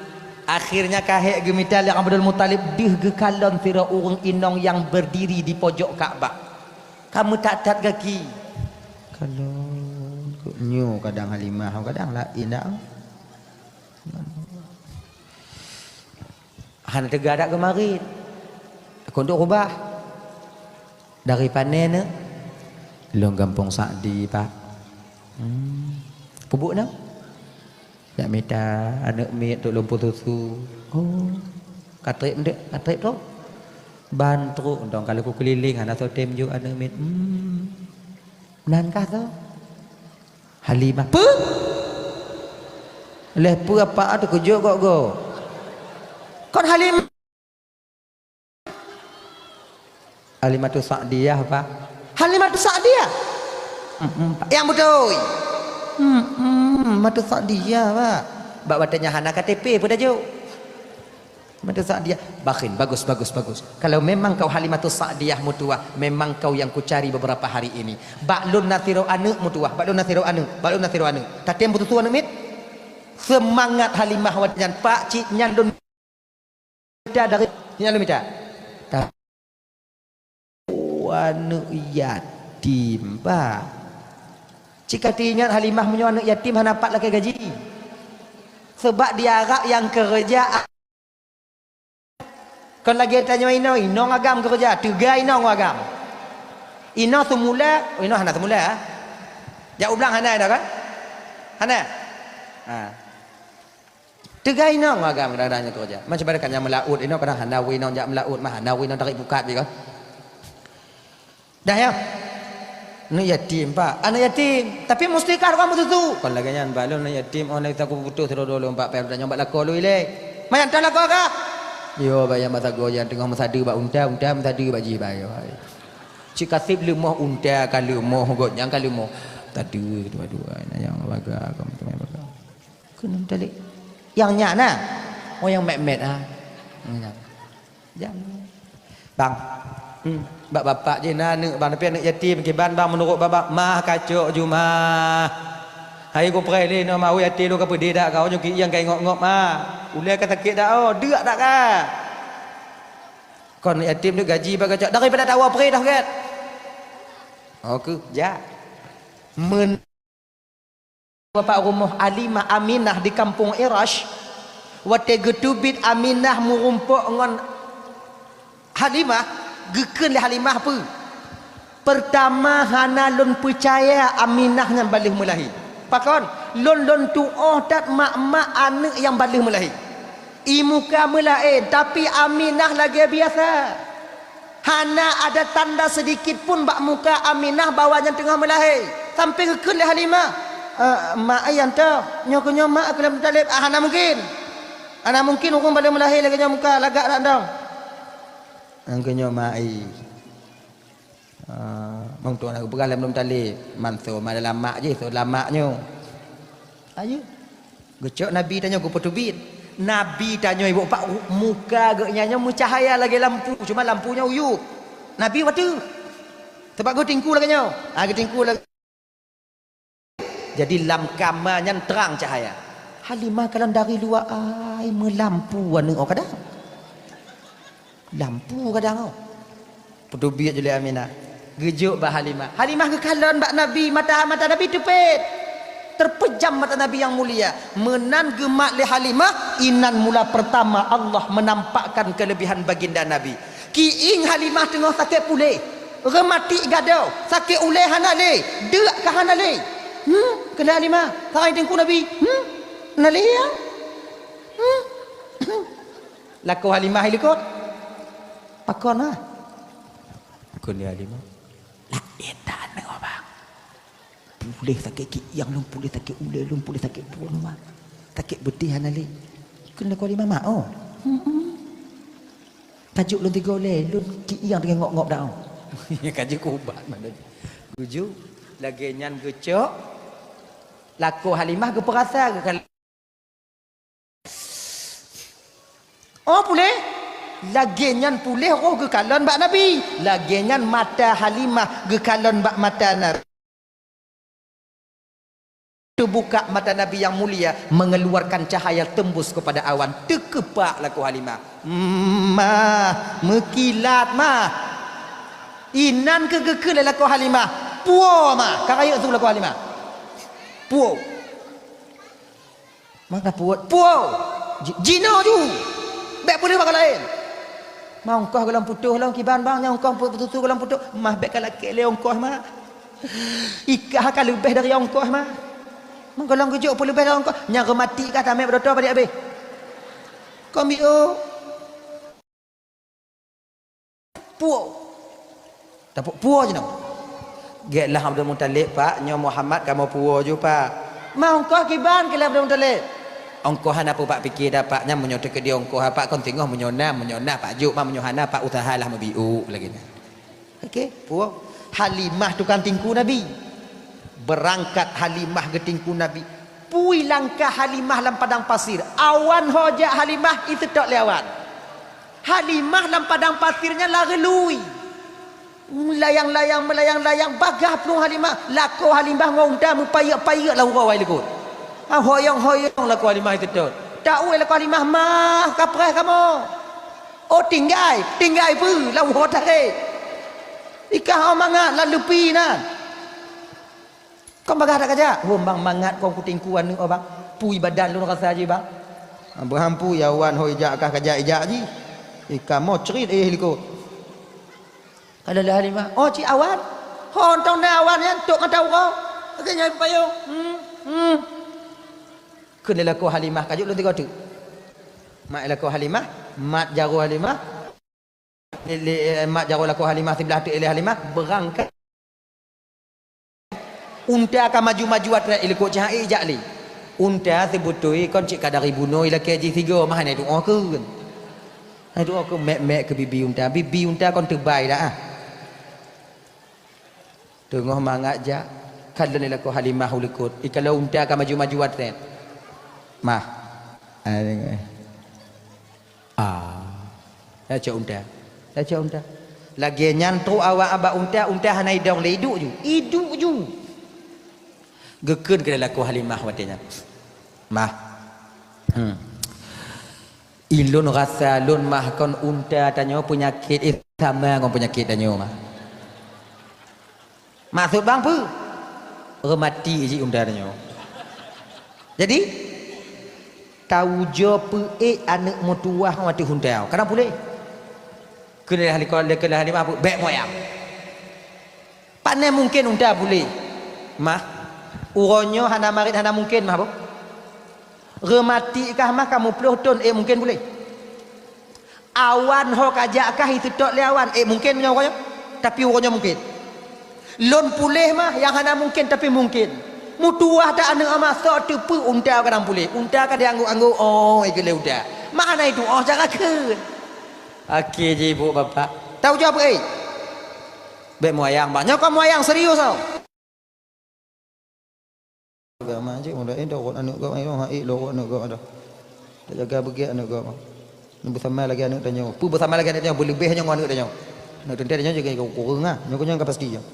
Akhirnya ka hék geumita lé Abdul Muthalib deuh geukalon sidroe ureuëng inong nyang berdiri di pojok Ka'bah. Ka meutat-tat gaki. Kalon, kok nyoe kadang Halimah, kadang laén dak. Hana teuga dak geumarit. Kondok rubah. Dari pane neuk? Lôn gampông Sa'di, Pak. Hmm. Peubuet na? Jak mita aneuëk miet untuk lôn peususu. Oh. Ka trép ndeuk, ka trép tu. Ban trok dong ka lheueh kukeulileng hana soe tem jok aneuk miet. Hmm. Nan kah soe? Halimah. Peue? Lheueh peue apa teukeujot gob-gob? Kon Halimah. Halimatus Sa'diyah, Pak. Halimatus Sa'diyah? Mm-mm, Pak. Nyang beutôi. Mm-mm, Halimatus Sa'diyah, Pak. Bak watèe nyan hana K T P peue tajok. Halimatus Sa'diyah. Bakhin, bagus, bagus, bagus. Kalau memang kau Halimatus Sa'diyah meutuwah, memang kau yang kucari beberapa hari ini. Bak lôn na sidroe aneuk meutuwah, bak lôn na sidroe aneuk, bak lôn na sidroe aneuk. Tatem beututoe aneuk miet? Seumangat Halimah watèe nyan, Pak, cit nyan lôn mita dari nyan lôn mita. Ta-, oh, aneuk yatim, bah. Cit ka teuingat Halimah meunyoe aneuk yatim hana pat lakèe gaji. Sabab di Arab nyang keureuja kon lagèe tanyoe inoe, inong agam keureuja, teuga inong agam. Inoe seumula, oh, inoe hana seumula, ha? Jak u blang hana inoe kan? Hana? Ha. Teuga inong agam kadang-kadang nyan keureuja. Macam mana kan nyang meulaôt inoe kadang hana wui inong jak meulaôt mah, hana wui inong tarék pukat bih kon. Dah ya. Aneuk yatim, Pak. Aneuk yatim. Tapi mustikah ureueng meututoe. Kon lagèe nyan, Pak, lôn aneuk yatim, oh, na teuka putôh sidroe dua lôn empat pèh, nyoe bak lakoe lôn ilèe. Manyang tan lakoe kah? Yo, bak nyang bak sagoe nyan teungoh meusadeue bak unta, unta meusadeue bak jih, bah, yo. Cit ka sép leumoh unta ka leumoh, gobnyan ka leumoh. Sadeue dua-dua, na nyang baga, ka meuteumé baga. Keuneuk talèk. Nyang nyan na? Oh, nyang mèt-mèt, ha. Nyang nyan. Jam. Bang. Hmm. Bak bapak jih na aneuk, Bang, tapi aneuk yatim. Kiban, Bang, meunurot Bang, mah kacok jumah. Hai kupreh lé, nyoe mawi até lôn ka peudeh dak kau, nyoe kieng ka ingop-ngop, mah. Ulèe ka sakét dak, oh, deuk dak ka. Kon yatim tu gaji bak kacok, daripada tawa preh dah, gèt. Oh, keu, jak. Men- Bapak rumoh Halimah Aminah di kampung Irash, watèe geuteubiet Aminah meurumpok ngon Halimah, geukheun lé Halimah peue? Peurtama hana lôn peucaya Aminah nyan ban lheueh meulahé. Pakon? Lôn, lôn tuoh that mak-mak aneuk nyang ban lheueh meulahé. I muka meulaén, tapi Aminah lagèe biasa. Hana ada tanda sedikit pun bak muka Aminah bahwa nyan teungoh meulahé. Sampai geukheun lé Halimah, "Eh, mak ai nyan toh, nyoe keuh nyoe mak keu lôn Muthalib." Ah, hana mungkin. Hana mungkin ureueng ban lheueh meulahé lagèe nyoe muka, lagak that dong. Nyoe keuh nyoe mak ai. Ah, mantong na geupeugah lé Muthalib, "Man soe ma dalam mak jih, soe dalam mak nyoe." Ayo. Geucok Nabi tanyoe geupeuteubiet. Nabi tanyoe ibu pak muka geuhnyan nyoe meucahya lagèe lampu, cuma lampu nyan uyueb. Nabi watèe. Sabab geutingku lagèe nyoe. Ah, geutingku lagèe. Jadi lam kama nyan trang cahaya. Halimah kalon dari luwa ai meulampu aneuk, oh, kadang. Lampu kadang, oh. Peuteubiet jih lé Aminah. Geujok bak Halimah. Halimah geukalon bak Nabi, mata, mata Nabi teupet. Terpejam mata Nabi nyang mulia. Meunan geumat lé Halimah, inan mula pertama Allah menampakkan kelebihan baginda Nabi. Kieng Halimah teungoh sakét puléh, rematik gadôh, sakét ulèe hana lé, deuk ka hana lé. Hmm, kheun lé Halimah, sagai teungku Nabi. Hmm, hana lé, ya? Hmm. Lakoe Halimah ilikot. Pakon, ha? Kheun lé Halimah. Laén that aneuk, Bang. Puléh sakét kieng lôn, puléh sakét ulèe lôn, puléh sakét pruet lôn, Bang. Sakét beudeh hana lé. Kheun lakoe Halimah, oh. Hmm. Tajok lôn tiga ulèe, lôn kieng teungoh ngop-ngop dak, oh. Ka jeuet keu ubat, maknanya. Geujok, lagèe nyan geucok. Lakoe Halimah geupeurasa geukalon. Oh, puléh? Lagèe nyan puléh roh geukalon bak Nabi. Lagèe nyan mata Halimah geukalon bak mata Nabi. Teubuka mata Nabi nyang mulia, mengeluarkan cahaya tembus kepada awan. Teukeupak lakoe Halimah. Mah, meukilat, mah. Inan keuh geukheun lé lakoe Halimah. Puwoe, mah. Ka rayeuk su lakoe Halimah. Puwoe. Maka puwoe, puwoe! Ji-, jinoe ju! Bèk peuleueh bak laén! Ma ongkoh gohlom putôh lom kiban, Bang, nyan ongkoh pu-, putusu gohlom putôh. Mah bèk kalakèe lé ongkoh, mah. Ikah ka leubeh dari ongkoh, mah. Mah gohlom geujok peuleubeh dari ongkoh. Nyang reumatik kah tamè beudoto padit abéh. Kon biôh. Puwoe. Tapeupuwoe jinoe. Gét lah Abdul Muthalib, "Pak, nyoe Muhammad kamoe puwoe ju, Pak." "Ma ongkoh kiban," kheun lé Abdul Muthalib. "Ongkoh hana peue Pak pike dah, Pak. Nyan meunyoe teukeudi ongkoh, Pak, kon singoh meunyoe na, meunyoe na, Pak, jok, ma meunyoe hana, Pak, usahalah meubiu," lagée nyan. Oke, puwoe. Halimah tukang tingku Nabi. Beurangkat Halimah geutingku Nabi. Pui langkah Halimah lam padang pasir. Awan ho jak Halimah, iseutôt lé awan. Halimah lam padang pasir nyan lagée lui. Meulayang-layang, meulayang-layang, bagaih plueng Halimah. Lakoe Halimah ngon unta meupayeuek-payeuek lam uroe wai likot. Ha, hoyong-hoyong lakoe Halimah iseutôt. Taeu lakoe Halimah, "Mah, kapreh kamoe." "Oh, tinggai, tinggai peue?" "Lam uroe tarek." "Ikah oh mangat lam lupi na." "Kon bagaih that kajak?" "Hom bang, mangat kon kutingku aneuk oh bang. Pui badan lôn rasa jih bang." "Beuhampu, ya wan ho ijak kah kajak ijak jih. Ikamoe crit éh likot." Ka lheueh Halimah, "Oh, cit awan. Ho, tong na awan nyan, tok mata uroe. Lagée nyan payong. Hmm, hmm." Kheun lé lakoe Halimah, "Ka jok lôn tiga teuk." Mat lakoe Halimah, mat jaroe Halimah. Lé, lé, mat jaroe lakoe Halimah, siblah teuk lé Halimah, beurangkat. Unta ka maju-maju atra ilikot cahai jak lé. Unta seubeutôi kon cit ka dari bunoe ilakée jih sigoe mah hana tuoh kheun. Hana tuoh kheun mek-mek keu bibi unta. Bibi unta kon teubai dah ah. Teungoh mangat jak, kalon ilakée Halimah u likot. Ikalon unta ka maju-maju atra. Mah. Ah. Tacok unta. Tacok unta. Lagée nyan trok awak bak unta, unta hana idong lé, iduek ju. Iduek ju. Geukheun keu lakoe Halimah watée nyan. Mah. Hmm. Ilôn rasa lôn mah kon unta tanyoe peunyakét eh sama ngon peunyakét tanyoe mah. Maksud bang peue? Reumati jih unta tanyoe. Jadi, taujoe peuék aneuk meutuwah ngon ateueh unta. Kadang puléh. Keuneulheueh likot, keuneulheueh lima, bèk moyang. Pane mungken unta puléh. Mah, uroe nyoe hana marit, hana mungken mah boh. Reumati kah mah ka muplôh thôn, eh, mungken puléh. Awan ho kajak kah iseutôt lé awan, eh, mungken meunyoe uroe nyoe. Tapi uroe nyoe mungken. Lôn puléh mah nyang hana mungken, tapi mungken. Meutuwah that aneuk mah, sok teupeu unta kadang puléh. Unta ka diangguk-angguk, oh, eh, geulée unta. Mah hana itu, oh, cara kheun. Akhé jih ibu bapak. Taujoe peuék. Bèk moyang, bah. Nyoe kon moyang serius, oh. Agama cit, muda, eh, dah rot aneuk gop, eh, dah, eh, dah rot aneuk gop dah. Tak jaga beugèt aneuk gop. Beusama lagèe aneuk tanyoe. Peue beusama lagèe aneuk tanyoe, beuleubeh nyoe ngon aneuk tanyoe. Aneuk teuntèe tanyoe jaga kureueng ah. Nyoe, nyoe ka pasti nyoe.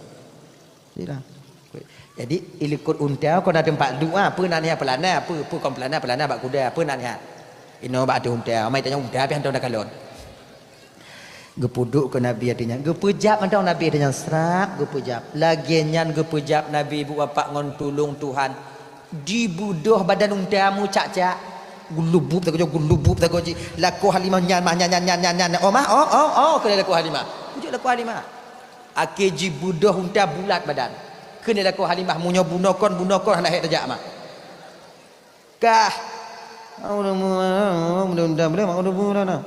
Jadi, ilikot unta kon na teumpat duek ah, peue na niat peulana, peue, peue kon peulana, peulana bak kuda, peue na niat. Inoe bak ateueh unta, amai tanyoe unta pih hantom takalon. Geupeuduek keu Nabi ateueh nyan. Geupeujab mantong Nabi ateueh nyan, srab geupeujab. Lagèe nyan geupeujab Nabi ibu bapak ngon tulông Tuhan. Dibeudôh badan unta meucak-cak. Geulubub sagoe, geulubub sagoe jih. Lakoe Halimah nyan mah, nyan, nyan. Oh mah, oh, oh, oh, kheun lakoe Halimah. Kujak lakoe Halimah. Akhé jibeudôh unta bulat badan. Kheun lakoe Halimah, meunyoe bunoe kon, bunoe kon hana hék tajak mah. Kah.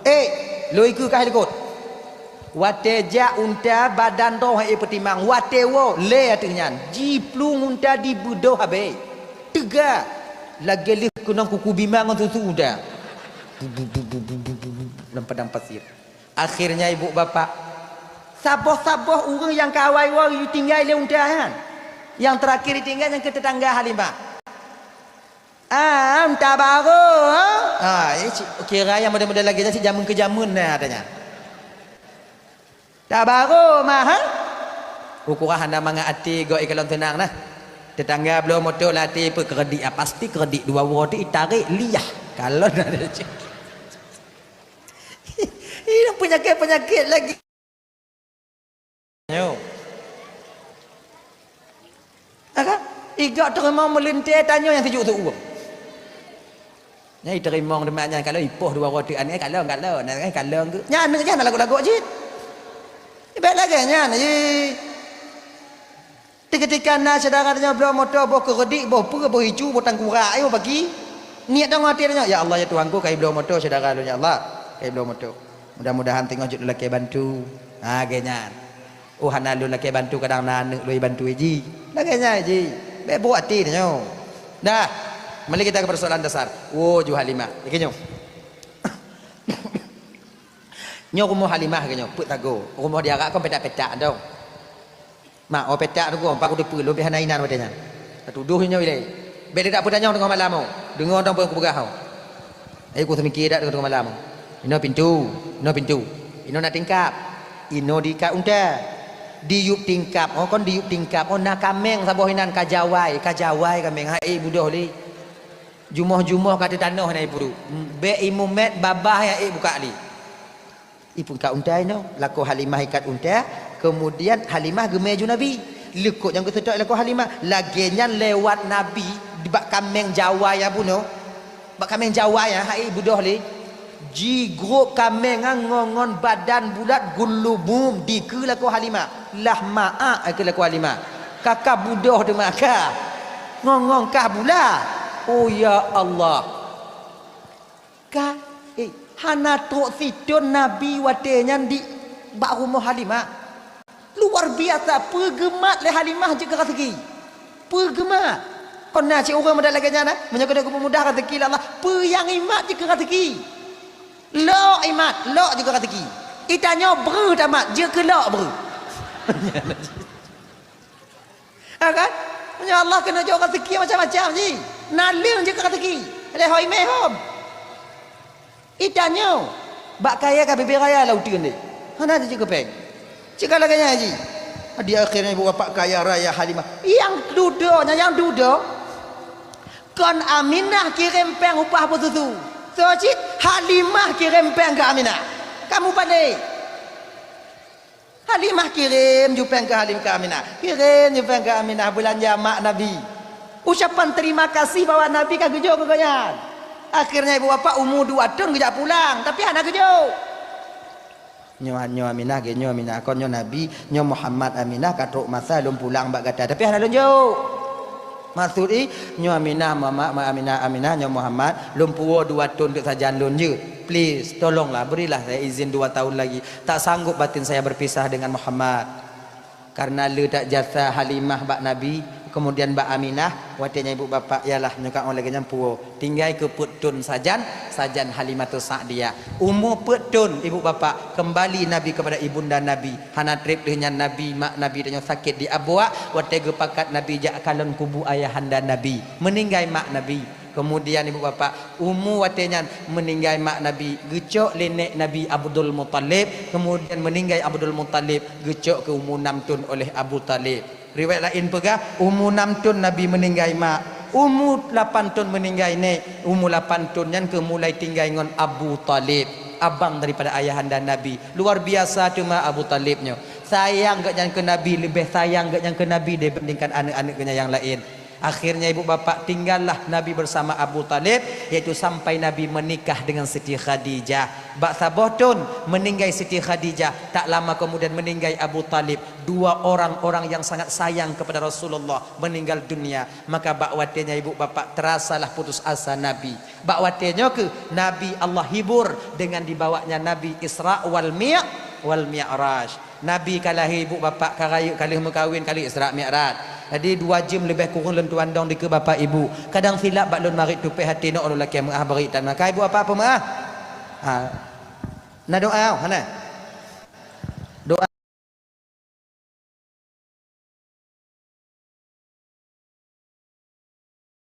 Eh, lôn ikeue kah likot. Watèe jak unta badan roh, eh, peutimang. Watèe woe, lé ateueh nyan. Jiplueng unta dibeudôh habéh. Teuga. Lagèe lheueh keunong kuku bima ngon susu unta. Bu, bu, bu, lam padang pasir. Akhirnya ibu bapak, saboh-saboh ureueng nyang ka awai woe jitinggai lé unta nyan. Nyang teurakhir jitinggai nyang keu teutangga Halimah. Ah, unta barô, ha? Ah, eh, cit, kira nyang model-model lagèe nyan cit jameun keu jameun na, katanya. Unta barô mah, ha? Ukurah hana mangat até gok ikalon seunang nah. Teutangga bloe moto lam até peukeureudik, ah, pasti keureudik dua uroe tu itarek liah. Kalon ada cit. Ini peunyakét-peunyakét lagi. Nyoe. Nah kan? Igok teurimong meulintèe tanyoe nyang sijuek seuuem. Nyang iteurimong teuma nyan kalau ipoh dua uroe teuk aneuk, kalau, kalau, nah, kalau, nyan aneuk nyan lagot-lagot cit. Bèk lagèe nyan, ih. Teuketika na syedara tanyoe bloe moto, boh keureudik, boh peue, boh icu, boh tangkurak, eh, boh baki. Niet tanyoe até tanyoe, "Ya Allah, ya Tuhanku, kai bloe moto syedara lôn, ya Allah. Kai bloe moto. Mudah-mudahan teungoh jeuet lôn lakèe bantu." Ha, lagèe nyan. Oh, hana lôn lakèe bantu, kadang na aneuk lôn bantu ji. Lagèe nyan ji. Bèk buet até tanyoe. Dah. Kembali kita ke persoalan dasar. Woe ju Halimah. Lagèe nyoe. Nyoe rumoh Halimah lagèe nyoe, peuet sagoe. Rumoh di Arab kon petak-petak dong. Mak, oh petak tu kon, pak kuteupeu, lôn pih hana inan watèe nyan. Tatudoh nyoe ilèe. Bèk teudak peutanyong teungoh malam oh. Deungoe dong peue kupeugah oh. Ayo kuseumiké dak teungoh malam oh. Inoe pintu, inoe pintu. Inoe na tingkap. Inoe diikat unta. Diyueb tingkap oh, kon diyueb tingkap oh, na kaméng saboh inan ka jawai, ka jawai kaméng. Hai budoh lé. Jumoh-jumoh ka teutanoh na ipuru. Bèk imeumèt babah nyang ék bukak lé. Ipeuikat unta inoe, lakoe Halimah ikat unta, kemudian Halimah geumè ju Nabi. Leukot nyang geuseutôt lakoe Halimah. Lagèe nyan lewat Nabi, bak kaméng jawai nyang bunoe. Bak kaméng jawai nyang hai budoh lé. Jigrôp kaméng nyan ngon, ngon badan bulat gulubum dikeue lakoe Halimah. Lah ma'ak keu lakoe Halimah. Ka, ka budoh teuma ka. Ngon, ngon kah bulat. Oh ya Allah. Ka, eh, hana trok sithôn Nabi watèe nyan di bak rumoh Halimah. Luar biasa, peugeumat lé Halimah jeuet keu raseuki. Peugeumat. Kon na cit ureueng meudat lagèe nyan, eh? Meunyoe keuneuk geupeumudah raseuki lé Allah, peue nyang imat jeuet keu raseuki. Lok imat, lok jeuet keu raseuki. Itanyoe breuh tamat, jeuet keu lok breuh. Ha kan? Meunyoe Allah keuneuk jok raseuki macam-macam ji. Naleueng jeuet keu raseuki. Lé hôi mé hom. Itanyoe bak kaya ka bibé raya lam uteuen deh. Hana jeuet keu péng. Cit ka lagèe nyan ji. Di akhirnya ibu bapak kaya raya Halimah. Nyang dudoe, nyang, nyang dudoe. Kon Aminah kirém péng upah beususu. Soe cit Halimah kirém péng keu Aminah. Kamu pandai. Halimah kirém ju péng keu Halim, keu Aminah. Kirém ju péng keu Aminah beulanja mak Nabi. Ucapan terima kasih bahwa Nabi ka geujok keu gobnyan. Akhirnya ibu bapak umu dua thon geujak pulang, tapi hana geujok. Nyoe, nyoe Aminah, ge nyoe Aminah, kon nyoe Nabi, nyoe Muhammad, Aminah, ka trok masa lôn pulang bak gata, tapi hana lôn jok. Maksud i, nyoe Aminah, Muhammad, ma Aminah, Aminah, nyoe Muhammad, lôn puwoe dua thon teuk sajan lôn jeuet. Please, tolonglah, berilah saya izin dua tahun lagi. Tak sanggup batin saya berpisah dengan Muhammad. Karena le that jasa Halimah bak Nabi, kemudian bak Aminah, watèe nyan ibu bapak, yalah, nyoe ka lagèe nyan puwoe. Tinggai keu peuet thon sajan, sajan Halimatus Sa'diyah. Umu peuet thon ibu bapak, kembali Nabi kepada ibunda Nabi. Hana trép lheueh nyan Nabi, mak Nabi tanyoe sakét di abuak, watèe geupakat Nabi jak kalon kubu ayahanda Nabi. Meuninggai mak Nabi. Kemudian ibu bapak, umu watèe nyan meuninggai mak Nabi, geucok lé nèk Nabi Abdul Muthalib, kemudian meuninggai Abdul Muthalib, geucok keu umu nam thon oleh Abu Thalib. Riwayat laén peugah, umu nam thon Nabi meuninggai mak, umu lapan thon meuninggai nèk, umu lapan thon nyan keu mulai tinggai ngon Abu Thalib, abang daripada ayahanda Nabi. Luar biasa teuma Abu Thalib nyoe. Sayang gobnyan keu Nabi, leubeh sayang gobnyan keu Nabi dibandingkan aneuk-aneuk gobnyan nyang laén. Akhirnya ibu bapak tinggallah Nabi bersama Abu Thalib, yaitu sampai Nabi menikah dengan Siti Khadijah. Bak saboh thon meuninggai Siti Khadijah, tak lama kemudian meuninggai Abu Thalib. Dua orang-orang yang sangat sayang kepada Rasulullah meninggal dunia. Maka bak watèe nyan ibu bapak terasalah putus asa Nabi. Bak watèe nyoe keuh Nabi Allah hibur dengan dibawanya Nabi Isra wal Mi-, wal Mi'raj. Nabi ka lahé ibu bapak ka rayeuk, ka lheueh meukawen, ka lheueh Isra Mi'raj. Jadi dua jeuem leubeh kureueng lôn tuan dong dikeue bapak ibu. Kadang silap bak lôn marit tupéh até nyoe lôn lakèe meu'ah bri tan maka ibu bapak peumeu'ah. Ha. Na doa, hana?